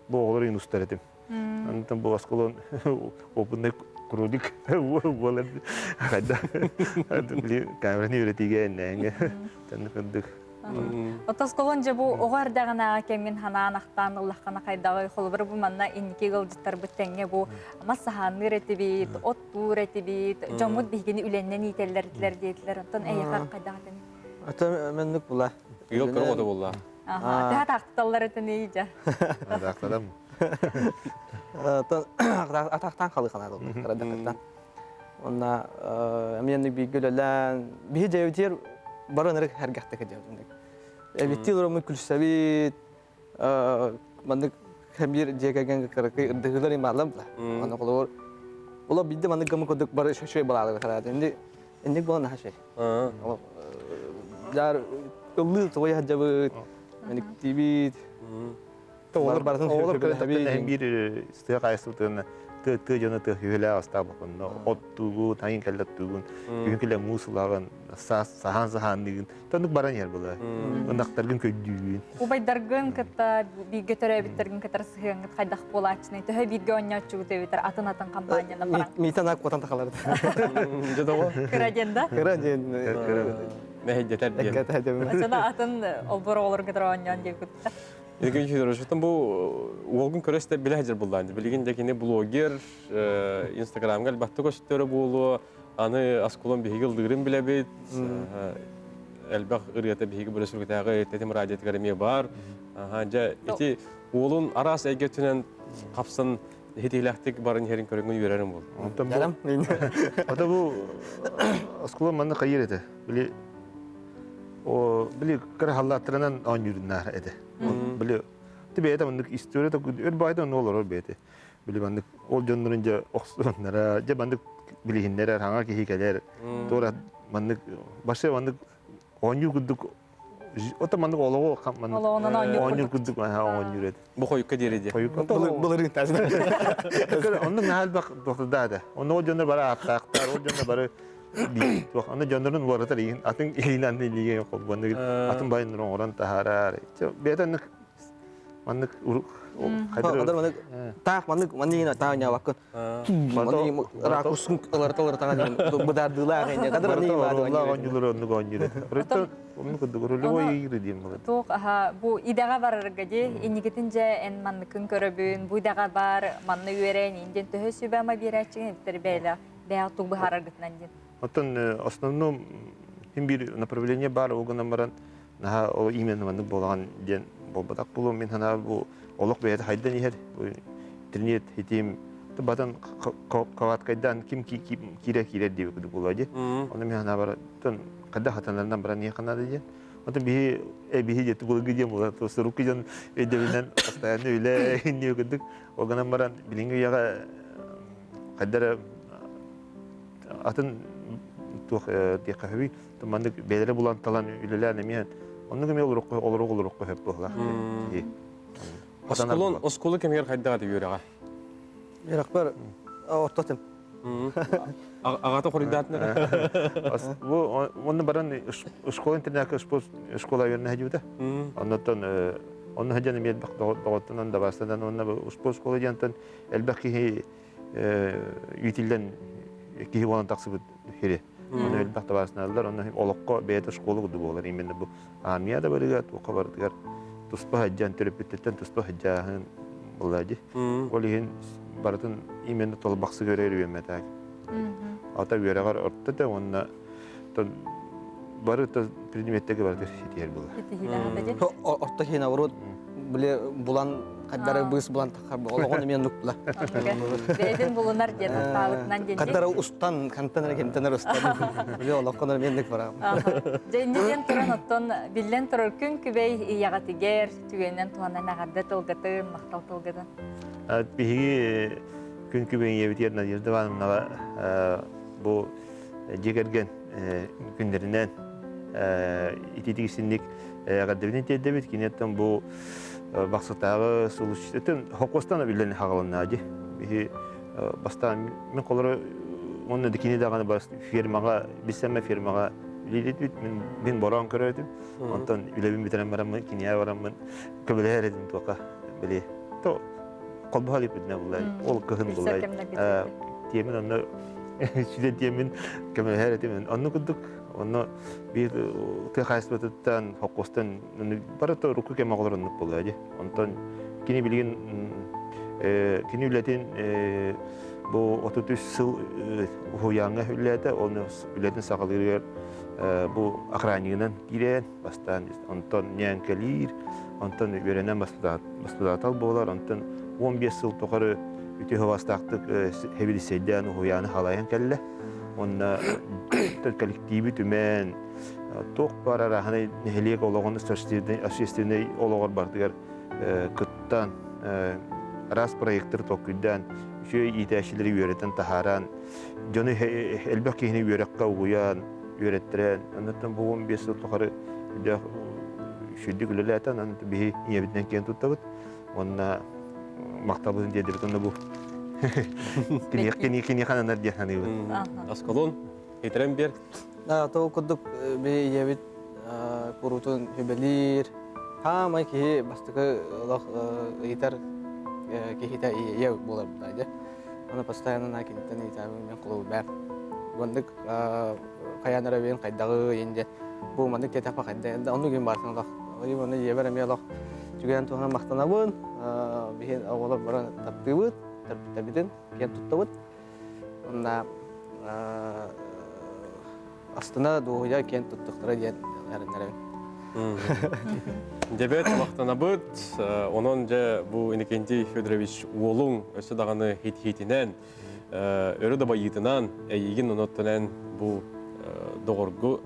бу оҕолор устар этим. Онтон бу осколон опытный кролик буолар хайда били камераны үөрэтиигэ эннээҥҥэ тэнник кырдык. Отосколон же бу оҕо эрдэҕинээҕи кэмҥин ханаан ахтаан ыллаххына хайдаҕый холобур бу манна инники ыалдьыттарбыт тэҥҥэ бу мас саһаанныыр этибит, оттуур этибит, дьоммут биһигини үлэннэн иитэллэр диэтилэр. Оттон эйиэхэ хайдах этин? Ата меннүк була. Ыал кыра оҕото буолла. Аха, төһө таахталлар этиний дьэ? Атаахтадам. Атахтаан халыхана кырадакыттан. Онна эмиэнник бииргэ үлэлээн биһи дьэбитиэр бары ынырык хэргэхтик дьэбитинник. Эбиттии олороммут күлсэбит маннык хэмбиир дьиэ кэргэн кыракый ырдыһыылар имааллар була. Аны холобур Ола бидде маннык гымы курдук бары шөшөй балаалар караат. Инди инник буолан наха шөй. Жар ыллыы тоҕой хаджабыт, мениктибит. Оҕолор барытын оҕолор кэлэн биир тыа хаайыстыбытын тыа тыа дьоно тыа үһүлээх астаабаккын оттуугун айын кэллэ оттуугун күһүн кэлэ муус ылаҕын саас саһаан саһаанныгын тоннук баран иһэр була ынахтаргын көрдүүгүн Убайдаргын кытта бииргэ төрөөбүттэргин кытары сыһыаҥҥыт хайдах буолааччыный төһө бииргэ оонньооччугут эбитэр атын атын компанияны баран Миитан ак куотан тахалар Кыра диэн да Кыра диэн Мэһэйдэтэр диэн. Ачана атын олбор оҕолорун кытары оонньоон диэбиккит Евгений Федорович, бу уолгун көрөстө билэ сылдьар буллаан. Билигин да кини блогер, Инстаграмга элбэхтик көстөрө буолуо. Аны осколон биһиги ыллыырын билэбит. Элбэх ырыата биһиги бөрөсүлүктээҕи тэтим радиотыгар эмиэ баар. Дьэ, ити уолун араас эйгэ өттүнэн хапсан иһитиилээхтик баран иһэрин көрөҥҥүн үөрэрим буолла. Ото бу оскуола манна хайыр этэ. Били о били кыра халлааттарынан оонньуурунаар этэ. Били ти бэйэтэ маннык история өр баайда онно олорор бэйэтэ. Били маннык ол дьоннорун дьэ охсуоннара, дьэ маннык билиһиннэрэр, хаҥа киһи кэлэр. Туора маннык башы маннык оонньуу курдук. Ото маннык олоҕу маннык Олоҕунан оонньуур оонньуур курдук оонньуур этэ. Бу хойукка диэри дии. Былырыын Оннук наһаа элбэх туохтардаах этэ. Онно ол дьоннор бары ааттаахтар, ол дьоннор бары туох аны дьоннорун уларытар иһин атын илиинэн аны илиигэ холбоннук атын байыннарын оҥорон таһаарар. Бэйэтэ оннук маннык Хадар маннык таах маннык манныгына таах ньаабаккын. Ракурсун ыларыта ыларытаҕа быдаардыылаах эне. Хадар манныгы баады оонньуулар оннук оонньуур этэ. Оннук курдук рулевой игры диэн буолар. Туох аха бу идэҕэ барарга ди инникитин дьэ эн манныкын көрөбүн, бу идэҕэ бар, манна үөрэн, инден төһө сүбэ ама биэрээччигин эбиттэр бэйэлээх бэйэҕэ тугу быһаараргытынан диэн. Оттон основном хим биир направление баар ол гынан баран наһаа ол именно маннык буолаҕын диэн буолбатах буолуом мин санаабар бу олох бэйэтэ хайдан иһэр интернет хитим батан каваткайдаан ким киирэ киирэр диэбит курдук буолуо дии ону мин санаабар хайдах хатанарынан баран иһиэххэ наада диэн Оттон биһи биһи диэти былыргы диэн буолар сурукку дьон өйдөбүнэн постоянно үлэ инниэ курдук ол гынан баран билиҥҥи үйэҕэ хайда эрэ атын туох диэххэ сөбүй маннык бэйэлэрэ булан талан үлэлээн эмиэ оннук эмиэ олоруохха олоруох олоруохха сөп быһыылаах киһи Осколон оскуола кэмигэр хайдах этэ үөрэҕэ? Үөрэхпэр ортотум. Аҕата хоруйдаатын эрэ. Бу онно баран школа интернакка школа үөрэнэ сылдьыбыта. Оннуттан онно сылдьан эмиэ элбэх доҕоттонон дабаастанан уонна спорт школа диэнтэн элбэх киһи иитиллэн киһи буолан тахсыбыт сири. Оны элбэх табаарысналар, онно олоххо бэйэтэ школа курдук буолар. Именно бу армия да барыга, туохха барытыгар туспа сылдьан, төрөппүттэртэн туспа сылдьааһын буолла дии. Ол иһин барытын именно толбахсы көрөр үөмэтээк. Ата үөрэҕэр орто да уонна бары предметтерге барыта ситиһэр буолар. Орто иһин наоборот биле булан хаддара быыс булан тахар олоҕун эмиэ оннук була. Бэйэтин булунар диэн аттаабытынан диэн. Хаддара устан хантан эрэ кимтэн эрэ устан биле олоххон эмиэ оннук барам. Дьэ иннинэн туран оттон биллэн турар күн күбэй ийэҕитигэр түгэнинэн туһанан эҕэрдэ тылгытын, махтал тылгытын. Биһиги күн күбэй ийэбитигэр Надежда Ивановнаҕа бу дьиэ кэргэн күннэринэн ититик истинник эҕэрдэбитин тиэрдэбит. Киниэттэн бу Бахсытааҕы сулусчутун хокуостан үлэни хаҕаланнаа дии. Биһи бастаан мин холоро уонна да кини даҕаны бас фирмаҕа биссэмэ фирмаҕа үлэлиирбит мин мин бороон көрөр этим. Онтон үлэбин бүтэрэн бараммын киниэхэ бараммын көмөлөһөр этим туоха били то холбоһо иликпитинэ буллай ол кыһын буллай тиэмин онно сүдэ тиэмин көмөлөһөр этим онну курдук онно биир тыа хаһаайыстыбатыттан холкуостан барыта урукку кэм оҕолор оннук буолуо дии онтон кини билигин кини үлэтин бу 33 сыл уһуйааҥҥа үлэлээтэ оны үлэтин саҕалыырыгар бу охраннигынан киирэн бастаан онтон ньээҥкэлиир онтон үөрэнэн бастыдаатал буолар онтон 15 сыл тухары үтүө хабастаахтык хэбилисэйдээн уһуйааны халайан кэллэ уонна коллектиби түмэн туох баар арааһынай нэһилиэк олоҕун общественный олоҕор барытыгар кыттан араас проекттары толкуйдаан үчүгэй иитээччилэри үөрэтэн таһааран дьону элбэх киһини үөрэххэ угуйан үөрэттэрэн оннуттан бу 15 сыл тухары үрдээх үчүгэйдик үлэлээтэ онон биһи ийэбитинэн киэн туттабыт уонна махталбытын тиэрдэбит онно бу киниэхэ ананар диэн саныыбын Аскалон итирэн биэр То курдук би ийэбит куруутун сүбэлиир хаамай киһи бастакы олох ыйытар киһитэ ийэ буолар дии Аны постоянно на киниттэн ыйытаабын мен холобур баар. Маннык хайаан эрэ бэйэн хайдаҕы инде бу маннык тиэтэхпэ хайда оннук им баартын олох оны ийэбэр эмиэ олох түгэн туһунан махтанабын биһин оҕолор баран таптыыбыт төрөппүттэрбитин киэн туттабыт онна астына дуоһуйа киэн туттуктара диэн эрэннэрэбин Дебет махтанабыт. Онон дьэ бу Иннокентий Федорович уолуҥ өссө даҕаны хит-хитинэн, өрө да байыытынан, эйигин онуттан бу доҕоргу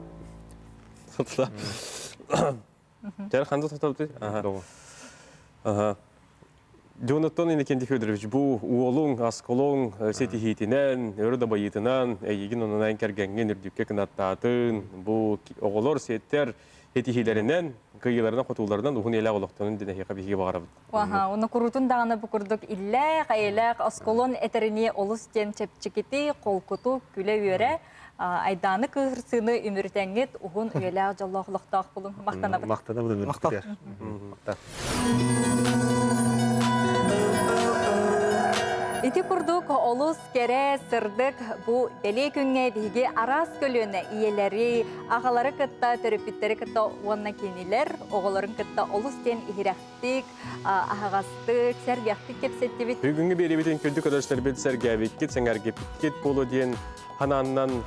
Дьэр ханна тохтобутуй? Аха. Дьонуттан Иннокентий Федорович бу уолуҥ, асколоҥ ситиһиитинэн, өрө да байыытынан, эйигин онунан кэргэҥҥин үрдүккэ кынаттаатын, бу оҕолор, сиэттэр Этиһиилэринэн, кыайыыларынан, хотууларынан уһун үйэлээх олохтонун диэн эһиэхэ биһиги баҕарабыт. Аха, уну куруутун даҕаны бу курдук иллээх, эйэлээх осколон этэринии олус диэн чэпчэкити, холкуту, күлэ-үөрэ, айдааны кыыһырсыыны үмүрүтэҥҥит уһун үйэлээх дьоллоох олохтоох булуҥ. Махтанабыт. Махтанабыт. Махтал. Махтал. Ити курдук олус кэрэ, сырдык бу бэлиэ күҥҥэ биһиги араас көлүөнэ ийэлэри, аҕалары кытта, төрөппүттэри кытта уонна кинилэр оҕолорун кытта олус диэн иһирэхтик, аһаҕастык, сэргэхтик кэпсэттибит. Бүгүҥҥү биэриибитин күндү көрөөччүлэрбит сэргээбиккит, сэҥээргиппиккит буолуо диэн ханааннан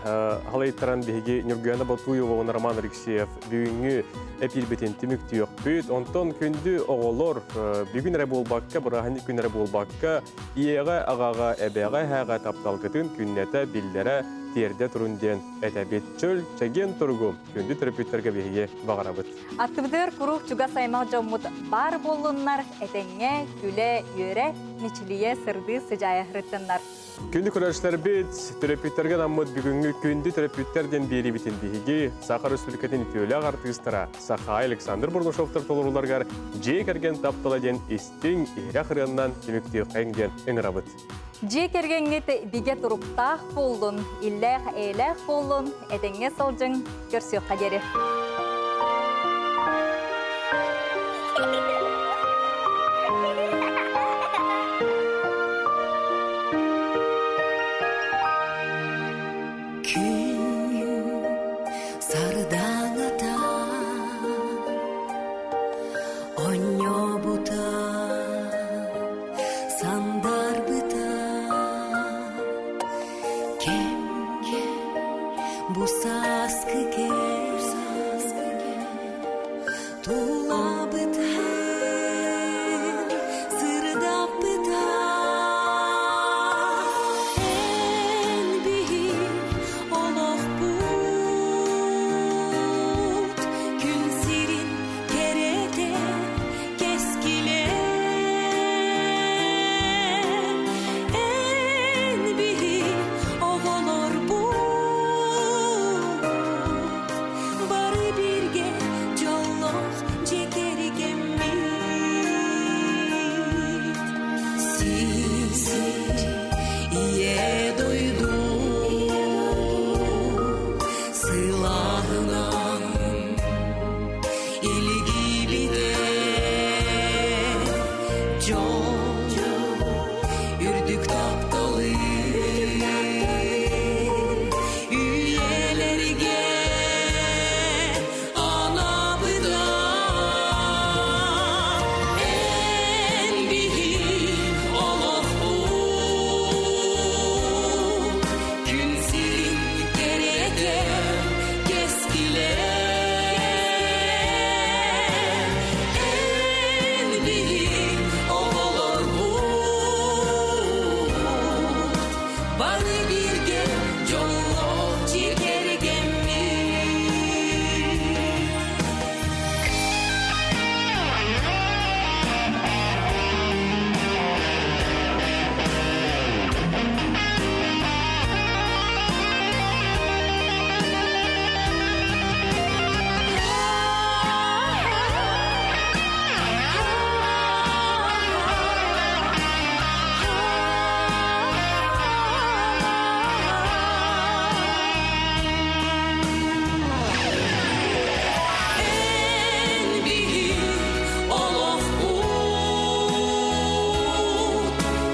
халайтаран биһиги Ньургуяна Ботуева уонна Роман Алексеев бүгүҥҥү эпиирбитин түмүктүөхпүт. Онтон күндү оҕолор бүгүн эрэ буолбакка, бырааһынньык күн эрэ буолбакка, ийэҕэ, аҕаҕа, эбэҕэ, эһээҕэ тапталгытын күннэтэ биллэрэ, тиэрдэ турун диэн этэбит. Чөл, чэгиэн туругу күндү төрөппүттэргэ биһиги баҕарабыт. Аттыбытыгар куруук чугас аймах дьоммут баар буоллуннар, этэҥҥэ, күлэ-үөрэ, мичилийэ, сырдыы сыдьаайа сырыттыннар. Күндү көрөөччүлэрбит, төрөппүттэргэ анаммыт бүгүҥҥү күндү төрөппүттэр диэн биэриибитин биһиги Саха Республикатын үтүөлээх артыыстара Сахай Александр Бурнашовтар толорууларыгар дьиэ кэргэн таптала диэн истиҥ, иһирэх ырыаннан түмүктүөххэйиҥ диэн ыҥырабыт. Дьиэ кэргэҥҥит бигэ туруктаах буоллун, иллээх-эйэлээх буоллун, этэҥҥэ сылдьыҥ, көрсүөххэ диэри. Күн сардаҥата Онньобута сандарбыта Кэм бу сааскы кэм Тулабытын сырдаппыта Эн биһи олохпут Күн сирин кэрэтэ кэскилэ Эн биһи оҕолорбут Бары бииргэ дьоллоох дьиэ кэргэммит Сир ийэ дойду сылааһынан илгиибитэ дьол үрдүк тапталы үйэлэргэ анабыта эн биһи олохпут күн сирин кэрэтэ кэскилэ эн биһи оҕолорбут бары бииргэ дьоллоох дьиэ кэргэммит. Эн биһи олохпут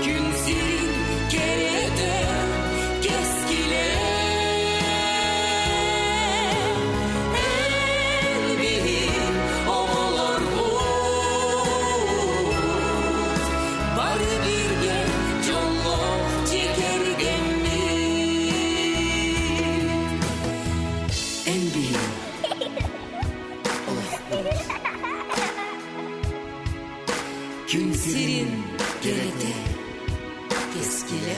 күн сирин кэрэтэ кэскилэ Эн биһи оҕолорбут бары бииргэ дьоллоох дьиэ кэргэммит Эн биһи олохпут күн сирин кэрэтэ кэскилэ.